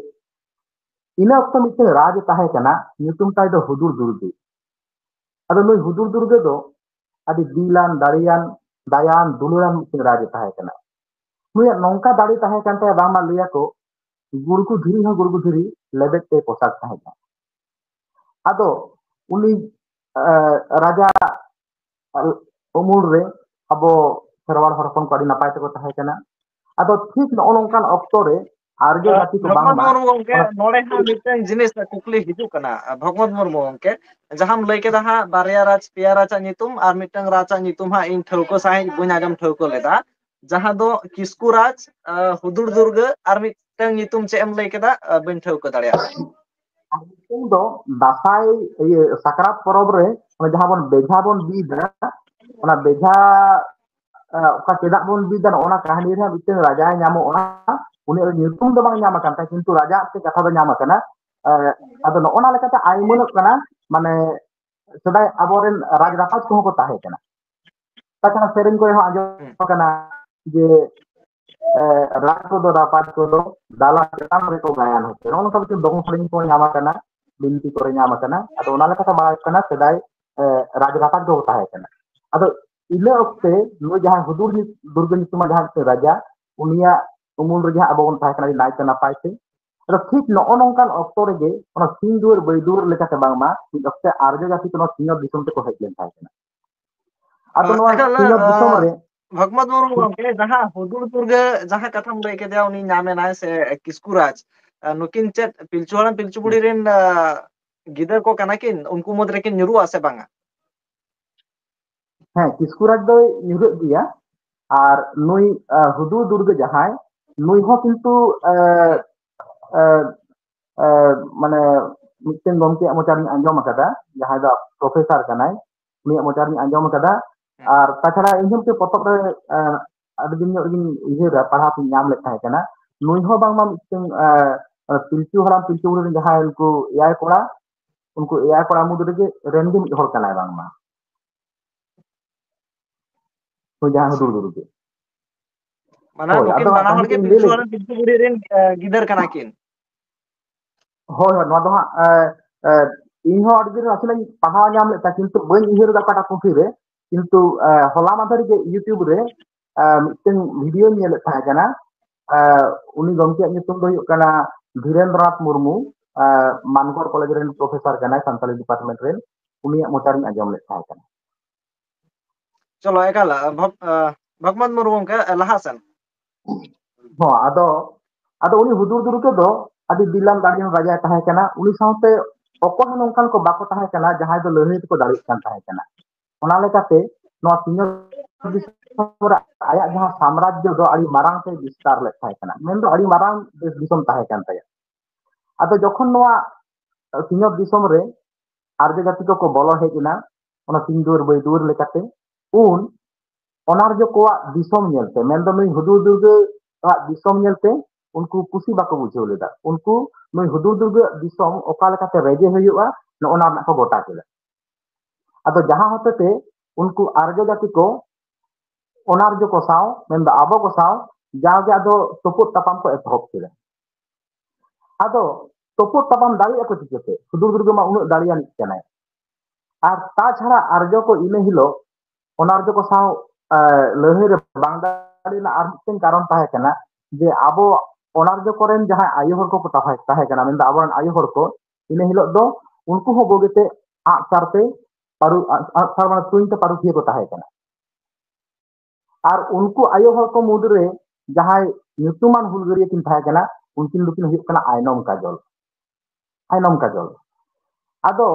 ᱤᱱᱟᱹ ᱚᱠᱛᱚ ᱢᱤᱫᱴᱮᱱ ᱨᱟᱡᱽ ᱮ ᱛᱟᱦᱮᱸ ᱠᱟᱱᱟ, ᱧᱩᱛᱩᱢ ᱛᱟᱭ ᱫᱚ ᱦᱩᱫᱩᱲ ᱫᱩᱨᱜᱟᱹ᱾ ᱟᱫᱚ ᱱᱩᱭ ᱦᱩᱫᱩᱲ ᱫᱩᱨᱜᱟᱹ ᱫᱚ ᱟᱹᱰᱤ ᱫᱤᱞᱟᱱ, ᱫᱟᱲᱮᱭᱟᱱ, ᱫᱟᱭᱟᱱ, ᱫᱩᱞᱟᱹᱲᱟᱱ ᱢᱤᱫᱴᱮᱱ ᱨᱟᱡᱽ ᱮ ᱛᱟᱦᱮᱸ ᱠᱟᱱᱟ᱾ ᱱᱩᱭᱟᱜ ᱱᱚᱝᱠᱟ ᱫᱟᱲᱮ ᱛᱟᱦᱮᱸ ᱠᱟᱱ ᱛᱟᱭᱟ, ᱵᱟᱝᱢᱟ ᱞᱟᱹᱭᱟᱠᱚ ᱜᱩᱲᱜᱩ ᱫᱷᱤᱨᱤ ᱦᱚᱸ ᱜᱩᱲᱜᱩ ᱫᱷᱤᱨᱤ ᱞᱮᱵᱮᱫ ᱛᱮ ᱯᱚᱥᱟᱜ ᱛᱟᱦᱮᱸ ᱠᱟᱱᱟ᱾ ᱟᱫᱚ ᱩᱱᱤ ᱨᱟᱡᱟ ᱩᱢᱩᱞ ᱨᱮ ᱟᱵᱚ ᱠᱷᱮᱨᱣᱟᱲ ᱦᱚᱲ ᱦᱚᱯᱚᱱ ᱠᱚ ᱟᱹᱰᱤ ᱱᱟᱯᱟᱭ ᱛᱮᱠᱚ ᱛᱟᱦᱮᱸ ᱠᱟᱱᱟ᱾ ᱟᱫᱚ ᱴᱷᱤᱠ ᱱᱚᱜᱼᱚ ᱱᱚᱝᱠᱟᱱ ᱚᱠᱛᱚ ᱨᱮ ᱟᱨᱡᱚ ᱡᱟᱹᱛᱤ ᱠᱚ ᱵᱷᱚᱜᱽᱱᱟᱛᱷ ᱵᱟᱝᱢᱟ ᱢᱩᱨᱢᱩ ᱜᱚᱢᱠᱮ, ᱚᱱᱟ ᱱᱚᱰᱮ ᱦᱟᱸᱜ ᱢᱤᱫᱴᱟᱝ ᱡᱤᱱᱤᱥ ᱠᱩᱠᱞᱤ ᱦᱤᱡᱩᱜ ᱠᱟᱱᱟ᱾ ᱵᱷᱚᱜᱽᱱᱟᱛᱷ ᱢᱩᱨᱢᱩ ᱜᱚᱢᱠᱮ, ᱡᱟᱦᱟᱸᱢ ᱞᱟᱹᱭ ᱠᱮᱫᱟ ᱦᱟᱸᱜ ᱵᱟᱨᱭᱟ ᱨᱟᱡᱽ, ᱯᱮᱭᱟ ᱨᱟᱡᱽ ᱟᱜ ᱧᱩᱛᱩᱢ, ᱟᱨ ᱢᱤᱫᱴᱟᱝ ᱨᱟᱡᱽ ᱟᱜ ᱧᱩᱛᱩᱢ ᱦᱟᱸᱜ ᱤᱧ ᱴᱷᱟᱹᱣᱠᱟᱹ ᱥᱟᱺᱦᱤᱡ ᱵᱟᱹᱧ ᱟᱸᱡᱚᱢ ᱴᱷᱟᱹᱣᱠᱟᱹ ᱞᱮᱫᱟ, ᱡᱟᱦᱟᱸ ᱫᱚ ᱠᱤᱥᱠᱩ ᱨᱟᱡᱽ, ᱦᱩᱫᱩᱲ ᱫᱩᱨᱜᱟᱹ, ᱟᱨ ᱢᱤᱫᱴᱟᱝ ᱧᱩᱛᱩᱢ ᱪᱮᱫ ᱮᱢ ᱞᱟᱹᱭ ᱠᱮᱫᱟ? ᱵᱟᱹᱧ ᱴᱷᱟᱹᱣᱠᱟᱹ ᱫᱟᱲᱮᱭᱟᱜ ᱠᱟᱱᱟ᱾ ᱟᱨ ᱢᱤᱫᱴᱟᱝ ᱫᱚ ᱫᱟᱸᱥᱟᱭ, ᱤᱭᱟᱹ, ᱥᱟᱠᱨᱟᱛ ᱯᱚᱨᱚᱵᱽ ᱨᱮ ᱚᱱᱟ ᱡᱟᱦᱟᱸ ᱵᱚᱱ ᱵᱮᱡᱷᱟ ᱵᱚᱱ ᱵᱤᱫᱟ, ᱚᱱᱟ ᱵᱮᱡᱷᱟ ᱚᱠᱟ ᱪᱮᱫᱟᱜ ᱵᱚᱱ ᱵᱤᱫᱟ, ᱚᱱᱟ ᱠᱟᱹᱦᱱᱤ ᱨᱮ ᱢᱤᱫᱴᱟᱝ ᱨᱟᱡᱟᱭ ᱧᱟᱢᱚᱜᱼᱟ᱾ ᱩᱱᱤᱭᱟᱜ ᱧᱩᱛᱩᱢ ᱫᱚ ᱵᱟᱝ ᱧᱟᱢ ᱟᱠᱟᱱ ᱛᱟᱭᱟ, ᱠᱤᱱᱛᱩ ᱨᱟᱡᱟ ᱛᱮ ᱠᱟᱛᱷᱟ ᱫᱚ ᱧᱟᱢ ᱟᱠᱟᱱᱟ᱾ ᱟᱫᱚ ᱱᱚᱜᱼᱚ ᱱᱟ ᱞᱮᱠᱟᱛᱮ ᱟᱭᱢᱟᱹᱱᱚᱜ ᱠᱟᱱᱟ, ᱢᱟᱱᱮ ᱥᱮᱫᱟᱭ ᱟᱵᱚᱨᱮᱱ ᱨᱟᱡᱽ ᱨᱟᱯᱟᱡᱽ ᱠᱚᱦᱚᱸ ᱠᱚ ᱛᱟᱦᱮᱸ ᱠᱟᱱᱟ᱾ ᱛᱟᱪᱷᱟᱲᱟ ᱥᱮᱨᱮᱧ ᱠᱚᱨᱮ ᱦᱚᱸ ᱟᱸᱡᱚᱢ ᱟᱠᱟᱱᱟ ᱡᱮ ᱨᱟᱡᱽ ᱠᱚᱫᱚ ᱨᱟᱯᱟᱡᱽ ᱠᱚᱫᱚ ᱫᱟᱞᱟᱱ ᱪᱮᱛᱟᱱ ᱨᱮᱠᱚ ᱜᱟᱭᱟᱱ ᱦᱚᱪᱚᱭᱟ, ᱱᱚᱜᱼᱚ ᱱᱚᱝᱠᱟ ᱢᱤᱫᱴᱮᱱ ᱫᱚᱝ ᱥᱮᱨᱮᱧ ᱠᱚ ᱧᱟᱢ ᱟᱠᱟᱱᱟ, ᱵᱤᱱᱛᱤ ᱠᱚᱨᱮ ᱧᱟᱢ ᱟᱠᱟᱱᱟ᱾ ᱟᱫᱚ ᱚᱱᱟ ᱞᱮᱠᱟᱛᱮ ᱵᱟᱲᱟᱭ ᱠᱟᱱᱟ ᱥᱮᱫᱟᱭ ᱨᱟᱡᱽ ᱨᱟᱯᱟᱡᱽ ᱫᱚ ᱛᱟᱦᱮᱸ ᱠᱟᱱᱟ᱾ ᱟᱫᱚ ᱤᱱᱟᱹ ᱚᱠᱛᱮ ᱱᱩᱭ ᱡᱟᱦᱟᱸᱭ ᱦᱩᱫᱩᱲ ᱫᱩᱨᱜᱟᱹ ᱧᱩᱛᱩᱢᱟᱱ ᱡᱟᱦᱟᱸ ᱢᱤᱫᱴᱮᱱ ᱨᱟᱡᱟ, ᱩᱱᱤᱭᱟᱜ ᱩᱢᱩᱞ ᱨᱮ ᱡᱟᱦᱟᱸ ᱟᱵᱚ ᱵᱚᱱ ᱛᱟᱦᱮᱸ ᱠᱟᱱᱟ ᱟᱹᱰᱤ ᱱᱟᱭᱛᱮ ᱱᱟᱯᱟᱭ ᱛᱮ᱾ ᱟᱫᱚ ᱴᱷᱤᱠ ᱱᱚᱜᱼᱚ ᱱᱚᱝᱠᱟᱱ ᱚᱠᱛᱚ ᱨᱮᱜᱮ ᱚᱱᱟ ᱥᱤᱧ ᱫᱩᱣᱟᱹᱨ ᱵᱟᱹᱭ ᱫᱩᱣᱟᱹᱨ ᱞᱮᱠᱟᱛᱮ ᱵᱟᱝᱢᱟ ᱢᱤᱫ ᱚᱠᱛᱮ ᱟᱨᱡᱚ ᱡᱟᱹᱛᱤ ᱠᱚ ᱱᱚᱣᱟ ᱥᱤᱧᱚᱛ ᱫᱤᱥᱚᱢ ᱛᱮᱠᱚ ᱦᱮᱡ ᱞᱮᱱ ᱛᱟᱦᱮᱸ ᱠᱟᱱᱟ᱾ ᱟᱫᱚ ᱱᱚᱣᱟ ᱮᱠᱟᱞ, ᱥᱤᱧᱚᱛ ᱫᱤᱥᱚᱢ ᱨᱮ ᱵᱷᱚᱜᱽᱢᱚᱛ ᱢᱩᱨᱢᱩ ᱜᱚᱢᱠᱮ, ᱡᱟᱦᱟᱸ ᱦᱩᱫᱩᱲ ᱫᱩᱨᱜᱟᱹ ᱡᱟᱦᱟᱸ ᱠᱟᱛᱷᱟᱢ ᱞᱟᱹᱭ ᱠᱮᱫᱮᱭᱟ, ᱩᱱᱤ ᱧᱟᱢ ᱮᱱᱟᱭ ᱥᱮ ᱠᱤᱥᱠᱩ ᱨᱟᱡᱽ, ᱟᱨ ᱱᱩᱠᱤᱱ ᱪᱮᱫ ᱯᱤᱞᱪᱩ ᱦᱟᱲᱟᱢ ᱯᱤᱞᱪᱩ ᱵᱩᱲᱦᱤ ᱨᱮᱱ, ᱟᱨ, ᱜᱤᱫᱟᱹᱨ ᱠᱚ ᱠᱟᱱᱟ ᱠᱤᱱ? ᱩᱱᱠᱩ ᱢᱩᱫᱽ ᱨᱮᱠᱤᱱ ᱧᱩᱨᱩᱜᱼᱟ ᱥᱮ ᱵᱟᱝᱟ? ᱦᱮᱸ, ᱠᱤᱥᱠᱩ ᱨᱟᱡᱽ ᱫᱚᱭ ᱧᱩᱨᱦᱟᱹᱜ ᱜᱮᱭᱟ᱾ ᱟᱨ ᱱᱩᱭ, ᱟᱨ, ᱦᱩᱫᱩᱲ ᱫᱩᱨᱜᱟᱹ ᱡᱟᱦᱟᱸᱭ, ᱱᱩᱭ ᱦᱚᱸ ᱠᱤᱱᱛᱩ, ᱟᱨ, ᱟᱨ, ᱟᱨ, ᱢᱟᱱᱮ, ᱢᱤᱫᱴᱮᱱ ᱜᱚᱢᱠᱮᱭᱟᱜ ᱢᱚᱪᱟ ᱨᱤᱧ ᱟᱸᱡᱚᱢ ᱟᱠᱟᱫᱟ, ᱡᱟᱦᱟᱸᱭ ᱫᱚ ᱯᱨᱚᱯᱷᱮᱥᱟᱨ ᱠᱟᱱᱟᱭ, ᱩᱱᱤᱭᱟᱜ ᱢᱚᱪᱟ ᱨᱤᱧ ᱟᱸᱡᱚᱢ ᱟᱠᱟᱫᱟ᱾ ᱟᱨ ᱛᱟᱪᱷᱟᱲᱟ ᱤᱧ ᱦᱚᱸ ᱢᱤᱫᱴᱮᱱ ᱯᱚᱛᱚᱵ ᱨᱮ, ᱟᱨ, ᱟᱹᱰᱤ ᱫᱤᱱ ᱧᱚᱜ ᱨᱮᱜᱤᱧ ᱩᱭᱦᱟᱹᱨᱟ, ᱯᱟᱲᱦᱟᱣ ᱛᱤᱧ ᱧᱟᱢ ᱞᱮᱫ ᱛᱟᱦᱮᱸ ᱠᱟᱱᱟ᱾ ᱱᱩᱭ ᱦᱚᱸ ᱵᱟᱝᱢᱟ ᱢᱤᱫᱴᱮᱱ, ᱟᱨ, ᱯᱤᱞᱪᱩ ᱦᱟᱲᱟᱢ ᱯᱤᱞᱪᱩ ᱵᱩᱲᱦᱤ ᱨᱮᱱ ᱡᱟᱦᱟᱸᱭ ᱩᱱᱠᱩ ᱮᱭᱟᱭ ᱠᱚᱲᱟ, ᱩᱱᱠᱩ ᱮᱭᱟᱭ ᱠᱚᱲᱟ ᱢᱩᱫᱽ ᱨᱮᱜᱮ ᱨᱮᱱ ᱜᱮ ᱢᱤᱫ ᱦᱚᱲ ᱠᱟᱱᱟᱭ ᱵᱟᱝᱢᱟ᱾ ᱦᱳᱭ, ᱡᱟᱦᱟᱸ ᱦᱩᱫᱩᱲ ᱫᱩᱨᱜᱟᱹ᱾ ᱢᱟᱱᱮ ᱦᱳᱭ, ᱱᱩᱠᱤᱱ ᱟᱫᱚ ᱵᱟᱱᱟ ᱦᱟᱸᱜ ᱦᱚᱲ ᱜᱮ ᱤᱧ ᱞᱟᱹᱭ ᱯᱤᱞᱪᱩ ᱞᱮᱜᱮ᱾ ᱦᱟᱲᱟᱢ ᱯᱤᱞᱪᱩ ᱵᱩᱲᱦᱤ ᱨᱮᱱ, ᱮ, ᱜᱤᱫᱟᱹᱨ ᱠᱟᱱᱟ ᱠᱤᱱ᱾ ᱦᱳᱭ, ᱦᱳᱭ, ᱱᱚᱣᱟ ᱫᱚ ᱦᱟᱸᱜ, ᱮ, ᱮ, ᱤᱧ ᱦᱚᱸ ᱟᱹᱰᱤ ᱫᱤᱱ ᱱᱟᱥᱮᱱᱟᱜ ᱤᱧ ᱯᱟᱲᱦᱟᱣ ᱧᱟᱢ ᱞᱮᱫ ᱛᱟᱦᱮᱸ, ᱠᱤᱱᱛᱩ ᱵᱟᱹᱧ ᱩᱭᱦᱟᱹᱨ ᱮᱫᱟ ᱚᱠᱟᱴᱟᱜ ᱯᱩᱛᱷᱤ ᱨᱮ᱾ ᱠᱤᱱᱛᱩ, ᱮ, ᱦᱚᱞᱟ ᱢᱟᱫᱷᱮᱨ ᱜᱮ YouTube ᱨᱮ, ᱮ, ᱢᱤᱫᱴᱮᱱ ᱵᱷᱤᱰᱤᱭᱳᱧ ᱧᱮᱞᱮᱫ ᱛᱟᱦᱮᱸ ᱠᱟᱱᱟ᱾ ᱮ, ᱩᱱᱤ ᱜᱚᱢᱠᱮᱭᱟᱜ ᱧᱩᱛᱩᱢ ᱫᱚ ᱦᱩᱭᱩᱜ ᱠᱟᱱᱟ ᱫᱷᱤᱨᱮᱱᱫᱨᱚᱱᱟᱛᱷ ᱢᱩᱨᱢᱩ, ᱮ, ᱢᱟᱱᱠᱚᱨ ᱠᱚᱞᱮᱡᱽ ᱨᱮᱱ ᱯᱨᱚᱯᱷᱮᱥᱚᱨ ᱠᱟᱱᱟᱭ, ᱥᱟᱱᱛᱟᱲᱤ ᱰᱤᱯᱟᱨᱴᱢᱮᱱᱴ ᱨᱮᱱ᱾ ᱩᱱᱤᱭᱟᱜ ᱢᱚᱪᱟ ᱨᱤᱧ ᱟᱸᱡᱚᱢ ᱞᱮᱫ ᱛᱟᱦᱮᱸ ᱠᱟᱱᱟ᱾ ᱪᱚᱞᱚ, ᱮᱠᱟᱞ, ᱟᱸ, ᱵᱷᱚᱜ-, ᱟᱸ, ᱵᱷᱚᱜᱽᱢᱚᱛ ᱢᱩᱨᱢᱩ ᱜᱚᱢᱠᱮ, ᱟᱸ, ᱞᱟᱦᱟ ᱥᱮᱱ᱾ ᱦᱚᱸ, ᱟᱫᱚ, ᱟᱫᱚ ᱩᱱᱤ ᱦᱩᱫᱩᱲ ᱫᱩᱨᱜᱟᱹ ᱫᱚ ᱟᱹᱰᱤ ᱵᱤᱞᱟᱱ ᱫᱟᱲᱮᱭᱟᱱ ᱨᱟᱡᱟᱭ ᱛᱟᱦᱮᱸ ᱠᱟᱱᱟ᱾ ᱩᱱᱤ ᱥᱟᱶᱛᱮ ᱚᱠᱚᱭ ᱦᱚᱸ ᱱᱚᱝᱠᱟᱱ ᱠᱚ ᱵᱟᱠᱚ ᱛᱟᱦᱮᱸ ᱠᱟᱱᱟ, ᱡᱟᱦᱟᱸᱭ ᱫᱚ ᱞᱟᱹᱲᱦᱟᱹᱭ ᱛᱮᱠᱚ ᱫᱟᱲᱮᱭᱟᱜ ᱠᱟᱱ ᱛᱟᱦᱮᱸ ᱠᱟᱱᱟ᱾ ᱚᱱᱟ ᱞᱮᱠᱟᱛᱮ ᱱᱚᱣᱟ ᱥᱤᱧᱚᱛ ᱫᱤᱥᱚᱢ ᱨᱮ ᱟᱭᱟᱜ ᱡᱟᱦᱟᱸ ᱥᱟᱢᱨᱟᱡᱽᱡᱚ ᱫᱚ ᱟᱹᱰᱤ ᱢᱟᱨᱟᱝ ᱛᱮ ᱵᱤᱥᱛᱟᱨ ᱞᱮᱫ ᱛᱟᱦᱮᱸ ᱠᱟᱱᱟ, ᱢᱮᱱᱫᱚ ᱟᱹᱰᱤ ᱢᱟᱨᱟᱝ ᱫᱮᱥ ᱫᱤᱥᱚᱢ ᱛᱟᱦᱮᱸ ᱠᱟᱱ ᱛᱟᱭᱟ᱾ ᱟᱫᱚ ᱡᱚᱠᱷᱚᱱ ᱱᱚᱣᱟ ᱥᱤᱧᱚᱛ ᱫᱤᱥᱚᱢ ᱨᱮ ᱟᱨᱡᱚ ᱡᱟᱹᱛᱤ ᱠᱚᱠᱚ ᱵᱚᱞᱚ ᱦᱮᱡ ᱮᱱᱟ, ᱚᱱᱟ ᱥᱤᱧ ᱫᱩᱣᱟᱹᱨ ᱵᱟᱹᱭ ᱫᱩᱣᱟᱹᱨ ᱞᱮᱠᱟᱛᱮ, ᱩᱱ ᱚᱱᱟᱨᱡᱚ ᱠᱚᱣᱟᱜ ᱫᱤᱥᱚᱢ ᱧᱮᱞᱛᱮ, ᱢᱮᱱᱫᱚ ᱱᱩᱭ ᱦᱩᱫᱩᱲ ᱫᱩᱨᱜᱟᱹ ᱟᱜ ᱫᱤᱥᱚᱢ ᱧᱮᱞᱛᱮ ᱩᱱᱠᱩ ᱠᱩᱥᱤ ᱵᱟᱠᱚ ᱵᱩᱡᱷᱟᱹᱣ ᱞᱮᱫᱟ᱾ ᱩᱱᱠᱩ ᱱᱩᱭ ᱦᱩᱫᱩᱲ ᱫᱩᱨᱜᱟᱹ ᱟᱜ ᱫᱤᱥᱚᱢ ᱚᱠᱟ ᱞᱮᱠᱟᱛᱮ ᱨᱮᱡᱮ ᱦᱩᱭᱩᱜᱼᱟ, ᱱᱚᱜᱼᱚ ᱱᱟ ᱨᱮᱱᱟᱜ ᱠᱚ ᱜᱚᱴᱟ ᱠᱮᱫᱟ᱾ ᱟᱫᱚ ᱡᱟᱦᱟᱸ ᱦᱚᱛᱮᱛᱮ ᱩᱱᱠᱩ ᱟᱨᱡᱚ ᱡᱟᱹᱛᱤ ᱠᱚ ᱚᱱᱟᱨᱡᱚ ᱠᱚ ᱥᱟᱶ, ᱢᱮᱱᱫᱚ ᱟᱵᱚ ᱠᱚ ᱥᱟᱶ ᱡᱟᱣᱜᱮ ᱟᱫᱚ ᱛᱩᱯᱩᱫ ᱛᱟᱯᱟᱢ ᱠᱚ ᱮᱛᱚᱦᱚᱵ ᱠᱮᱫᱟ᱾ ᱟᱫᱚ ᱛᱩᱯᱩᱫ ᱛᱟᱯᱟᱢ ᱫᱟᱲᱮᱭᱟᱜᱼᱟ ᱠᱚ ᱪᱤᱠᱟᱹᱛᱮ? ᱦᱩᱫᱩᱲ ᱫᱩᱨᱜᱟᱹ ᱢᱟ ᱩᱱᱟᱹᱜ ᱫᱟᱲᱮᱭᱟᱱᱤᱡ ᱠᱟᱱᱟᱭ᱾ ᱟᱨ ᱛᱟᱪᱷᱟᱲᱟ ᱟᱨᱡᱚ ᱠᱚ ᱤᱱᱟᱹ ᱦᱤᱞᱳᱜ ᱚᱱᱟᱨᱡᱚ ᱠᱚ ᱥᱟᱶ, ᱮ, ᱞᱟᱹᱲᱦᱟᱹᱭ ᱨᱮ ᱵᱟᱝ ᱫᱟᱲᱮ ᱨᱮᱱᱟᱜ ᱟᱨ ᱢᱤᱫᱴᱮᱱ ᱠᱟᱨᱚᱱ ᱛᱟᱦᱮᱸ ᱠᱟᱱᱟ ᱡᱮ ᱟᱵᱚ ᱚᱱᱟᱨᱡᱚ ᱠᱚᱨᱮᱱ ᱡᱟᱦᱟᱸᱭ ᱟᱭᱳ ᱦᱚᱲ ᱠᱚᱠᱚ ᱛᱟᱦᱮᱸ, ᱛᱟᱦᱮᱸ ᱠᱟᱱᱟ, ᱢᱮᱱᱫᱚ ᱟᱵᱚᱨᱮᱱ ᱟᱭᱳ ᱦᱚᱲ ᱠᱚ, ᱤᱱᱟᱹ ᱦᱤᱞᱳᱜ ᱫᱚ ᱩᱱᱠᱩ ᱦᱚᱸ ᱵᱳᱜᱮᱛᱮ ᱟᱸᱜ ᱥᱟᱨ ᱛᱮ ᱯᱟᱹᱨᱩ-, ᱟᱸᱜ, ᱟᱸᱜ ᱥᱟᱨ ᱢᱟᱱᱮ ᱛᱩᱧ ᱛᱮ ᱯᱟᱹᱨᱩᱠᱷᱤᱭᱟᱹ ᱠᱚ ᱛᱟᱦᱮᱸ ᱠᱟᱱᱟ᱾ ᱟᱨ ᱩᱱᱠᱩ ᱟᱭᱳ ᱦᱚᱲ ᱠᱚ ᱢᱩᱫᱽᱨᱮ ᱡᱟᱦᱟᱸᱭ ᱧᱩᱛᱩᱢᱟᱱ ᱦᱩᱞᱜᱟᱹᱨᱤᱭᱟᱹ ᱠᱤᱱ ᱛᱟᱦᱮᱸ ᱠᱟᱱᱟ, ᱩᱱᱠᱤᱱ ᱫᱚᱠᱤᱱ ᱦᱩᱭᱩᱜ ᱠᱟᱱᱟ ᱟᱭᱱᱚᱢ ᱠᱟᱡᱚᱞ᱾ ᱟᱭᱱᱚᱢ ᱠᱟᱡᱚᱞ᱾ ᱟᱫᱚ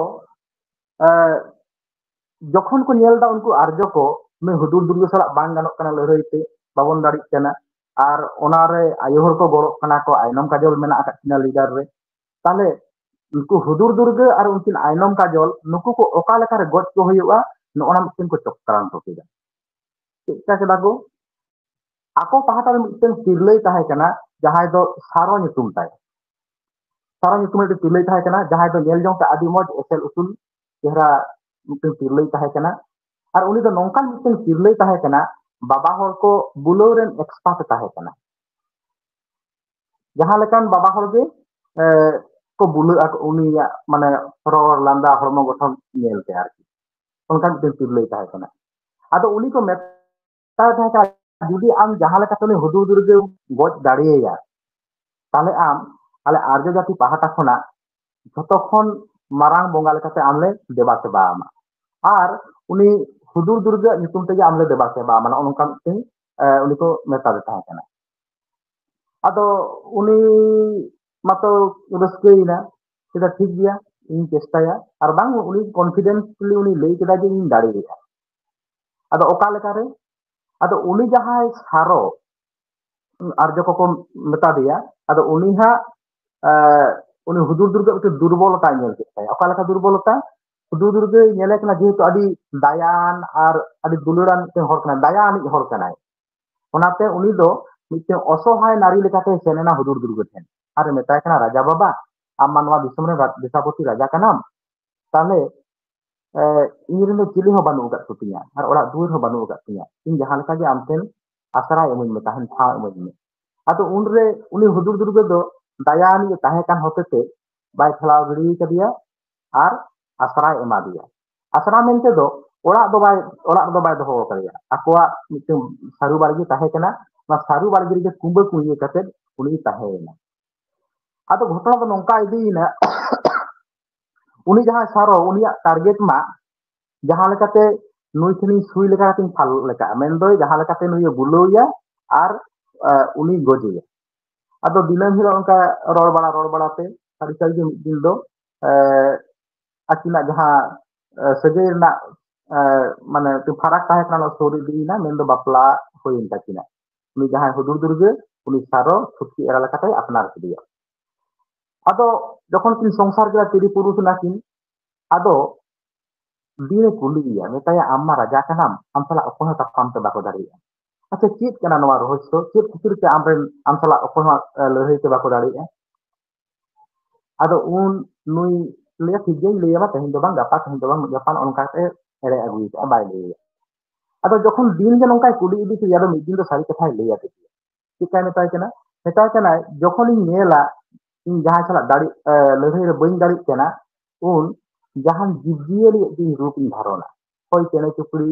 ᱡᱚᱠᱷᱚᱱ ᱠᱚ ᱧᱮᱞ ᱮᱫᱟ ᱩᱱᱠᱩ ᱟᱨᱡᱚ ᱠᱚ, ᱱᱩᱭ ᱦᱩᱫᱩᱲ ᱫᱩᱨᱜᱟᱹ ᱥᱟᱞᱟᱜ ᱵᱟᱝ ᱜᱟᱱᱚᱜ ᱠᱟᱱᱟ ᱞᱟᱹᱲᱦᱟᱹᱭ ᱛᱮ, ᱵᱟᱵᱚᱱ ᱫᱟᱲᱮᱜ ᱠᱟᱱᱟ, ᱟᱨ ᱚᱱᱟᱨᱮ ᱟᱭᱳ ᱦᱚᱲ ᱠᱚ ᱜᱚᱲᱚᱜ ᱠᱟᱱᱟ ᱠᱚ, ᱟᱭᱱᱚᱢ ᱠᱟᱡᱚᱞ ᱢᱮᱱᱟᱜ ᱟᱠᱟᱫ ᱠᱤᱱᱟ ᱞᱤᱰᱟᱨ ᱨᱮ, ᱛᱟᱦᱞᱮ ᱩᱱᱠᱩ ᱦᱩᱫᱩᱲ ᱫᱩᱨᱜᱟᱹ ᱟᱨ ᱩᱱᱠᱤᱱ ᱟᱭᱱᱚᱢ ᱠᱟᱡᱚᱞ ᱱᱩᱠᱩ ᱠᱚ ᱚᱠᱟ ᱞᱮᱠᱟᱨᱮ ᱜᱚᱡ ᱠᱚ ᱦᱩᱭᱩᱜᱼᱟ, ᱱᱚᱜᱼᱚ ᱱᱟ ᱢᱤᱫᱴᱮᱱ ᱠᱚ ᱪᱚᱠᱨᱟᱱᱛᱚ ᱠᱮᱫᱟ᱾ ᱪᱮᱫ ᱞᱮᱠᱟ ᱠᱮᱫᱟ ᱠᱚ? ᱟᱠᱚ ᱯᱟᱦᱴᱟ ᱨᱮ ᱢᱤᱫᱴᱮᱱ ᱛᱤᱨᱞᱟᱹᱭ ᱛᱟᱦᱮᱸ ᱠᱟᱱᱟ, ᱡᱟᱦᱟᱸᱭ ᱫᱚ ᱥᱟᱨᱚ ᱧᱩᱛᱩᱢ ᱛᱟᱭ᱾ ᱥᱟᱨᱚ ᱧᱩᱛᱩᱢ ᱢᱤᱫᱴᱮᱱ ᱛᱤᱨᱞᱟᱹᱭ ᱛᱟᱦᱮᱸ ᱠᱟᱱᱟ, ᱡᱟᱦᱟᱸᱭ ᱫᱚ ᱧᱮᱞ ᱡᱚᱝ ᱛᱮ ᱟᱹᱰᱤ ᱢᱚᱡᱽ, ᱮᱥᱮᱞ ᱩᱥᱩᱞ ᱪᱮᱦᱨᱟ ᱢᱤᱫᱴᱮᱱ ᱛᱤᱨᱞᱟᱹᱭ ᱛᱟᱦᱮᱸ ᱠᱟᱱᱟ᱾ ᱟᱨ ᱩᱱᱤ ᱫᱚ ᱱᱚᱝᱠᱟᱱ ᱢᱤᱫᱴᱮᱱ ᱛᱤᱨᱞᱟᱹᱭ ᱛᱟᱦᱮᱸ ᱠᱟᱱᱟ, ᱵᱟᱵᱟ ᱦᱚᱲ ᱠᱚ ᱵᱩᱞᱟᱹᱣ ᱨᱮᱱ ᱮᱠᱥᱯᱟᱨᱴ ᱮ ᱛᱟᱦᱮᱸ ᱠᱟᱱᱟ᱾ ᱡᱟᱦᱟᱸ ᱞᱮᱠᱟᱱ ᱵᱟᱵᱟ ᱦᱚᱲ ᱜᱮ ᱠᱚ ᱵᱩᱞᱟᱹᱜ ᱟᱠᱚ ᱩᱱᱤᱭᱟᱜ, ᱢᱟᱱᱮ, ᱨᱚᱲ ᱞᱟᱸᱫᱟ, ᱦᱚᱲᱢᱚ ᱜᱚᱴᱷᱚᱱ ᱧᱮᱞ ᱛᱮ ᱟᱨᱠᱤ᱾ ᱚᱱᱠᱟᱱ ᱢᱤᱫᱴᱮᱱ ᱛᱤᱨᱞᱟᱹᱭ ᱛᱟᱦᱮᱸ ᱠᱟᱱᱟ᱾ ᱟᱫᱚ ᱩᱱᱤ ᱠᱚ ᱢᱮᱛᱟᱭ ᱛᱟᱦᱮᱸ ᱠᱟᱱᱟ, "ᱡᱩᱫᱤ ᱟᱢ ᱡᱟᱦᱟᱸ ᱞᱮᱠᱟᱛᱮ ᱩᱱᱤ ᱦᱩᱫᱩᱲ ᱫᱩᱨᱜᱟᱹᱢ ᱜᱚᱡ ᱫᱟᱲᱮᱭᱟᱭᱟ, ᱛᱟᱦᱞᱮ ᱟᱢ ᱟᱞᱮ ᱟᱨᱡᱚ ᱡᱟᱹᱛᱤ ᱯᱟᱦᱴᱟ ᱠᱷᱚᱱᱟᱜ ᱡᱷᱚᱛᱚ ᱠᱷᱚᱱ ᱢᱟᱨᱟᱝ ᱵᱚᱸᱜᱟ ᱞᱮᱠᱟᱛᱮ ᱟᱢᱞᱮ ᱫᱮᱵᱟ ᱥᱮᱵᱟ ᱟᱢᱟ, ᱟᱨ ᱩᱱᱤ ᱦᱩᱫᱩᱲ ᱫᱩᱨᱜᱟᱹ ᱧᱩᱛᱩᱢ ᱛᱮᱜᱮ ᱟᱢᱞᱮ ᱫᱮᱵᱟ ᱥᱮᱵᱟ ᱟᱢᱟ", ᱱᱚᱜᱼᱚ ᱱᱚᱝᱠᱟ ᱢᱤᱫᱴᱮᱱ ᱩᱱᱤ ᱠᱚ ᱢᱮᱛᱟᱫᱮ ᱛᱟᱦᱮᱸ ᱠᱟᱱᱟ᱾ ᱟᱫᱚ ᱩᱱᱤ ᱢᱟᱛᱚ ᱨᱟᱹᱥᱠᱟᱹᱭᱮᱱᱟ, ᱴᱷᱤᱠ ᱜᱮᱭᱟ, ᱤᱧ ᱪᱮᱥᱴᱟᱭᱟ᱾ ᱟᱨ ᱵᱟᱝ, ᱩᱱᱤ ᱠᱚᱱᱯᱷᱤᱰᱮᱱᱥᱞᱤ ᱩᱱᱤ ᱞᱟᱹᱭ ᱠᱮᱫᱟ ᱡᱮ ᱤᱧ ᱫᱟᱲᱮᱭᱟᱜᱼᱟ᱾ ᱟᱫᱚ ᱚᱠᱟ ᱞᱮᱠᱟᱨᱮ? ᱟᱫᱚ ᱩᱱᱤ ᱡᱟᱦᱟᱸᱭ ᱥᱟᱨᱚ ᱟᱨᱡᱚ ᱠᱚᱠᱚ ᱢᱮᱛᱟ ᱫᱮᱭᱟ, ᱟᱫᱚ ᱩᱱᱤ ᱦᱟᱸᱜ ᱩᱱᱤ ᱦᱩᱫᱩᱲ ᱫᱩᱨᱜᱟᱹ ᱢᱤᱫᱴᱮᱱ ᱫᱩᱨᱵᱚᱞᱚᱛᱟᱭ ᱧᱮᱞ ᱠᱮᱫ ᱛᱟᱭᱟ᱾ ᱚᱠᱟ ᱞᱮᱠᱟ ᱫᱩᱨᱵᱚᱞᱚᱛᱟ? ᱦᱩᱫᱩᱲ ᱫᱩᱨᱜᱟᱹᱭ ᱧᱮᱞᱮ ᱠᱟᱱᱟ ᱡᱮᱦᱮᱛᱩ ᱟᱹᱰᱤ ᱫᱟᱭᱟᱱ ᱟᱨ ᱟᱹᱰᱤ ᱫᱩᱞᱟᱹᱲᱟᱱ ᱢᱤᱫᱴᱮᱱ ᱦᱚᱲ ᱠᱟᱱᱟᱭ, ᱫᱟᱭᱟ ᱟᱱᱤᱡ ᱦᱚᱲ ᱠᱟᱱᱟᱭ᱾ ᱚᱱᱟᱛᱮ ᱩᱱᱤ ᱫᱚ ᱢᱤᱫᱴᱮᱱ ᱚᱥᱚᱦᱟᱭ ᱱᱟᱨᱤ ᱞᱮᱠᱟᱛᱮ ᱥᱮᱱ ᱮᱱᱟ ᱦᱩᱫᱩᱲ ᱫᱩᱨᱜᱟᱹ ᱴᱷᱮᱱ ᱟᱨ ᱮ ᱢᱮᱛᱟᱭ ᱠᱟᱱᱟ, "ᱨᱟᱡᱟ ᱵᱟᱵᱟ, ᱟᱢ ᱢᱟ ᱱᱚᱣᱟ ᱫᱤᱥᱚᱢ ᱨᱮᱱ ᱫᱮᱥᱟᱯᱚᱛᱤ ᱨᱟᱡᱟ ᱠᱟᱱᱟᱢ, ᱛᱟᱦᱞᱮ ᱤᱧ ᱨᱮᱱ ᱫᱚ ᱪᱤᱞᱤ ᱦᱚᱸ ᱵᱟᱹᱱᱩᱜ ᱟᱠᱟᱫ ᱠᱚᱛᱤᱧᱟ ᱟᱨ ᱚᱲᱟᱜ ᱫᱩᱣᱟᱹᱨ ᱦᱚᱸ ᱵᱟᱹᱱᱩᱜ ᱟᱠᱟᱫ ᱛᱤᱧᱟ, ᱤᱧ ᱡᱟᱦᱟᱸ ᱞᱮᱠᱟ ᱜᱮ ᱟᱢ ᱴᱷᱮᱱ ᱟᱥᱨᱟᱭ ᱤᱢᱟᱹᱧ ᱢᱮ, ᱛᱟᱦᱮᱱ ᱴᱷᱟᱶ ᱤᱢᱟᱹᱧ ᱢᱮ᱾" ᱟᱫᱚ ᱩᱱᱨᱮ ᱩᱱᱤ ᱦᱩᱫᱩᱲ ᱫᱩᱨᱜᱟᱹ ᱫᱚ ᱫᱟᱭᱟ ᱟᱱᱤᱡ ᱮ ᱛᱟᱦᱮᱸ ᱠᱟᱱ ᱦᱚᱛᱮᱛᱮ ᱵᱟᱭ ᱴᱷᱮᱞᱟᱣ ᱜᱤᱰᱤ ᱠᱟᱫᱮᱭᱟ ᱟᱨ ᱟᱥᱨᱟᱭ ᱮᱢᱟ ᱫᱮᱭᱟ᱾ ᱟᱥᱨᱟ ᱢᱮᱱᱛᱮ ᱫᱚ ᱚᱲᱟᱜ ᱫᱚ ᱵᱟᱭ, ᱚᱲᱟᱜ ᱨᱮᱫᱚ ᱵᱟᱭ ᱫᱚᱦᱚ ᱟᱠᱟᱫᱮᱭᱟ, ᱟᱠᱚᱣᱟᱜ ᱢᱤᱫᱴᱟᱝ ᱥᱟᱹᱨᱩ ᱵᱟᱲᱜᱮ ᱛᱟᱦᱮᱸ ᱠᱟᱱᱟ, ᱚᱱᱟ ᱥᱟᱹᱨᱩ ᱵᱟᱲᱜᱮ ᱨᱮᱜᱮ ᱠᱩᱸᱵᱟᱹ ᱠᱩᱸᱭᱟᱹ ᱠᱟᱛᱮ ᱩᱱᱤ ᱛᱟᱦᱮᱸᱭᱮᱱᱟ᱾ ᱟᱫᱚ ᱜᱷᱚᱴᱚᱱᱟ ᱫᱚ ᱱᱚᱝᱠᱟ ᱤᱫᱤᱭᱮᱱᱟ, ᱩᱱᱤ ᱡᱟᱦᱟᱸᱭ ᱥᱟᱨᱚ, ᱩᱱᱤᱭᱟᱜ ᱴᱟᱨᱜᱮᱴ ᱢᱟ ᱡᱟᱦᱟᱸ ᱞᱮᱠᱟᱛᱮ ᱱᱩᱭ ᱴᱷᱮᱱᱤᱧ ᱥᱩᱭ ᱞᱮᱠᱟ ᱠᱟᱛᱮᱧ ᱯᱷᱟᱞ ᱞᱮᱠᱟᱜᱼᱟ, ᱢᱮᱱᱫᱚ ᱡᱟᱦᱟᱸ ᱞᱮᱠᱟᱛᱮ ᱱᱩᱭᱮ ᱵᱩᱞᱟᱹᱣᱮᱭᱟ ᱟᱨ ᱩᱱᱤ ᱜᱚᱡᱮᱭᱟ᱾ ᱟᱫᱚ ᱫᱤᱱᱟᱹᱢ ᱦᱤᱞᱳᱜ ᱚᱱᱠᱟ ᱨᱚᱲ ᱵᱟᱲᱟ ᱨᱚᱲ ᱵᱟᱲᱟᱛᱮ ᱥᱟᱹᱨᱤ ᱥᱟᱹᱨᱤ ᱜᱮ ᱢᱤᱫ ᱫᱤᱱ ᱫᱚ ᱟᱹᱠᱤᱱᱟᱜ ᱡᱟᱦᱟᱸ ᱥᱟᱹᱜᱟᱹᱭ ᱨᱮᱱᱟᱜ ᱢᱟᱱᱮ ᱯᱷᱟᱨᱟᱠ ᱛᱟᱦᱮᱸ ᱠᱟᱱᱟ, ᱚᱱᱟ ᱥᱩᱨ ᱤᱫᱤᱭᱮᱱᱟ, ᱢᱮᱱᱫᱚ ᱵᱟᱯᱞᱟ ᱦᱩᱭᱮᱱ ᱛᱟᱹᱠᱤᱱᱟ᱾ ᱩᱱᱤ ᱡᱟᱦᱟᱸᱭ ᱦᱩᱫᱩᱲ ᱫᱩᱨᱜᱟᱹ, ᱩᱱᱤ ᱥᱟᱨᱚ ᱪᱷᱩᱴᱠᱤ ᱮᱨᱟ ᱞᱮᱠᱟᱛᱮᱭ ᱟᱯᱱᱟᱨ ᱠᱮᱫᱮᱭᱟ᱾ ᱟᱫᱚ ᱡᱚᱠᱷᱚᱱ ᱠᱤᱱ ᱥᱚᱝᱥᱟᱨ ᱠᱮᱫᱟ ᱛᱤᱨᱤ ᱯᱩᱨᱩᱥ ᱮᱱᱟᱠᱤᱱ, ᱟᱫᱚ ᱫᱤᱱᱮ ᱠᱩᱞᱤᱭᱮᱭᱟ, ᱢᱮᱛᱟᱭᱟ, "ᱟᱢ ᱢᱟ ᱨᱟᱡᱟ ᱠᱟᱱᱟᱢ, ᱟᱢ ᱥᱟᱞᱟᱜ ᱚᱠᱚᱭ ᱦᱚᱸ ᱛᱟᱯᱟᱢ ᱛᱮ ᱵᱟᱠᱚ ᱫᱟᱲᱮᱭᱟᱜᱼᱟ᱾ ᱟᱪᱪᱷᱟ, ᱪᱮᱫ ᱠᱟᱱᱟ ᱱᱚᱣᱟ ᱨᱚᱦᱚᱥᱭᱚ? ᱪᱮᱫ ᱠᱷᱟᱹᱛᱤᱨ ᱛᱮ ᱟᱢᱨᱮᱱ, ᱟᱢ ᱥᱟᱞᱟᱜ ᱚᱠᱚᱭ ᱦᱚᱸ ᱞᱟᱹᱲᱦᱟᱹᱭ ᱛᱮ ᱵᱟᱠᱚ ᱫᱟᱲᱮᱭᱟᱜᱼᱟ?" ᱟᱫᱚ ᱩᱱ ᱱᱩᱭ ᱞᱟᱹᱭᱟ, "ᱴᱷᱤᱠ ᱜᱮᱭᱟᱧ ᱞᱟᱹᱭᱟᱢᱟ, ᱛᱮᱦᱮᱧ ᱫᱚ ᱵᱟᱝ, ᱜᱟᱯᱟ, ᱛᱮᱦᱮᱧ ᱫᱚ ᱵᱟᱝ, ᱜᱟᱯᱟ", ᱱᱚᱜᱼᱚ ᱱᱚᱝᱠᱟ ᱠᱟᱛᱮ ᱮᱲᱮ ᱟᱹᱜᱩᱭ ᱠᱟᱜᱼᱟ, ᱵᱟᱭ ᱞᱟᱹᱭᱟ᱾ ᱟᱫᱚ ᱡᱚᱠᱷᱚᱱ ᱫᱤᱱ ᱜᱮ ᱱᱚᱝᱠᱟᱭ ᱠᱩᱞᱤ ᱤᱫᱤ ᱠᱮᱫᱮᱭᱟ, ᱟᱫᱚ ᱢᱤᱫ ᱫᱤᱱ ᱫᱚ ᱥᱟᱹᱨᱤ ᱠᱟᱛᱷᱟᱭ ᱞᱟᱹᱭ ᱟᱫᱮ ᱜᱮᱭᱟ᱾ ᱪᱮᱫᱠᱟᱭ ᱢᱮᱛᱟᱭ ᱠᱟᱱᱟ? ᱢᱮᱛᱟᱭ ᱠᱟᱱᱟᱭ, "ᱡᱚᱠᱷᱚᱱᱤᱧ ᱧᱮᱞᱟ ᱤᱧ ᱡᱟᱦᱟᱸᱭ ᱥᱟᱞᱟᱜ ᱫᱟᱲᱮ, ᱮ, ᱞᱟᱹᱲᱦᱟᱹᱭ ᱨᱮ ᱵᱟᱹᱧ ᱫᱟᱲᱮᱜ ᱠᱟᱱᱟ, ᱩᱱ ᱡᱟᱦᱟᱱ ᱡᱤᱵᱽᱼᱡᱤᱭᱟᱹᱞᱤᱭᱟᱜ ᱜᱮ ᱨᱩᱯ ᱤᱧ ᱫᱷᱟᱨᱚᱱᱟ, ᱦᱚᱭ ᱪᱮᱬᱮ ᱪᱩᱯᱲᱤ,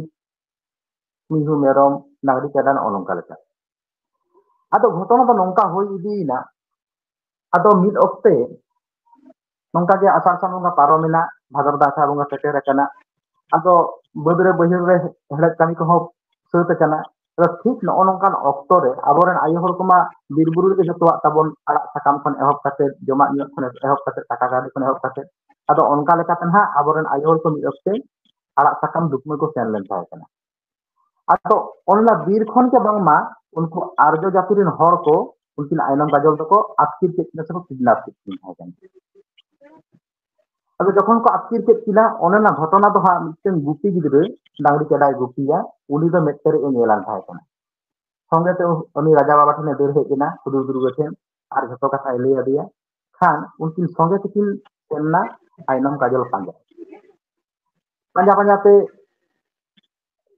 ᱢᱤᱦᱩ ᱢᱮᱨᱚᱢ, ᱰᱟᱝᱨᱤ ᱠᱟᱰᱟ, ᱱᱚᱜᱼᱚ ᱱᱚᱝᱠᱟ ᱞᱮᱠᱟ᱾" ᱟᱫᱚ ᱜᱷᱚᱴᱚᱱᱟ ᱫᱚ ᱱᱚᱝᱠᱟ ᱦᱩᱭ ᱤᱫᱤᱭᱮᱱᱟ, ᱟᱫᱚ ᱢᱤᱫ ᱚᱠᱛᱮ ᱱᱚᱝᱠᱟ ᱜᱮ ᱟᱥᱟᱲ ᱥᱟᱱ ᱵᱚᱸᱜᱟ ᱯᱟᱨᱚᱢᱮᱱᱟ, ᱵᱷᱟᱫᱚᱨ ᱫᱟᱸᱥᱟᱭ ᱵᱚᱸᱜᱟ ᱥᱮᱴᱮᱨ ᱟᱠᱟᱱᱟ᱾ ᱟᱫᱚ ᱵᱟᱹᱫᱽ ᱨᱮ ᱵᱟᱹᱭᱦᱟᱹᱲ ᱨᱮ ᱦᱮᱲᱦᱮᱫ ᱠᱟᱹᱢᱤ ᱠᱚᱦᱚᱸ ᱥᱟᱹᱛ ᱟᱠᱟᱱᱟ᱾ ᱟᱫᱚ ᱴᱷᱤᱠ ᱱᱚᱜᱼᱚ ᱱᱚᱝᱠᱟᱱ ᱚᱠᱛᱚ ᱨᱮ ᱟᱵᱚᱨᱮᱱ ᱟᱭᱳ ᱦᱚᱲ ᱠᱚᱢᱟ ᱵᱤᱨ ᱵᱩᱨᱩ ᱨᱮᱜᱮ ᱡᱚᱛᱚᱣᱟᱜ ᱛᱟᱵᱚᱱ, ᱟᱲᱟᱜ ᱥᱟᱠᱟᱢ ᱠᱷᱚᱱ ᱮᱦᱚᱵ ᱠᱟᱛᱮ, ᱡᱚᱢᱟᱜ ᱧᱩᱣᱟᱜ ᱠᱷᱚᱱ ᱮᱦᱚᱵ ᱠᱟᱛᱮ, ᱴᱟᱠᱟ ᱠᱟᱹᱣᱰᱤ ᱠᱷᱚᱱ ᱮᱦᱚᱵ ᱠᱟᱛᱮ᱾ ᱟᱫᱚ ᱚᱱᱠᱟ ᱞᱮᱠᱟᱛᱮ ᱱᱟᱦᱟᱜ ᱟᱵᱚᱨᱮᱱ ᱟᱭᱳ ᱦᱚᱲ ᱠᱚ ᱢᱤᱫ ᱚᱠᱛᱮ ᱟᱲᱟᱜ ᱥᱟᱠᱟᱢ ᱫᱩᱠᱢᱟᱹ ᱠᱚ ᱥᱮᱱ ᱞᱮᱱ ᱛᱟᱦᱮᱸ ᱠᱟᱱᱟ᱾ ᱟᱫᱚ ᱚᱱᱟ ᱵᱤᱨ ᱠᱷᱚᱱ ᱜᱮ ᱵᱟᱝᱢᱟ ᱩᱱᱠᱩ ᱟᱨᱡᱚ ᱡᱟᱹᱛᱤ ᱨᱮᱱ ᱦᱚᱲ ᱠᱚ ᱩᱱᱠᱤᱱ ᱟᱭᱱᱚᱢ ᱠᱟᱡᱚᱞ ᱫᱚᱠᱚ ᱟᱹᱛᱠᱤᱨ ᱠᱮᱫ ᱠᱤᱱᱟ ᱥᱮᱠᱚ ᱠᱤᱰᱱᱟᱯ ᱠᱮᱫ ᱠᱤᱱ ᱛᱟᱦᱮᱸ ᱠᱟᱱᱟ᱾ ᱟᱫᱚ ᱡᱚᱠᱷᱚᱱ ᱠᱚ ᱟᱹᱛᱠᱤᱨ ᱠᱮᱫ ᱠᱤᱱᱟ, ᱚᱱᱮ ᱚᱱᱟ ᱜᱷᱚᱴᱚᱱᱟ ᱫᱚ ᱦᱟᱸᱜ ᱢᱤᱫᱴᱮᱱ ᱜᱩᱯᱤ ᱜᱤᱫᱽᱨᱟᱹ ᱰᱟᱝᱨᱤ ᱠᱟᱰᱟᱭ ᱜᱩᱯᱤᱭᱟ, ᱩᱱᱤ ᱫᱚ ᱢᱮᱫ ᱯᱮᱨᱮᱡ ᱮ ᱧᱮᱞᱟᱱ ᱛᱟᱦᱮᱸ ᱠᱟᱱᱟ᱾ ᱥᱚᱸᱜᱮ ᱛᱮ ᱩᱱᱤ ᱨᱟᱡᱟ ᱵᱟᱵᱟ ᱴᱷᱮᱱᱮ ᱫᱟᱹᱲ ᱦᱮᱡ ᱮᱱᱟ, ᱦᱩᱫᱩᱲ ᱫᱩᱨᱜᱟᱹ ᱴᱷᱮᱱ, ᱟᱨ ᱡᱷᱚᱛᱚ ᱠᱟᱛᱷᱟᱭ ᱞᱟᱹᱭ ᱟᱫᱮᱭᱟ᱾ ᱠᱷᱟᱱ ᱩᱱᱠᱤᱱ ᱥᱚᱸᱜᱮ ᱛᱮᱠᱤᱱ ᱥᱮᱱ ᱮᱱᱟ ᱟᱭᱱᱚᱢ ᱠᱟᱡᱚᱞ ᱯᱟᱸᱡᱟ᱾ ᱯᱟᱸᱡᱟ ᱯᱟᱸᱡᱟ ᱛᱮ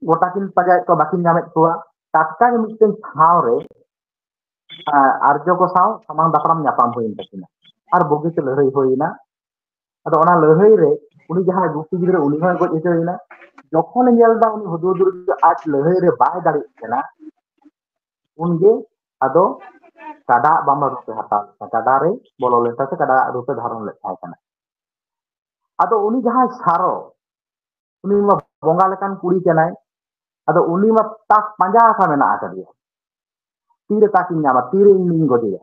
ᱜᱚᱴᱟ ᱠᱤᱱ ᱯᱟᱸᱡᱟᱭᱮᱫ ᱠᱚᱣᱟ, ᱵᱟᱹᱠᱤᱱ ᱧᱟᱢᱮᱫ ᱠᱚᱣᱟ᱾ ᱴᱟᱴᱠᱟ ᱜᱮ ᱢᱤᱫᱴᱮᱱ ᱴᱷᱟᱶ ᱨᱮ, ᱟᱸ, ᱟᱨᱡᱚ ᱠᱚ ᱥᱟᱶ ᱥᱟᱢᱟᱝ ᱫᱟᱯᱨᱟᱢ ᱧᱟᱯᱟᱢ ᱦᱩᱭᱮᱱ ᱛᱟᱹᱠᱤᱱᱟ᱾ ᱟᱨ ᱵᱩᱜᱤᱛᱮ ᱞᱟᱹᱲᱦᱟᱹᱭ ᱦᱩᱭᱮᱱᱟ᱾ ᱟᱫᱚ ᱚᱱᱟ ᱞᱟᱹᱲᱦᱟᱹᱭ ᱨᱮ ᱩᱱᱤ ᱡᱟᱦᱟᱸᱭ ᱜᱩᱯᱤ ᱜᱤᱫᱽᱨᱟᱹ, ᱩᱱᱤ ᱦᱚᱸᱭ ᱜᱚᱡ ᱦᱚᱪᱚᱭᱮᱱᱟ᱾ ᱡᱚᱠᱷᱚᱱᱮ ᱧᱮᱞ ᱮᱫᱟ ᱩᱱᱤ ᱦᱩᱫᱩᱲ ᱫᱩᱨᱜᱟᱹ ᱟᱡ ᱞᱟᱹᱲᱦᱟᱹᱭ ᱨᱮ ᱵᱟᱭ ᱫᱟᱲᱮᱭᱟᱜ ᱠᱟᱱᱟ, ᱩᱱᱜᱮ ᱟᱫᱚ ᱠᱟᱰᱟ ᱵᱟᱢᱟ ᱨᱩᱯᱮ ᱦᱟᱛᱟᱣ ᱞᱮᱫᱟ, ᱠᱟᱰᱟ ᱨᱮ ᱵᱚᱞᱚ ᱞᱮᱱ ᱛᱟᱭ ᱛᱮ ᱠᱟᱰᱟ ᱨᱩᱯᱮ ᱫᱷᱟᱨᱚᱱ ᱞᱮᱫ ᱛᱟᱦᱮᱸ ᱠᱟᱱᱟ᱾ ᱟᱫᱚ ᱩᱱᱤ ᱡᱟᱦᱟᱸᱭ ᱥᱟᱨᱚ, ᱩᱱᱤ ᱢᱟ ᱵᱚᱸᱜᱟ ᱞᱮᱠᱟᱱ ᱠᱩᱲᱤ ᱠᱟᱱᱟᱭ᱾ ᱟᱫᱚ ᱩᱱᱤ ᱢᱟ ᱛᱟᱠ ᱯᱟᱸᱡᱟ ᱟᱥᱟ ᱢᱮᱱᱟᱜ ᱟᱠᱟᱫᱮᱭᱟ, ᱛᱤᱨᱮ ᱛᱟᱠᱤᱧ ᱧᱟᱢᱟ, ᱛᱤᱨᱮ ᱤᱧᱤᱧ ᱜᱚᱡᱮᱭᱟ᱾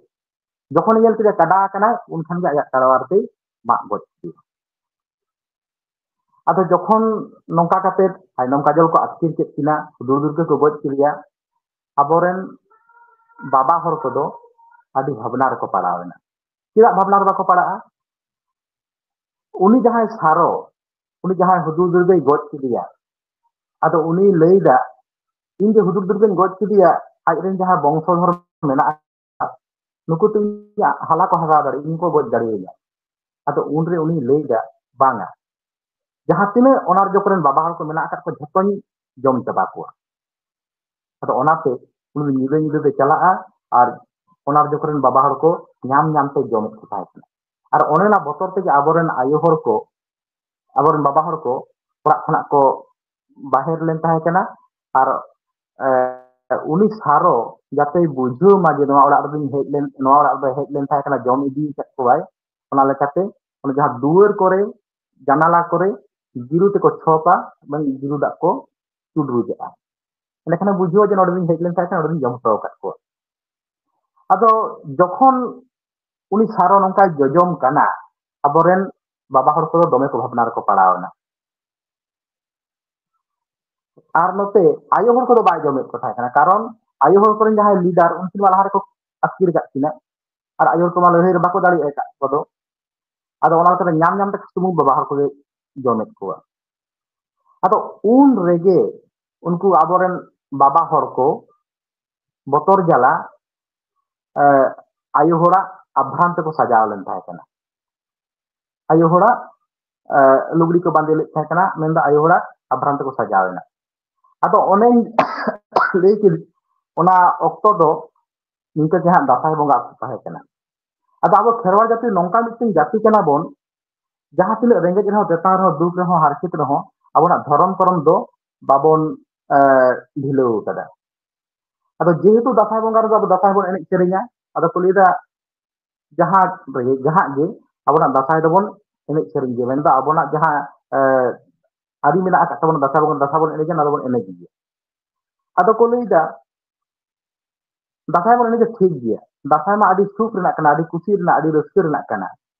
ᱡᱚᱠᱷᱚᱱᱮ ᱧᱮᱞ ᱠᱮᱫᱟ ᱠᱟᱰᱟ ᱟᱠᱟᱱᱟᱭ, ᱩᱱ ᱠᱷᱟᱱ ᱜᱮ ᱟᱭᱟᱜ ᱛᱟᱲᱣᱟᱨ ᱛᱮᱭ ᱢᱟᱜ ᱜᱚᱡ ᱠᱮᱫᱮᱭᱟ᱾ ᱟᱫᱚ ᱡᱚᱠᱷᱚᱱ ᱱᱚᱝᱠᱟ ᱠᱟᱛᱮ ᱟᱭᱱᱚᱢ ᱠᱟᱡᱚᱞ ᱠᱚ ᱟᱹᱛᱠᱤᱨ ᱠᱮᱫ ᱠᱤᱱᱟ, ᱦᱩᱫᱩᱲ ᱫᱩᱨᱜᱟᱹ ᱠᱚ ᱜᱚᱡ ᱠᱮᱫᱮᱭᱟ, ᱟᱵᱚᱨᱮᱱ ᱵᱟᱵᱟ ᱦᱚᱲ ᱠᱚᱫᱚ ᱟᱹᱰᱤ ᱵᱷᱟᱵᱽᱱᱟ ᱨᱮᱠᱚ ᱯᱟᱲᱟᱣ ᱮᱱᱟ᱾ ᱪᱮᱫᱟᱜ ᱵᱷᱟᱵᱽᱱᱟ ᱨᱮ ᱵᱟᱠᱚ ᱯᱟᱲᱟᱜᱼᱟ? ᱩᱱᱤ ᱡᱟᱦᱟᱸᱭ ᱥᱟᱨᱚ, ᱩᱱᱤ ᱡᱟᱦᱟᱸᱭ ᱦᱩᱫᱩᱲ ᱫᱩᱨᱜᱟᱹᱭ ᱜᱚᱡ ᱠᱮᱫᱮᱭᱟ, ᱟᱫᱚ ᱩᱱᱤ ᱞᱟᱹᱭᱫᱟ, "ᱤᱧ ᱡᱮ ᱦᱩᱫᱩᱲ ᱫᱩᱨᱜᱟᱹᱧ ᱜᱚᱡ ᱠᱮᱫᱮᱭᱟ, ᱟᱡᱨᱮᱱ ᱡᱟᱦᱟᱸ ᱵᱚᱝᱥᱚᱫᱷᱚᱨ ᱢᱮᱱᱟᱜ ᱱᱩᱠᱩ ᱛᱮ ᱤᱧᱟᱜ ᱦᱟᱞᱟ ᱠᱚ ᱦᱟᱛᱟᱣ ᱫᱟᱲᱮᱭᱟᱜᱼᱟ, ᱤᱧ ᱠᱚ ᱜᱚᱡ ᱫᱟᱲᱮᱭᱟᱹᱧᱟ᱾" ᱟᱫᱚ ᱩᱱᱨᱮ ᱩᱱᱤ ᱞᱟᱹᱭ ᱮᱫᱟ, "ᱵᱟᱝᱟ, ᱡᱟᱦᱟᱸ ᱛᱤᱱᱟᱹᱜ ᱚᱱᱟᱨᱡᱚ ᱠᱚᱨᱮᱱ ᱵᱟᱵᱟ ᱦᱚᱲ ᱠᱚ ᱢᱮᱱᱟᱜ ᱟᱠᱟᱫ ᱠᱚᱣᱟ, ᱡᱷᱚᱛᱚᱧ ᱡᱚᱢ ᱪᱟᱵᱟ ᱠᱚᱣᱟ᱾" ᱟᱫᱚ ᱚᱱᱟᱛᱮ ᱩᱱᱤ ᱧᱤᱫᱟᱹ ᱧᱤᱫᱟᱹ ᱛᱮ ᱪᱟᱞᱟᱜᱼᱟ ᱟᱨ ᱚᱱᱟᱨᱡᱚ ᱠᱚᱨᱮᱱ ᱵᱟᱵᱟ ᱦᱚᱲ ᱠᱚ ᱧᱟᱢ ᱧᱟᱢ ᱛᱮ ᱡᱚᱢᱮᱫ ᱠᱚ ᱛᱟᱦᱮᱸ ᱠᱟᱱᱟ᱾ ᱟᱨ ᱚᱱᱮ ᱚᱱᱟ ᱵᱚᱛᱚᱨ ᱛᱮᱜᱮ ᱟᱵᱚᱨᱮᱱ ᱟᱭᱳ ᱦᱚᱲ ᱠᱚ, ᱟᱵᱚᱨᱮᱱ ᱵᱟᱵᱟ ᱦᱚᱲ ᱠᱚ ᱚᱲᱟᱜ ᱠᱷᱚᱱᱟᱜ ᱠᱚ ᱵᱟᱦᱮᱨ ᱞᱮᱱ ᱛᱟᱦᱮᱸ ᱠᱟᱱᱟ᱾ ᱟᱨ ᱮ, ᱩᱱᱤ ᱥᱟᱨᱚ ᱡᱟᱛᱮᱭ ᱵᱩᱡᱷᱟᱹᱣ ᱢᱟ ᱡᱮ ᱱᱚᱣᱟ ᱚᱲᱟᱜ ᱨᱮᱫᱚᱧ ᱦᱮᱡ ᱞᱮᱱ, ᱱᱚᱣᱟ ᱚᱲᱟᱜ ᱨᱮᱫᱚ ᱦᱮᱡ ᱞᱮᱱ ᱛᱟᱦᱮᱸ ᱠᱟᱱᱟ, ᱡᱚᱢ ᱤᱫᱤ ᱟᱠᱟᱫ ᱠᱚᱣᱟᱭ, ᱚᱱᱟ ᱞᱮᱠᱟᱛᱮ ᱚᱱᱟ ᱡᱟᱦᱟᱸ ᱫᱩᱣᱟᱹᱨ ᱠᱚᱨᱮ, ᱡᱟᱱᱟᱞᱟ ᱠᱚᱨᱮ ᱡᱤᱨᱩ ᱛᱮᱠᱚ ᱪᱷᱚᱯᱟ, ᱵᱟᱝ ᱡᱤᱨᱩ ᱫᱟᱜ ᱠᱚ ᱪᱩᱰᱨᱩᱡᱟᱜᱼᱟ᱾ ᱮᱸᱰᱮᱠᱷᱟᱱᱮ ᱵᱩᱡᱷᱟᱹᱣᱟ ᱡᱮ ᱱᱚᱰᱮ ᱫᱚᱧ ᱦᱮᱡ ᱞᱮᱱ ᱛᱟᱦᱮᱸ ᱠᱟᱱᱟ, ᱱᱚᱰᱮ ᱫᱚᱧ ᱡᱚᱢ ᱦᱚᱪᱚ ᱟᱠᱟᱫ ᱠᱚᱣᱟ᱾ ᱟᱫᱚ ᱡᱚᱠᱷᱚᱱ ᱩᱱᱤ ᱥᱟᱨᱚ ᱱᱚᱝᱠᱟᱭ ᱡᱚᱡᱚᱢ ᱠᱟᱱᱟ, ᱟᱵᱚᱨᱮᱱ ᱵᱟᱵᱟ ᱦᱚᱲ ᱠᱚᱫᱚ ᱫᱚᱢᱮ ᱠᱚ ᱵᱷᱟᱵᱽᱱᱟ ᱨᱮᱠᱚ ᱯᱟᱲᱟᱣ ᱮᱱᱟ᱾ ᱟᱨ ᱱᱚᱛᱮ ᱟᱭᱳ ᱦᱚᱲ ᱠᱚᱫᱚ ᱵᱟᱭ ᱡᱚᱢᱮᱫ ᱠᱚ ᱛᱟᱦᱮᱸ ᱠᱟᱱᱟ, ᱠᱟᱨᱚᱱ ᱟᱭᱳ ᱦᱚᱲ ᱠᱚᱨᱮᱱ ᱡᱟᱦᱟᱸᱭ ᱞᱤᱰᱟᱨ, ᱩᱱᱠᱤᱱ ᱢᱟ ᱞᱟᱦᱟ ᱨᱮᱠᱚ ᱟᱹᱛᱠᱤᱨ ᱟᱠᱟᱫ ᱠᱤᱱᱟ, ᱟᱨ ᱟᱭᱳ ᱦᱚᱲ ᱠᱚᱢᱟ ᱞᱟᱹᱲᱦᱟᱹᱭ ᱨᱮ ᱵᱟᱠᱚ ᱫᱟᱲᱮᱭᱟᱜᱼᱟ ᱮᱴᱟᱜ ᱠᱚᱫᱚ᱾ ᱟᱫᱚ ᱚᱱᱟ ᱞᱮᱠᱟᱛᱮ ᱧᱟᱢ ᱧᱟᱢ ᱛᱮ ᱥᱩᱢᱩᱝ ᱵᱟᱵᱟ ᱦᱚᱲ ᱠᱚᱜᱮ ᱡᱚᱢᱮᱫ ᱠᱚᱣᱟ᱾ ᱟᱫᱚ ᱩᱱ ᱨᱮᱜᱮ ᱩᱱᱠᱩ ᱟᱵᱚᱨᱮᱱ ᱵᱟᱵᱟ ᱦᱚᱲ ᱠᱚ ᱵᱚᱛᱚᱨ ᱡᱟᱞᱟ, ᱮ, ᱟᱭᱳ ᱦᱚᱲᱟᱜ ᱟᱵᱷᱨᱟᱱ ᱛᱮᱠᱚ ᱥᱟᱡᱟᱣ ᱞᱮᱱ ᱛᱟᱦᱮᱸ ᱠᱟᱱᱟ᱾ ᱟᱭᱳ ᱦᱚᱲᱟᱜ, ᱮ, ᱞᱩᱜᱽᱲᱤ ᱠᱚ ᱵᱟᱸᱫᱮ ᱞᱮᱫ ᱛᱟᱦᱮᱸ ᱠᱟᱱᱟ, ᱢᱮᱱᱫᱚ ᱟᱭᱳ ᱦᱚᱲᱟᱜ ᱟᱵᱷᱨᱟᱱ ᱛᱮᱠᱚ ᱥᱟᱡᱟᱣ ᱮᱱᱟ᱾ ᱟᱫᱚ ᱚᱱᱮᱧ ᱞᱟᱹᱭ ᱠᱮᱫ, ᱚᱱᱟ ᱚᱠᱛᱚ ᱫᱚ ᱱᱤᱝᱠᱟᱹ ᱜᱮ ᱦᱟᱸᱜ ᱫᱟᱸᱥᱟᱭ ᱵᱚᱸᱜᱟ ᱚᱠᱛᱚ ᱛᱟᱦᱮᱸ ᱠᱟᱱᱟ᱾ ᱟᱫᱚ ᱟᱵᱚ ᱠᱷᱮᱨᱣᱟᱲ ᱡᱟᱹᱛᱤ ᱱᱚᱝᱠᱟ ᱢᱤᱫᱴᱮᱱ ᱡᱟᱹᱛᱤ ᱠᱟᱱᱟ ᱵᱚᱱ, ᱡᱟᱦᱟᱸ ᱛᱤᱱᱟᱹᱜ ᱨᱮᱸᱜᱮᱡ ᱨᱮᱦᱚᱸ, ᱛᱮᱛᱟᱝ ᱨᱮᱦᱚᱸ, ᱫᱩᱠ ᱨᱮᱦᱚᱸ, ᱦᱟᱨᱠᱮᱛ ᱨᱮᱦᱚᱸ, ᱟᱵᱚᱱᱟᱜ ᱫᱷᱚᱨᱚᱢ ᱠᱚᱨᱚᱢ ᱫᱚ ᱵᱟᱵᱚᱱ, ᱮ, ᱰᱷᱤᱞᱟᱹᱣ ᱠᱟᱫᱟ᱾ ᱟᱫᱚ ᱡᱮᱦᱮᱛᱩ ᱫᱟᱸᱥᱟᱭ ᱵᱚᱸᱜᱟ ᱨᱮᱫᱚ ᱟᱵᱚ ᱫᱟᱸᱥᱟᱭ ᱵᱚᱱ ᱮᱱᱮᱡ ᱥᱮᱨᱮᱧᱟ, ᱟᱫᱚ ᱠᱚ ᱞᱟᱹᱭᱫᱟ, ᱡᱟᱦᱟᱸ ᱨᱮᱜᱮ, ᱡᱟᱦᱟᱸ ᱜᱮ ᱟᱵᱚᱱᱟᱜ ᱫᱟᱸᱥᱟᱭ ᱫᱚᱵᱚᱱ ᱮᱱᱮᱡ ᱥᱮᱨᱮᱧ ᱜᱮᱭᱟ, ᱢᱮᱱᱫᱚ ᱟᱵᱚᱱᱟᱜ ᱡᱟᱦᱟᱸ, ᱮ, ᱟᱹᱨᱤ ᱢᱮᱱᱟᱜ ᱟᱠᱟᱫ ᱛᱟᱵᱚᱱᱟ, ᱫᱟᱸᱥᱟᱭ ᱵᱚᱱ, ᱫᱟᱸᱥᱟᱭ ᱵᱚᱱ ᱮᱱᱮᱡᱟ, ᱱᱚᱣᱟ ᱫᱚᱵᱚᱱ ᱮᱱᱮᱡ ᱜᱮᱭᱟ᱾ ᱟᱫᱚ ᱠᱚ ᱞᱟᱹᱭᱫᱟ, ᱫᱟᱸᱥᱟᱭ ᱵᱚᱱ ᱮᱱᱮᱡᱟ ᱴᱷᱤᱠ ᱜᱮᱭᱟ, ᱫᱟᱸᱥᱟᱭ ᱢᱟ ᱟᱹᱰᱤ ᱥᱩᱠ ᱨᱮᱱᱟᱜ ᱠᱟᱱᱟ, ᱟᱹᱰᱤ ᱠᱩᱥᱤ ᱨᱮᱱᱟᱜ, ᱟᱹᱰᱤ ᱨᱟᱹᱥᱠᱟᱹ ᱨᱮᱱᱟᱜ ᱠᱟᱱᱟ,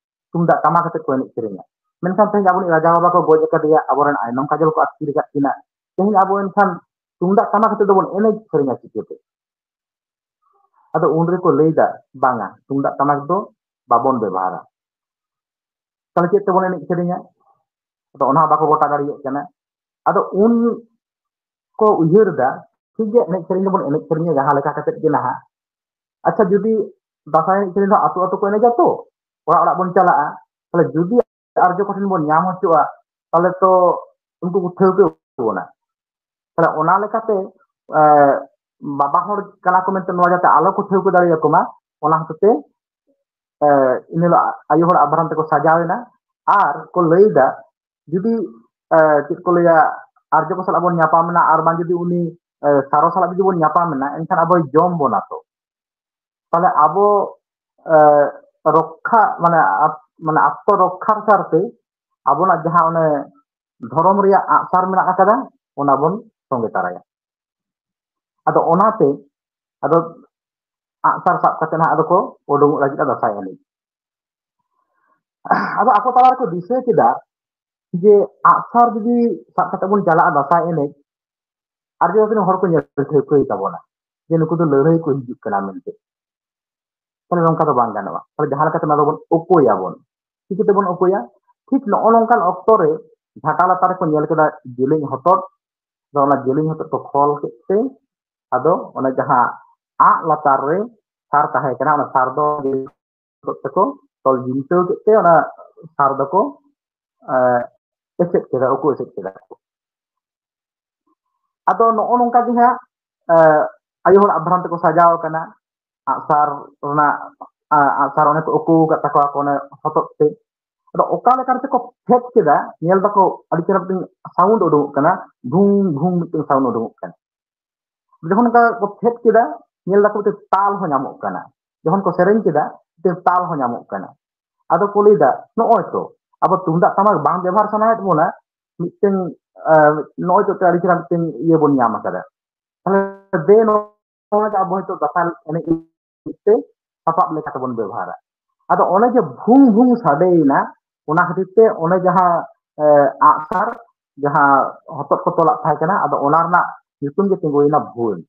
ᱛᱩᱢᱫᱟᱜ ᱴᱟᱢᱟᱠ ᱟᱛᱮ ᱠᱚ ᱮᱱᱮᱡ ᱥᱮᱨᱮᱧᱟ᱾ ᱢᱮᱱᱠᱷᱟᱱ ᱛᱮᱦᱮᱧ ᱟᱵᱚᱨᱮᱱ ᱨᱟᱡᱟ ᱵᱟᱵᱟ ᱠᱚ ᱜᱚᱡ ᱟᱠᱟᱫᱮᱭᱟ, ᱟᱵᱚᱨᱮᱱ ᱟᱭᱱᱚᱢ ᱠᱟᱡᱚᱞ ᱠᱚ ᱟᱹᱛᱠᱤᱨ ᱟᱠᱟᱫ ᱠᱤᱱᱟ, ᱛᱮᱦᱮᱧ ᱟᱵᱚ ᱮᱱᱠᱷᱟᱱ ᱛᱩᱢᱫᱟᱜ ᱴᱟᱢᱟᱠ ᱟᱛᱮ ᱫᱚᱵᱚᱱ ᱮᱱᱮᱡ ᱥᱮᱨᱮᱧᱟ ᱪᱤᱠᱟᱹᱛᱮ? ᱟᱫᱚ ᱩᱱ ᱨᱮᱠᱚ ᱞᱟᱹᱭᱫᱟ, ᱵᱟᱝᱟ, ᱛᱩᱢᱫᱟᱜ ᱴᱟᱢᱟᱠ ᱫᱚ ᱵᱟᱵᱚᱱ ᱵᱮᱵᱚᱦᱟᱨᱟ᱾ ᱛᱟᱦᱞᱮ ᱪᱮᱫ ᱛᱮᱵᱚᱱ ᱮᱱᱮᱡ ᱥᱮᱨᱮᱧᱟ? ᱟᱫᱚ ᱚᱱᱟ ᱦᱚᱸ ᱵᱟᱠᱚ ᱜᱚᱴᱟ ᱫᱟᱲᱮᱭᱟᱜ ᱠᱟᱱᱟ᱾ ᱟᱫᱚ ᱩᱱ ᱠᱚ ᱩᱭᱦᱟᱹᱨ ᱮᱫᱟ, ᱴᱷᱤᱠ ᱜᱮᱭᱟ, ᱮᱱᱮᱡ ᱥᱮᱨᱮᱧ ᱫᱚᱵᱚᱱ ᱮᱱᱮᱡ ᱥᱮᱨᱮᱧᱟ ᱡᱟᱦᱟᱸ ᱞᱮᱠᱟ ᱠᱟᱛᱮᱫ ᱜᱮ ᱱᱟᱦᱟᱜ᱾ ᱟᱪᱪᱷᱟ, ᱡᱩᱫᱤ ᱫᱟᱸᱥᱟᱭ ᱮᱱᱮᱡ ᱥᱮᱨᱮᱧ ᱫᱚ ᱟᱹᱛᱩ ᱟᱹᱛᱩ ᱠᱚ ᱮᱱᱮᱡᱟ ᱛᱚ, ᱚᱲᱟᱜ ᱚᱲᱟᱜ ᱵᱚᱱ ᱪᱟᱞᱟᱜᱼᱟ, ᱛᱟᱦᱞᱮ ᱡᱩᱫᱤ ᱟᱨᱡᱚ ᱠᱚᱴᱷᱮᱱ ᱵᱚᱱ ᱧᱟᱢ ᱦᱚᱪᱚᱜᱼᱟ, ᱛᱟᱦᱞᱮ ᱛᱚ ᱩᱱᱠᱩ ᱠᱚ ᱴᱷᱟᱹᱣᱠᱟᱹ ᱵᱚᱱᱟ᱾ ᱛᱟᱦᱞᱮ ᱚᱱᱟ ᱞᱮᱠᱟᱛᱮ, ᱮ, ᱵᱟᱵᱟ ᱦᱚᱲ ᱠᱟᱱᱟ ᱠᱚ ᱢᱮᱱᱛᱮ ᱱᱚᱣᱟ ᱡᱟᱛᱮ ᱟᱞᱚ ᱠᱚ ᱴᱷᱟᱹᱣᱠᱟᱹ ᱫᱟᱲᱮᱭᱟᱠᱚ ᱢᱟ, ᱚᱱᱟ ᱦᱚᱛᱮᱛᱮ, ᱮ, ᱤᱱᱟᱹ ᱦᱤᱞᱳᱜ ᱟᱭᱳ ᱦᱚᱲ ᱟᱵᱷᱨᱟᱱ ᱛᱮᱠᱚ ᱥᱟᱡᱟᱣ ᱮᱱᱟ᱾ ᱟᱨ ᱠᱚ ᱞᱟᱹᱭᱫᱟ, ᱡᱩᱫᱤ, ᱮ, ᱪᱮᱫ ᱠᱚ ᱞᱟᱹᱭᱟ, ᱟᱨᱡᱚ ᱠᱚ ᱥᱟᱞᱟᱜ ᱵᱚᱱ ᱧᱟᱯᱟᱢ ᱮᱱᱟ, ᱟᱨ ᱵᱟᱝ ᱡᱩᱫᱤ ᱩᱱᱤ, ᱮ, ᱥᱟᱨᱚ ᱥᱟᱞᱟᱜ ᱡᱩᱫᱤ ᱵᱚᱱ ᱧᱟᱯᱟᱢ ᱮᱱᱟ, ᱮᱱᱠᱷᱟᱱ ᱟᱵᱚᱭ ᱡᱚᱢ ᱵᱚᱱᱟ ᱛᱚ᱾ ᱛᱟᱦᱞᱮ ᱟᱵᱚ, ᱮ, ᱨᱚᱠᱠᱷᱟ, ᱢᱟᱱᱮ, ᱟᱛ-, ᱢᱟᱱᱮ, ᱟᱛᱛᱚ ᱨᱚᱠᱠᱷᱟᱨ ᱥᱟᱨᱛᱮ ᱟᱵᱚᱱᱟᱜ ᱡᱟᱦᱟᱸ ᱚᱱᱮ ᱫᱷᱚᱨᱚᱢ ᱨᱮᱭᱟᱜ ᱟᱜᱼᱥᱟᱨ ᱢᱮᱱᱟᱜ ᱟᱠᱟᱫᱟ, ᱚᱱᱟ ᱵᱚᱱ ᱥᱚᱸᱜᱮ ᱛᱟᱨᱟᱭᱟ᱾ ᱟᱫᱚ ᱚᱱᱟᱛᱮ, ᱟᱫᱚ ᱟᱜᱼᱥᱟᱨ ᱥᱟᱵ ᱠᱟᱛᱮ ᱱᱟᱦᱟᱜ ᱟᱫᱚ ᱠᱚ ᱩᱰᱩᱝᱚᱜ ᱞᱟᱹᱜᱤᱫ ᱫᱟᱸᱥᱟᱭ ᱮᱱᱮᱡ᱾ ᱟᱫᱚ ᱟᱠᱚ ᱛᱟᱞᱟ ᱨᱮᱠᱚ ᱫᱤᱥᱟᱹ ᱠᱮᱫᱟ ᱡᱮ ᱟᱜᱼᱥᱟᱨ ᱡᱩᱫᱤ ᱥᱟᱵ ᱠᱟᱛᱮ ᱵᱚᱱ ᱪᱟᱞᱟᱜᱼᱟ ᱫᱟᱸᱥᱟᱭ ᱮᱱᱮᱡ, ᱟᱨ ᱡᱩᱫᱤ ᱦᱚᱲ ᱠᱚ ᱧᱮᱞ ᱴᱷᱟᱹᱣᱠᱟᱹᱭ ᱛᱟᱵᱚᱱᱟ ᱡᱮ ᱱᱩᱠᱩ ᱫᱚ ᱞᱟᱹᱲᱦᱟᱹᱭ ᱠᱚ ᱦᱤᱡᱩᱜ ᱠᱟᱱᱟ ᱢᱮᱱᱛᱮ, ᱛᱟᱦᱞᱮ ᱱᱚᱝᱠᱟ ᱫᱚ ᱵᱟᱝ ᱜᱟᱱᱚᱜᱼᱟ᱾ ᱛᱟᱦᱞᱮ ᱡᱟᱦᱟᱸ ᱞᱮᱠᱟᱛᱮ ᱱᱚᱣᱟ ᱫᱚᱵᱚᱱ ᱩᱠᱩᱭᱟᱵᱚᱱ, ᱪᱤᱠᱟᱹ ᱛᱮᱵᱚᱱ ᱩᱠᱩᱭᱟ? ᱴᱷᱤᱠ ᱱᱚᱜᱼᱚ ᱱᱚᱝᱠᱟᱱ ᱚᱠᱛᱚ ᱨᱮ ᱡᱷᱟᱴᱟ ᱞᱟᱛᱟᱨ ᱨᱮᱠᱚ ᱧᱮᱞ ᱠᱮᱫᱟ ᱡᱮᱞᱮᱧ ᱦᱚᱛᱚᱫ, ᱟᱫᱚ ᱚᱱᱟ ᱡᱮᱞᱮᱧ ᱦᱚᱛᱚᱫ ᱠᱚ ᱠᱷᱚᱞ ᱠᱮᱫ ᱛᱮ, ᱟᱫᱚ ᱚᱱᱟ ᱡᱟᱦᱟᱸ ᱟᱜ ᱞᱟᱛᱟᱨ ᱨᱮ ᱥᱟᱨ ᱛᱟᱦᱮᱸ ᱠᱟᱱᱟ, ᱚᱱᱟ ᱥᱟᱨ ᱫᱚ ᱡᱮᱞᱮᱧ ᱦᱚᱛᱚᱫ ᱛᱮᱠᱚ ᱛᱚᱞ ᱡᱤᱱᱛᱟᱹᱣ ᱠᱮᱫ ᱛᱮ, ᱚᱱᱟ ᱥᱟᱨ ᱫᱚᱠᱚ, ᱮ, ᱮᱥᱮᱫ ᱠᱮᱫᱟ, ᱩᱠᱩ ᱮᱥᱮᱫ ᱠᱮᱫᱟ ᱠᱚ᱾ ᱟᱫᱚ ᱱᱚᱜᱼᱚ ᱱᱚᱝᱠᱟ ᱜᱮ ᱦᱟᱸᱜ, ᱮ, ᱟᱭᱳ ᱦᱚᱲ ᱟᱵᱷᱨᱟᱱ ᱛᱮᱠᱚ ᱥᱟᱡᱟᱣ ᱠᱟᱱᱟ, ᱟᱜᱼᱥᱟᱨ ᱨᱮᱱᱟᱜ, ᱟ-, ᱟᱜᱼᱥᱟᱨ ᱚᱱᱮ ᱠᱚ ᱩᱠᱩ ᱟᱠᱟᱫ ᱛᱟᱠᱚᱣᱟ ᱠᱚ ᱚᱱᱮ ᱦᱚᱛᱚᱫ ᱛᱮ᱾ ᱟᱫᱚ ᱚᱠᱟ ᱞᱮᱠᱟ ᱨᱮᱪᱚ ᱠᱚ ᱯᱷᱮᱰ ᱠᱮᱫᱟ, ᱧᱮᱞ ᱫᱟᱠᱚ ᱟᱹᱰᱤ ᱪᱮᱦᱨᱟ ᱢᱤᱫᱴᱮᱱ sound ᱩᱰᱩᱠᱚᱜ ᱠᱟᱱᱟ, ᱵᱷᱩᱝ ᱵᱷᱩᱝ ᱢᱤᱫᱴᱮᱱ sound ᱩᱰᱩᱠᱚᱜ ᱠᱟᱱᱟ᱾ ᱡᱚᱠᱷᱚᱱ ᱚᱱᱠᱟ ᱠᱚ ᱯᱷᱮᱰ ᱠᱮᱫᱟ, ᱧᱮᱞ ᱫᱟᱠᱚ ᱢᱤᱫᱴᱮᱱ ᱛᱟᱞ ᱦᱚᱸ ᱧᱟᱢᱚᱜ ᱠᱟᱱᱟ᱾ ᱡᱚᱠᱷᱚᱱ ᱠᱚ ᱥᱮᱨᱮᱧ ᱠᱮᱫᱟ, ᱢᱤᱫᱴᱮᱱ ᱛᱟᱞ ᱦᱚᱸ ᱧᱟᱢᱚᱜ ᱠᱟᱱᱟ᱾ ᱟᱫᱚ ᱠᱚ ᱞᱟᱹᱭᱫᱟ, ᱱᱚᱜᱼᱚᱭ ᱛᱚ, ᱟᱵᱚ ᱛᱩᱢᱫᱟᱜ ᱴᱟᱢᱟᱠ ᱵᱟᱝ ᱵᱮᱵᱚᱦᱟᱨ ᱥᱟᱱᱟᱭᱮᱫ ᱵᱚᱱᱟ, ᱢᱤᱫᱴᱮᱱ ᱱᱚᱜᱼᱚᱭ ᱛᱚ ᱟᱹᱰᱤ ᱪᱮᱦᱨᱟ ᱢᱤᱫᱴᱮᱱ ᱤᱭᱟᱹ ᱵᱚᱱ ᱧᱟᱢ ᱟᱠᱟᱫᱟ᱾ ᱛᱟᱦᱞᱮ ᱫᱮ ᱱᱚᱣᱟ ᱜᱮ ᱟᱵᱚ ᱦᱚᱭᱛᱳ ᱫᱟᱸᱥᱟᱭ ᱮᱱᱮᱡ ᱛᱮ ᱥᱟᱯᱟᱵ ᱞᱮᱠᱟ ᱛᱮᱵᱚᱱ ᱵᱮᱵᱚᱦᱟᱨᱟ᱾ ᱟᱫᱚ ᱚᱱᱮ ᱡᱮ ᱵᱷᱩᱝ ᱵᱷᱩᱝ ᱥᱟᱰᱮᱭᱮᱱᱟ, ᱚᱱᱟ ᱠᱷᱟᱹᱛᱤᱨ ᱛᱮ ᱚᱱᱮ ᱡᱟᱦᱟᱸ ᱟᱜᱼᱥᱟᱨ, ᱡᱟᱦᱟᱸ ᱦᱚᱛᱚᱫ ᱠᱚ ᱛᱚᱞᱟᱜ ᱛᱟᱦᱮᱸ ᱠᱟᱱᱟ, ᱟᱫᱚ ᱚᱱᱟ ᱨᱮᱱᱟᱜ ᱧᱩᱛᱩᱢ ᱜᱮ ᱛᱤᱸᱜᱩᱭᱮᱱᱟ ᱵᱷᱩᱣᱟᱹᱝ᱾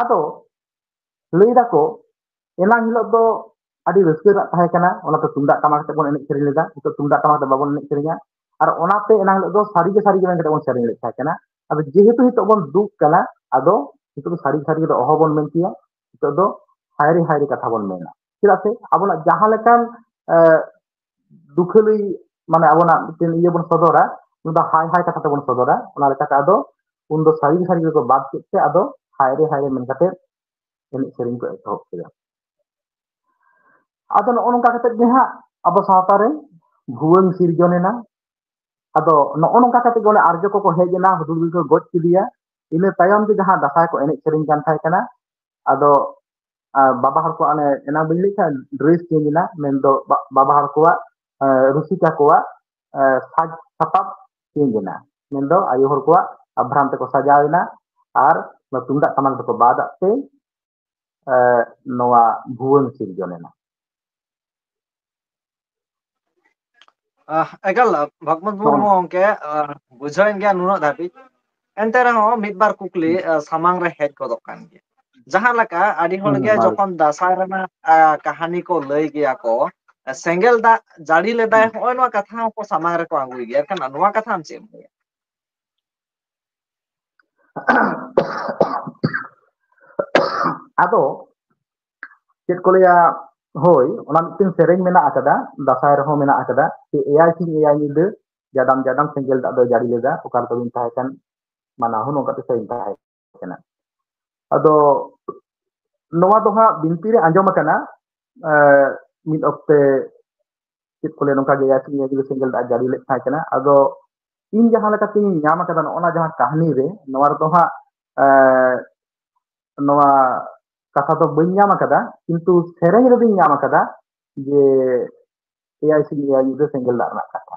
ᱟᱫᱚ ᱞᱟᱹᱭ ᱫᱟᱠᱚ ᱮᱱᱟᱝ ᱦᱤᱞᱳᱜ ᱫᱚ ᱟᱹᱰᱤ ᱨᱟᱹᱥᱠᱟᱹ ᱨᱮᱱᱟᱜ ᱛᱟᱦᱮᱸ ᱠᱟᱱᱟ, ᱚᱱᱟᱛᱮ ᱛᱩᱢᱫᱟᱜ ᱴᱟᱢᱟᱠ ᱟᱛᱮ ᱵᱚᱱ ᱮᱱᱮᱡ ᱥᱮᱨᱮᱧ ᱞᱮᱫᱟ᱾ ᱱᱤᱛᱚᱜ ᱛᱩᱢᱫᱟᱜ ᱴᱟᱢᱟᱠ ᱟᱛᱮ ᱵᱟᱵᱚᱱ ᱮᱱᱮᱡ ᱥᱮᱨᱮᱧᱟ᱾ ᱟᱨ ᱚᱱᱟᱛᱮ ᱮᱱᱟᱝ ᱦᱤᱞᱳᱜ ᱫᱚ ᱥᱟᱹᱨᱤ ᱜᱮ ᱥᱟᱹᱨᱤ ᱜᱮ ᱢᱮᱱ ᱠᱟᱛᱮ ᱵᱚᱱ ᱥᱮᱨᱮᱧ ᱞᱮᱫ ᱛᱟᱦᱮᱸ ᱠᱟᱱᱟ᱾ ᱟᱫᱚ ᱡᱮᱦᱮᱛᱩ ᱱᱤᱛᱚᱜ ᱵᱚᱱ ᱫᱩᱠ ᱠᱟᱱᱟ, ᱟᱫᱚ ᱱᱤᱛᱚᱜ ᱫᱚ ᱥᱟᱹᱨᱤ ᱥᱟᱹᱨᱤ ᱜᱮ ᱫᱚ ᱚᱦᱚ ᱵᱚᱱ ᱢᱮᱱ ᱠᱮᱭᱟ, ᱱᱤᱛᱚᱜ ᱫᱚ ᱦᱟᱭᱨᱮ ᱦᱟᱭᱨᱮ ᱠᱟᱛᱷᱟ ᱵᱚᱱ ᱢᱮᱱᱟ᱾ ᱪᱮᱫᱟᱜ ᱥᱮ ᱟᱵᱚᱱᱟᱜ ᱡᱟᱦᱟᱸ ᱞᱮᱠᱟᱱ ᱫᱩᱠᱷᱟᱹᱞᱤ, ᱢᱟᱱᱮ ᱟᱵᱚᱱᱟᱜ ᱢᱤᱫᱴᱮᱱ ᱤᱭᱟᱹ ᱵᱚᱱ ᱥᱚᱫᱚᱨᱟ, ᱚᱱᱟ ᱫᱚ ᱦᱟᱭ ᱦᱟᱭ ᱠᱟᱛᱷᱟ ᱛᱮᱵᱚᱱ ᱥᱚᱫᱚᱨᱟ᱾ ᱚᱱᱟ ᱞᱮᱠᱟᱛᱮ ᱟᱫᱚ ᱩᱱᱫᱚ ᱥᱟᱹᱨᱤ ᱥᱟᱹᱨᱤ ᱜᱮᱠᱚ ᱵᱟᱫ ᱠᱮᱫ ᱛᱮ ᱟᱫᱚ ᱦᱟᱭᱨᱮ ᱦᱟᱭᱨᱮ ᱢᱮᱱ ᱠᱟᱛᱮ ᱮᱱᱮᱡ ᱥᱮᱨᱮᱧ ᱠᱚ ᱮᱛᱚᱦᱚᱵ ᱠᱮᱫᱟ᱾ ᱟᱫᱚ ᱱᱚᱜᱼᱚ ᱱᱚᱝᱠᱟ ᱠᱟᱛᱮ ᱜᱮ ᱦᱟᱸᱜ ᱟᱵᱚ ᱥᱟᱶᱛᱟ ᱨᱮ ᱵᱷᱩᱣᱟᱹᱝ ᱥᱤᱨᱡᱚᱱ ᱮᱱᱟ᱾ ᱟᱫᱚ ᱱᱚᱜᱼᱚ ᱱᱚᱝᱠᱟ ᱠᱟᱛᱮ ᱜᱮ ᱚᱱᱮ ᱟᱨᱡᱚ ᱠᱚᱠᱚ ᱦᱮᱡ ᱮᱱᱟ, ᱦᱩᱫᱩᱲ ᱜᱮᱠᱚ ᱜᱚᱡ ᱠᱮᱫᱮᱭᱟ᱾ ᱤᱱᱟᱹ ᱛᱟᱭᱚᱢ ᱜᱮ ᱡᱟᱦᱟᱸ ᱫᱟᱸᱥᱟᱭ ᱠᱚ ᱮᱱᱮᱡ ᱥᱮᱨᱮᱧ ᱠᱟᱱ ᱛᱟᱦᱮᱸ ᱠᱟᱱᱟ, ᱟᱫᱚ ᱟᱨ ᱵᱟᱵᱟ ᱦᱚᱲ ᱠᱚᱣᱟᱜ ᱚᱱᱮ ᱮᱱᱟᱝ ᱵᱟᱹᱧ ᱞᱟᱹᱭ ᱠᱷᱟᱱ ᱰᱨᱮᱥ ᱪᱮᱧᱡᱽ ᱮᱱᱟ, ᱢᱮᱱᱫᱚ ᱵᱟᱵᱟ ᱦᱚᱲ ᱠᱚᱣᱟᱜ ᱨᱩᱥᱤᱠᱟ ᱠᱚᱣᱟᱜ ᱥᱟᱡᱽ ᱥᱟᱯᱟᱵ ᱪᱮᱧᱡᱽ ᱮᱱᱟ, ᱢᱮᱱᱫᱚ ᱟᱭᱳ ᱦᱚᱲ ᱠᱚᱣᱟᱜ ᱟᱵᱷᱨᱟᱱ ᱛᱮᱠᱚ ᱥᱟᱡᱟᱣ ᱮᱱᱟ ᱟᱨ ᱛᱩᱢᱫᱟᱜ ᱴᱟᱢᱟᱠ ᱫᱚᱠᱚ ᱵᱟᱫ ᱟᱜ ᱛᱮ ᱱᱚᱣᱟ ᱵᱷᱩᱣᱟᱹᱝ ᱥᱤᱨᱡᱚᱱ ᱮᱱᱟ᱾ ᱮᱠᱟᱞ ᱵᱷᱚᱜᱽᱢᱚᱛ ᱢᱩᱨᱢᱩ ᱜᱚᱢᱠᱮ, ᱵᱩᱡᱷᱟᱹᱣᱮᱱ ᱜᱮᱭᱟ ᱱᱩᱱᱟᱹᱜ ᱫᱷᱟᱹᱵᱤᱡ᱾ ᱮᱱᱛᱮ ᱨᱮᱦᱚᱸ ᱢᱤᱫ ᱵᱟᱨ ᱠᱩᱠᱞᱤ ᱥᱟᱢᱟᱝ ᱨᱮ ᱦᱮᱡ ᱜᱚᱫᱚᱜ ᱠᱟᱱ ᱜᱮᱭᱟ᱾ ᱡᱟᱦᱟᱸ ᱞᱮᱠᱟ ᱟᱹᱰᱤ ᱦᱚᱲ ᱜᱮ ᱡᱚᱠᱷᱚᱱ ᱫᱟᱸᱥᱟᱭ ᱨᱮᱱᱟᱜ ᱠᱟᱹᱦᱱᱤ ᱠᱚ ᱞᱟᱹᱭ ᱜᱮᱭᱟ ᱠᱚ, ᱥᱮᱸᱜᱮᱞ ᱫᱟᱜ ᱡᱟᱹᱲᱤ ᱞᱮᱫᱟᱭ, ᱦᱚᱸᱜᱼᱚᱭ ᱱᱚᱣᱟ ᱠᱟᱛᱷᱟ ᱦᱚᱸᱠᱚ ᱥᱟᱢᱟᱝ ᱨᱮᱠᱚ ᱟᱹᱜᱩᱭ ᱜᱮᱭᱟ᱾ ᱮᱱᱠᱷᱟᱱ ᱱᱚᱣᱟ ᱠᱟᱛᱷᱟ ᱟᱢ ᱪᱮᱫ ᱮᱢ ᱞᱟᱹᱭᱟ? ᱟᱫᱚ ᱪᱮᱫ ᱠᱚ ᱞᱟᱹᱭᱟ, ᱦᱳᱭ, ᱚᱱᱟ ᱢᱤᱫᱴᱮᱱ ᱥᱮᱨᱮᱧ ᱢᱮᱱᱟᱜ ᱟᱠᱟᱫᱟ, ᱫᱟᱸᱥᱟᱭ ᱨᱮᱦᱚᱸ ᱢᱮᱱᱟᱜ ᱟᱠᱟᱫᱟ, ᱡᱮ ᱮᱭᱟᱭ ᱥᱤᱧ ᱮᱭᱟᱭ ᱧᱤᱫᱟᱹ ᱡᱟᱰᱟᱢ ᱡᱟᱰᱟᱢ ᱥᱮᱸᱜᱮᱞ ᱫᱟᱜ ᱫᱚᱭ ᱡᱟᱹᱲᱤ ᱞᱮᱫᱟ, ᱚᱠᱟ ᱨᱮᱫᱚ ᱵᱤᱱ ᱛᱟᱦᱮᱸ ᱠᱟᱱ ᱢᱟᱱᱟ ᱦᱚᱸ ᱱᱚᱝᱠᱟ ᱛᱮ ᱥᱮᱨᱮᱧ ᱛᱟᱦᱮᱸ ᱠᱟᱱᱟ᱾ ᱟᱫᱚ ᱱᱚᱣᱟ ᱫᱚ ᱦᱟᱸᱜ ᱵᱤᱱᱛᱤ ᱨᱮ ᱟᱸᱡᱚᱢ ᱟᱠᱟᱱᱟ, ᱢᱤᱫ ᱚᱠᱛᱮ ᱪᱮᱫ ᱠᱚ ᱞᱟᱹᱭᱟ, ᱱᱚᱝᱠᱟ ᱜᱮ ᱮᱭᱟᱭ ᱥᱤᱧ ᱮᱭᱟᱭ ᱧᱤᱫᱟᱹ ᱥᱮᱸᱜᱮᱞ ᱫᱟᱜ ᱡᱟᱹᱲᱤ ᱞᱮᱫ ᱛᱟᱦᱮᱸ ᱠᱟᱱᱟ᱾ ᱟᱫᱚ ᱤᱧ ᱡᱟᱦᱟᱸ ᱞᱮᱠᱟᱛᱤᱧ ᱧᱟᱢ ᱟᱠᱟᱫᱟ, ᱱᱚᱜᱼᱚ ᱱᱟ ᱡᱟᱦᱟᱸ ᱠᱟᱹᱦᱱᱤ ᱨᱮ, ᱱᱚᱣᱟ ᱨᱮᱫᱚ ᱦᱟᱸᱜ ᱱᱚᱣᱟ ᱠᱟᱛᱷᱟ ᱫᱚ ᱵᱟᱹᱧ ᱧᱟᱢ ᱟᱠᱟᱫᱟ, ᱠᱤᱱᱛᱩ ᱥᱮᱨᱮᱧ ᱨᱮᱫᱚᱧ ᱧᱟᱢ ᱟᱠᱟᱫᱟ ᱡᱮ ᱮᱭᱟᱭ ᱥᱤᱧ ᱮᱭᱟᱭ ᱧᱤᱫᱟᱹ ᱥᱮᱸᱜᱮᱞ ᱫᱟᱜ ᱨᱮᱱᱟᱜ ᱠᱟᱛᱷᱟ᱾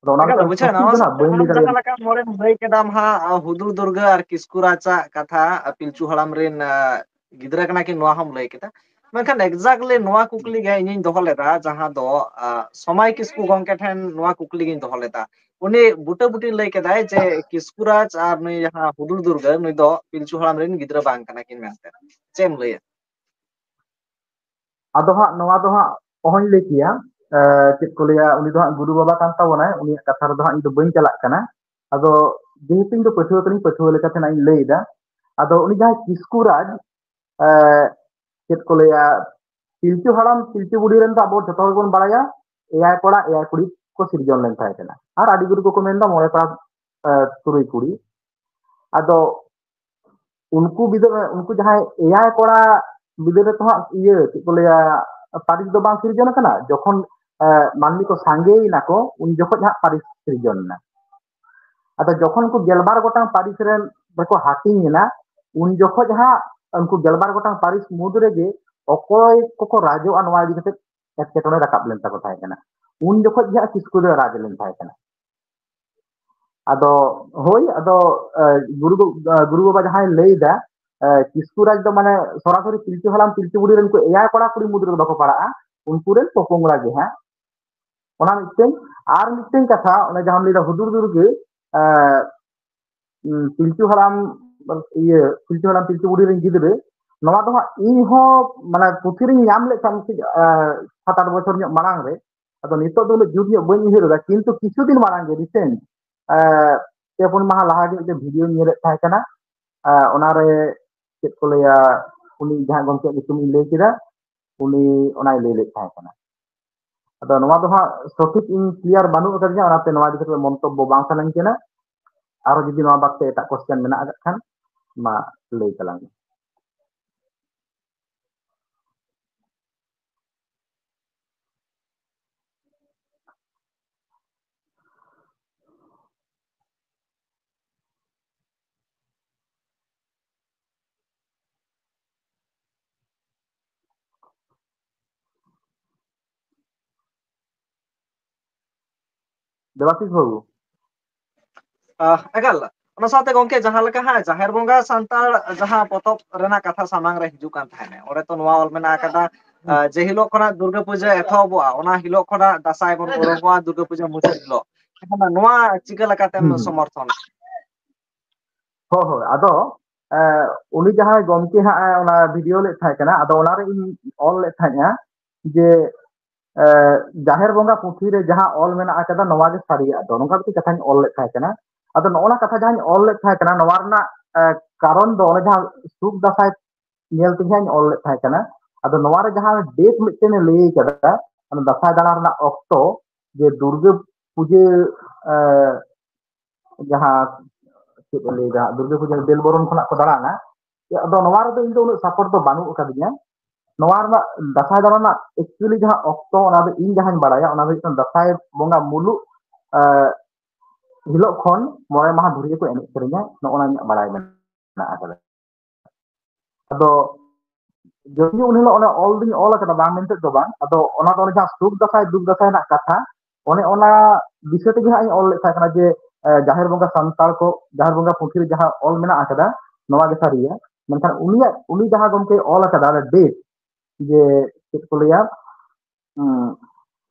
ᱟᱫᱚ ᱚᱱᱟ ᱮᱠᱟᱞ ᱞᱮᱠᱟ ᱵᱩᱡᱷᱟᱹᱣ ᱮᱱᱟ᱾ ᱥᱚᱴᱷᱤᱠ ᱚᱱᱟ ᱫᱚ ᱱᱟᱜ ᱥᱟᱶᱛᱮ ᱵᱟᱹᱧ ᱞᱟᱹᱭ ᱟᱢ ᱡᱟᱦᱟᱸ ᱫᱟᱲᱮᱭᱟᱜᱼᱟ᱾ ᱞᱮᱠᱟ ᱢᱚᱲᱮᱢ ᱞᱟᱹᱭ ᱠᱮᱫᱟᱢ ᱦᱟᱸᱜ, ᱟᱸ, ᱦᱩᱫᱩᱲ ᱫᱩᱨᱜᱟᱹ ᱟᱨ ᱠᱤᱥᱠᱩ ᱨᱟᱡᱽ ᱟᱜ ᱠᱟᱛᱷᱟ, ᱟᱸ, ᱯᱤᱞᱪᱩ ᱦᱟᱲᱟᱢ ᱨᱮᱱ, ᱟᱸ, ᱜᱤᱫᱽᱨᱟᱹ ᱠᱟᱱᱟ ᱠᱤᱱ, ᱱᱚᱣᱟ ᱦᱚᱸᱢ ᱞᱟᱹᱭ ᱠᱮᱫᱟ᱾ ᱢᱮᱱᱠᱷᱟᱱ exactly ᱱᱚᱣᱟ ᱠᱩᱠᱞᱤ ᱜᱮ ᱤᱧᱤᱧ ᱫᱚᱦᱚ ᱞᱮᱫᱟ, ᱡᱟᱦᱟᱸ ᱫᱚ, ᱟᱸ, ᱥᱚᱢᱟᱭ ᱠᱤᱥᱠᱩ ᱜᱚᱢᱠᱮ ᱴᱷᱮᱱ ᱱᱚᱣᱟ ᱠᱩᱠᱞᱤ ᱜᱤᱧ ᱫᱚᱦᱚ ᱞᱮᱫᱟ᱾ ᱩᱱᱤ ᱵᱩᱴᱟᱹ ᱵᱩᱴᱤ ᱞᱟᱹᱭ ᱠᱮᱫᱟᱭ ᱡᱮ ᱠᱤᱥᱠᱩ ᱨᱟᱡᱽ ᱟᱨ ᱱᱩᱭ ᱡᱟᱦᱟᱸ ᱦᱩᱫᱩᱲ ᱫᱩᱨᱜᱟᱹ ᱱᱩᱭ ᱫᱚ ᱯᱤᱞᱪᱩ ᱦᱟᱲᱟᱢ ᱨᱮᱱ ᱜᱤᱫᱽᱨᱟᱹ ᱵᱟᱝ ᱠᱟᱱᱟ ᱠᱤᱱ ᱢᱮᱱᱛᱮ᱾ ᱪᱮᱫ ᱮᱢ ᱞᱟᱹᱭᱟ? ᱟᱫᱚ ᱦᱟᱸᱜ ᱱᱚᱣᱟ ᱫᱚ ᱦᱟᱸᱜ ᱚᱦᱚᱧ ᱞᱟᱹᱭ ᱠᱮᱭᱟ᱾ ᱮ, ᱪᱮᱫ ᱠᱚ ᱞᱟᱹᱭᱟ, ᱩᱱᱤ ᱫᱚ ᱦᱟᱸᱜ ᱜᱩᱨᱩ ᱵᱟᱵᱟ ᱠᱟᱱ ᱛᱟᱵᱚᱱᱟᱭ, ᱩᱱᱤᱭᱟᱜ ᱠᱟᱛᱷᱟ ᱨᱮᱫᱚ ᱦᱟᱸᱜ ᱤᱧ ᱫᱚ ᱵᱟᱹᱧ ᱪᱟᱞᱟᱜ ᱠᱟᱱᱟ᱾ ᱟᱫᱚ ᱡᱮᱦᱮᱛᱩ ᱤᱧ ᱫᱚ ᱯᱟᱹᱴᱷᱩᱣᱟᱹ ᱠᱟᱹᱱᱟᱹᱧ, ᱯᱟᱹᱴᱷᱩᱣᱟᱹ ᱞᱮᱠᱟᱛᱮ ᱦᱟᱸᱜ ᱤᱧ ᱞᱟᱹᱭ ᱮᱫᱟ᱾ ᱟᱫᱚ ᱩᱱᱤ ᱡᱟᱦᱟᱸᱭ ᱠᱤᱥᱠᱩ ᱨᱟᱡᱽ, ᱮ, ᱪᱮᱫ ᱠᱚ ᱞᱟᱹᱭᱟ, ᱯᱤᱞᱪᱩ ᱦᱟᱲᱟᱢ ᱯᱤᱞᱪᱩ ᱵᱩᱲᱦᱤ ᱨᱮᱱ ᱫᱚ ᱟᱵᱚ ᱡᱚᱛᱚ ᱦᱚᱲ ᱵᱚᱱ ᱵᱟᱲᱟᱭᱟ, ᱮᱭᱟᱭ ᱠᱚᱲᱟ ᱮᱭᱟᱭ ᱠᱩᱲᱤ ᱠᱚ ᱥᱤᱨᱡᱚᱱ ᱞᱮᱱ ᱛᱟᱦᱮᱸ ᱠᱟᱱᱟ᱾ ᱟᱨ ᱟᱹᱰᱤ ᱜᱩᱨᱩ ᱠᱚᱠᱚ ᱢᱮᱱᱫᱟ ᱢᱚᱬᱮ ᱠᱚᱲᱟ, ᱮ, ᱛᱩᱨᱩᱭ ᱠᱩᱲᱤ᱾ ᱟᱫᱚ ᱩᱱᱠᱩ ᱵᱤᱫᱟᱹᱞ, ᱩᱱᱠᱩ ᱡᱟᱦᱟᱸᱭ ᱮᱭᱟᱭ ᱠᱚᱲᱟ ᱵᱤᱫᱟᱹᱞ ᱨᱮᱛᱚ ᱦᱟᱸᱜ ᱤᱭᱟᱹ, ᱪᱮᱫ ᱠᱚ ᱞᱟᱹᱭᱟ, ᱯᱟᱹᱨᱤᱥ ᱫᱚ ᱵᱟᱝ ᱥᱤᱨᱡᱚᱱ ᱟᱠᱟᱱᱟ᱾ ᱡᱚᱠᱷᱚᱱ, ᱮ, ᱢᱟᱹᱱᱢᱤ ᱠᱚ ᱥᱟᱸᱜᱮᱭᱮᱱᱟ ᱠᱚ, ᱩᱱ ᱡᱚᱠᱷᱚᱱ ᱦᱟᱸᱜ ᱯᱟᱹᱨᱤᱥ ᱥᱤᱨᱡᱚᱱ ᱮᱱᱟ᱾ ᱟᱫᱚ ᱡᱚᱠᱷᱚᱱ ᱠᱚ ᱜᱮᱞᱵᱟᱨ ᱜᱚᱴᱟᱝ ᱯᱟᱹᱨᱤᱥ ᱨᱮᱱ ᱨᱮᱠᱚ ᱦᱟᱹᱴᱤᱧ ᱮᱱᱟ, ᱩᱱ ᱡᱚᱠᱷᱚᱱ ᱦᱟᱸᱜ ᱩᱱᱠᱩ ᱜᱮᱞᱵᱟᱨ ᱜᱚᱴᱟᱝ ᱯᱟᱹᱨᱤᱥ ᱢᱩᱫᱽ ᱨᱮᱜᱮ ᱚᱠᱚᱭ ᱠᱚᱠᱚ ᱨᱟᱡᱚᱜᱼᱟ, ᱱᱚᱣᱟ ᱤᱫᱤ ᱠᱟᱛᱮ ᱮᱴᱠᱮᱴᱚᱬᱮ ᱨᱟᱠᱟᱵ ᱞᱮᱱ ᱛᱟᱠᱚ ᱛᱟᱦᱮᱸ ᱠᱟᱱᱟ᱾ ᱩᱱ ᱡᱚᱠᱷᱚᱱ ᱜᱮ ᱦᱟᱸᱜ ᱠᱤᱥᱠᱩ ᱫᱚᱭ ᱨᱟᱡᱽ ᱞᱮᱱ ᱛᱟᱦᱮᱸ ᱠᱟᱱᱟ᱾ ᱟᱫᱚ ᱦᱳᱭ, ᱟᱫᱚ, ᱮ, ᱜᱩᱨᱩ ᱜᱚ-, ᱮ, ᱜᱩᱨᱩ ᱵᱟᱵᱟ ᱡᱟᱦᱟᱸᱭ ᱞᱟᱹᱭ ᱮᱫᱟ, ᱮ, ᱠᱤᱥᱠᱩ ᱨᱟᱡᱽ ᱫᱚ ᱢᱟᱱᱮ ᱥᱚᱨᱟᱥᱚᱨᱤ ᱯᱤᱞᱪᱩ ᱦᱟᱲᱟᱢ ᱯᱤᱞᱪᱩ ᱵᱩᱲᱦᱤ ᱨᱮᱱ ᱠᱚ ᱮᱭᱟᱭ ᱠᱚᱲᱟ ᱠᱩᱲᱤ ᱢᱩᱫᱽ ᱨᱮᱫᱚ ᱵᱟᱠᱚ ᱯᱟᱲᱟᱜᱼᱟ, ᱩᱱᱠᱩ ᱨᱮᱱ ᱯᱚᱯᱚᱝᱲᱟ ᱜᱮ ᱦᱟᱸᱜ᱾ ᱚᱱᱟ ᱢᱤᱫᱴᱮᱱ᱾ ᱟᱨ ᱢᱤᱫᱴᱮᱱ ᱠᱟᱛᱷᱟ, ᱚᱱᱮ ᱡᱟᱦᱟᱸᱢ ᱞᱟᱹᱭ ᱮᱫᱟ ᱦᱩᱫᱩᱲ ᱫᱩᱨᱜᱟᱹ, ᱮ, ᱩᱸ, ᱯᱤᱞᱪᱩ ᱦᱟᱲᱟᱢ, ᱤᱭᱟᱹ, ᱯᱤᱞᱪᱩ ᱦᱟᱲᱟᱢ ᱯᱤᱞᱪᱩ ᱵᱩᱲᱦᱤ ᱨᱮᱱ ᱜᱤᱫᱽᱨᱟᱹ, ᱱᱚᱣᱟ ᱫᱚ ᱦᱟᱸᱜ ᱤᱧ ᱦᱚᱸ ᱢᱟᱱᱮ ᱯᱩᱛᱷᱤ ᱨᱤᱧ ᱧᱟᱢ ᱞᱮᱫ ᱛᱟᱦᱮᱸᱫ ᱢᱤᱫᱴᱤᱡ, ᱮ, ᱥᱟᱛ ᱟᱴ ᱵᱚᱪᱷᱚᱨ ᱧᱚᱜ ᱢᱟᱲᱟᱝ ᱨᱮ᱾ ᱟᱫᱚ ᱱᱤᱛᱚᱜ ᱫᱚ ᱩᱱᱟᱹᱜ ᱡᱩᱛ ᱧᱚᱜ ᱵᱟᱹᱧ ᱩᱭᱦᱟᱹᱨ ᱮᱫᱟ, ᱠᱤᱱᱛᱩ ᱠᱤᱪᱷᱩ ᱫᱤᱱ ᱢᱟᱲᱟᱝ ᱜᱮ, recent, ᱮ, ᱯᱮ ᱯᱩᱱ ᱢᱟᱦᱟ ᱞᱟᱦᱟ ᱜᱮ ᱢᱤᱫᱴᱮᱱ ᱵᱷᱤᱰᱤᱭᱳᱧ ᱧᱮᱞᱮᱫ ᱛᱟᱦᱮᱸ ᱠᱟᱱᱟ᱾ ᱮ, ᱚᱱᱟᱨᱮ ᱪᱮᱫ ᱠᱚ ᱞᱟᱹᱭᱟ, ᱩᱱᱤ ᱡᱟᱦᱟᱸ ᱜᱚᱢᱠᱮᱭᱟᱜ ᱧᱩᱛᱩᱢ ᱤᱧ ᱞᱟᱹᱭ ᱠᱮᱫᱟ, ᱩᱱᱤ ᱚᱱᱟᱭ ᱞᱟᱹᱭ ᱞᱮᱫ ᱛᱟᱦᱮᱸ ᱠᱟᱱᱟ᱾ ᱟᱫᱚ ᱱᱚᱣᱟ ᱫᱚ ᱦᱟᱸᱜ ᱥᱚᱴᱷᱤᱠ ᱤᱧ clear ᱵᱟᱹᱱᱩᱜ ᱟᱠᱟᱫᱤᱧᱟ, ᱚᱱᱟᱛᱮ ᱱᱚᱣᱟ ᱤᱫᱤ ᱠᱟᱛᱮ ᱢᱚᱱᱛᱚᱵᱵᱚ ᱵᱟᱝ ᱥᱟᱱᱟᱧ ᱠᱟᱱᱟ᱾ ᱟᱨᱚ ᱡᱩᱫᱤ ᱱᱚᱣᱟ ᱵᱟᱫ ᱛᱮ ᱮᱴᱟᱜ question ᱢᱮᱱᱟᱜ ᱟᱠᱟᱫ ᱠᱷᱟᱱ, ᱢᱟ ᱞᱟᱹᱭ ᱛᱟᱞᱟᱝ ᱢᱮ᱾ ᱫᱮᱵᱟᱥᱤᱥ ᱵᱟᱹᱵᱩ᱾ ᱟᱦ, ᱮᱠᱟᱞ᱾ ᱚᱱᱟ ᱥᱟᱶᱛᱮ ᱜᱚᱝᱠᱮ, ᱡᱟᱦᱟᱸ ᱞᱮᱠᱟ ᱦᱟᱸᱜ ᱡᱟᱦᱮᱨ ᱵᱚᱸᱜᱟ ᱥᱟᱱᱛᱟᱲ ᱡᱟᱦᱟᱸ ᱯᱚᱛᱚᱵ ᱨᱮᱱᱟᱜ ᱠᱟᱛᱷᱟ ᱥᱟᱢᱟᱝ ᱨᱮ ᱦᱤᱡᱩᱜ ᱠᱟᱱ ᱛᱟᱦᱮᱸᱱᱟ, ᱚᱸᱰᱮ ᱛᱚ ᱱᱚᱣᱟ ᱚᱞ ᱢᱮᱱᱟᱜ ᱟᱠᱟᱫᱟ, ᱦᱩᱸ᱾ ᱟᱦ, ᱡᱮ ᱦᱤᱞᱳᱜ ᱠᱷᱚᱱᱟᱜ ᱫᱩᱨᱜᱟᱹ ᱯᱩᱡᱟᱹ ᱮᱛᱚᱦᱚᱵᱚᱜᱼᱟ, ᱚᱱᱟ ᱦᱤᱞᱳᱜ ᱠᱷᱚᱱᱟᱜ ᱫᱟᱸᱥᱟᱭ ᱵᱚᱱ ᱩᱰᱩᱠᱚᱜᱼᱟ ᱫᱩᱨᱜᱟᱹ ᱯᱩᱡᱟᱹ ᱢᱩᱪᱟᱹᱫ ᱦᱤᱞᱳᱜ᱾ ᱮᱱᱠᱷᱟᱱ ᱱᱚᱣᱟ ᱪᱤᱠᱟᱹ ᱞᱮᱠᱟᱛᱮᱢ ᱦᱩᱸ, ᱦᱩᱸ᱾ ᱥᱚᱢᱚᱨᱛᱷᱚᱱᱟ? ᱦᱳᱭ, ᱦᱳᱭ᱾ ᱟᱫᱚ, ᱮ, ᱩᱱᱤ ᱡᱟᱦᱟᱸᱭ ᱜᱚᱢᱠᱮ ᱦᱟᱸᱜ, ᱮ, ᱚᱱᱟ ᱵᱷᱤᱰᱤᱭᱳ ᱞᱮᱫ ᱛᱟᱦᱮᱸ ᱠᱟᱱᱟ, ᱟᱫᱚ ᱚᱱᱟᱨᱮ ᱤᱧ ᱚᱞ ᱞᱮᱫ ᱛᱟᱦᱮᱸᱫᱼᱟ ᱡᱮ, ᱮ, ᱡᱟᱦᱮᱨ ᱵᱚᱸᱜᱟ ᱯᱩᱛᱷᱤ ᱨᱮ ᱡᱟᱦᱟᱸ ᱚᱞ ᱢᱮᱱᱟᱜ ᱟᱠᱟᱫᱟ, ᱱᱚᱣᱟ ᱜᱮ ᱥᱟᱹᱨᱤᱭᱟᱜ ᱫᱚ, ᱱᱚᱝᱠᱟ ᱢᱤᱫᱴᱤᱡ ᱠᱟᱛᱷᱟᱧ ᱚᱞ ᱞᱮᱫ ᱛᱟᱦᱮᱸ ᱠᱟᱱᱟ᱾ ᱟᱫᱚ ᱱᱚᱜᱼᱚ ᱱᱟ ᱠᱟᱛᱷᱟ ᱡᱟᱦᱟᱸᱧ ᱚᱞ ᱞᱮᱫ ᱛᱟᱦᱮᱸ ᱠᱟᱱᱟ, ᱱᱚᱣᱟ ᱨᱮᱱᱟᱜ, ᱮ, ᱠᱟᱨᱚᱱ ᱫᱚ ᱚᱱᱮ ᱡᱟᱦᱟᱸ ᱥᱩᱠ ᱫᱟᱸᱥᱟᱭ ᱧᱮᱞ ᱛᱮᱜᱮ ᱦᱟᱸᱜ ᱤᱧ ᱚᱞ ᱞᱮᱫ ᱛᱟᱦᱮᱸ ᱠᱟᱱᱟ᱾ ᱟᱫᱚ ᱱᱚᱣᱟ ᱨᱮ ᱡᱟᱦᱟᱸ ᱰᱮᱴ ᱢᱤᱫᱴᱮᱱ ᱮ ᱞᱟᱹᱭ ᱠᱟᱫᱟ, ᱚᱱᱟ ᱫᱟᱸᱥᱟᱭ ᱫᱟᱬᱟ ᱨᱮᱱᱟᱜ ᱚᱠᱛᱚ, ᱡᱮ ᱫᱩᱨᱜᱟᱹ ᱯᱩᱡᱟᱹ, ᱮ, ᱡᱟᱦᱟᱸ, ᱪᱮᱫ ᱮ ᱞᱟᱹᱭ ᱫᱟ, ᱫᱩᱨᱜᱟᱹ ᱯᱩᱡᱟᱹ ᱵᱮᱞ ᱵᱚᱨᱚᱱ ᱠᱷᱚᱱᱟᱜ ᱠᱚ ᱫᱟᱬᱟᱱᱟ᱾ ᱟᱫᱚ ᱱᱚᱣᱟ ᱨᱮᱫᱚ ᱤᱧ ᱫᱚ ᱩᱱᱟᱹᱜ ᱥᱟᱯᱳᱨᱴ ᱫᱚ ᱵᱟᱹᱱᱩᱜ ᱟᱠᱟᱫᱤᱧᱟ᱾ ᱱᱚᱣᱟ ᱨᱮᱱᱟᱜ ᱫᱟᱸᱥᱟᱭ ᱫᱟᱬᱟ ᱨᱮᱱᱟᱜ actually ᱡᱟᱦᱟᱸ ᱚᱠᱛᱚ, ᱚᱱᱟ ᱫᱚ ᱤᱧ ᱡᱟᱦᱟᱸᱧ ᱵᱟᱲᱟᱭᱟ, ᱚᱱᱟ ᱫᱚ ᱦᱩᱭᱩᱜ ᱠᱟᱱᱟ ᱫᱟᱸᱥᱟᱭ ᱵᱚᱸᱜᱟ ᱢᱩᱞᱩᱜ, ᱮ, ᱦᱤᱞᱳᱜ ᱠᱷᱚᱱ ᱢᱚᱬᱮ ᱢᱟᱦᱟ ᱫᱷᱩᱨᱭᱟᱹ ᱠᱚ ᱮᱱᱮᱡ ᱥᱮᱨᱮᱧᱟ, ᱱᱚᱜᱼᱚ ᱱᱟ ᱤᱧᱟᱹᱜ ᱵᱟᱲᱟᱭ ᱢᱮᱱᱟᱜ ᱟᱠᱟᱫᱟ᱾ ᱟᱫᱚ ᱡᱚᱫᱤᱭᱳ ᱩᱱ ᱦᱤᱞᱳᱜ ᱚᱱᱟ ᱚᱞ ᱫᱩᱧ ᱚᱞ ᱟᱠᱟᱫᱟ, ᱵᱟᱝ ᱢᱮᱱᱛᱮ ᱫᱚ ᱵᱟᱝ, ᱟᱫᱚ ᱚᱱᱟ ᱫᱚ ᱚᱱᱮ ᱡᱟᱦᱟᱸ ᱥᱩᱠ ᱫᱟᱸᱥᱟᱭ, ᱫᱩᱠ ᱫᱟᱸᱥᱟᱭ ᱨᱮᱱᱟᱜ ᱠᱟᱛᱷᱟ, ᱚᱱᱮ ᱚᱱᱟ ᱵᱤᱥᱚᱭ ᱛᱮᱜᱮ ᱦᱟᱸᱜ ᱤᱧ ᱚᱞ ᱞᱮᱫ ᱛᱟᱦᱮᱸ ᱠᱟᱱᱟ ᱡᱮ, ᱮ, ᱡᱟᱦᱮᱨ ᱵᱚᱸᱜᱟ ᱥᱟᱱᱛᱟᱲ ᱠᱚ, ᱡᱟᱦᱮᱨ ᱵᱚᱸᱜᱟ ᱯᱩᱛᱷᱤ ᱨᱮ ᱡᱟᱦᱟᱸ ᱚᱞ ᱢᱮᱱᱟᱜ ᱟᱠᱟᱫᱟ, ᱱᱚᱣᱟ ᱜᱮ ᱥᱟᱹᱨᱤᱭᱟ᱾ ᱢᱮᱱᱠᱷᱟᱱ ᱩᱱᱤᱭᱟᱜ, ᱩᱱᱤ ᱡᱟᱦᱟᱸ ᱜᱚᱢᱠᱮᱭ ᱚᱞ ᱟᱠᱟᱫᱟ, ᱚᱱᱟ ᱰᱮᱴ, ᱡᱮ ᱪᱮᱫ ᱠᱚ ᱞᱟᱹᱭᱟ, ᱩᱸ,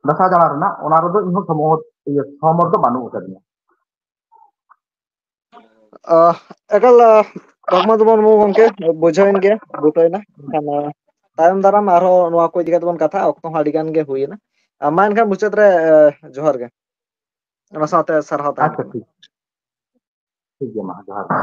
ᱫᱟᱸᱥᱟᱭ ᱫᱟᱬᱟ ᱨᱮᱱᱟᱜ, ᱚᱱᱟ ᱨᱮᱫᱚ ᱤᱧᱦᱚᱸ ᱥᱚᱢᱚᱦᱚᱛ, ᱤᱭᱟᱹ, ᱥᱚᱦᱚᱢᱚᱛ ᱫᱚ ᱵᱟᱹᱱᱩᱜ ᱟᱠᱟᱫᱤᱧᱟ᱾ ᱟᱦ, ᱮᱠᱟᱞ, ᱟᱦ, ᱵᱟᱝᱢᱟ ᱫᱚᱵᱚᱱ ᱜᱚᱢᱠᱮ, ᱵᱩᱡᱷᱟᱹᱣᱮᱱ ᱜᱮᱭᱟ, ᱵᱩᱴᱟᱹᱭᱮᱱᱟ᱾ ᱮᱱᱠᱷᱟᱱ, ᱟᱦ, ᱛᱟᱭᱚᱢ ᱫᱟᱨᱟᱢ ᱟᱨᱦᱚᱸ ᱱᱚᱣᱟ ᱠᱚ ᱤᱫᱤ ᱠᱟᱛᱮ ᱵᱚᱱ ᱠᱟᱛᱷᱟᱜᱼᱟ, ᱚᱠᱛᱚ ᱦᱚᱸ ᱟᱹᱰᱤ ᱜᱟᱱ ᱜᱮ ᱦᱩᱭᱮᱱᱟ᱾ ᱟᱨ ᱢᱟ ᱮᱱᱠᱷᱟᱱ ᱢᱩᱪᱟᱹᱫ ᱨᱮ, ᱟᱦ, ᱡᱚᱦᱟᱨ ᱜᱮ᱾ ᱚᱱᱟ ᱥᱟᱶᱛᱮ ᱥᱟᱨᱦᱟᱣ ᱛᱟᱦᱮᱱ ᱟᱪᱪᱷᱟ, ᱠᱟᱱᱟ᱾ ᱴᱷᱤᱠ᱾ ᱴᱷᱤᱠ ᱜᱮᱭᱟ, ᱢᱟ ᱡᱚᱦᱟᱨ ᱜᱮ᱾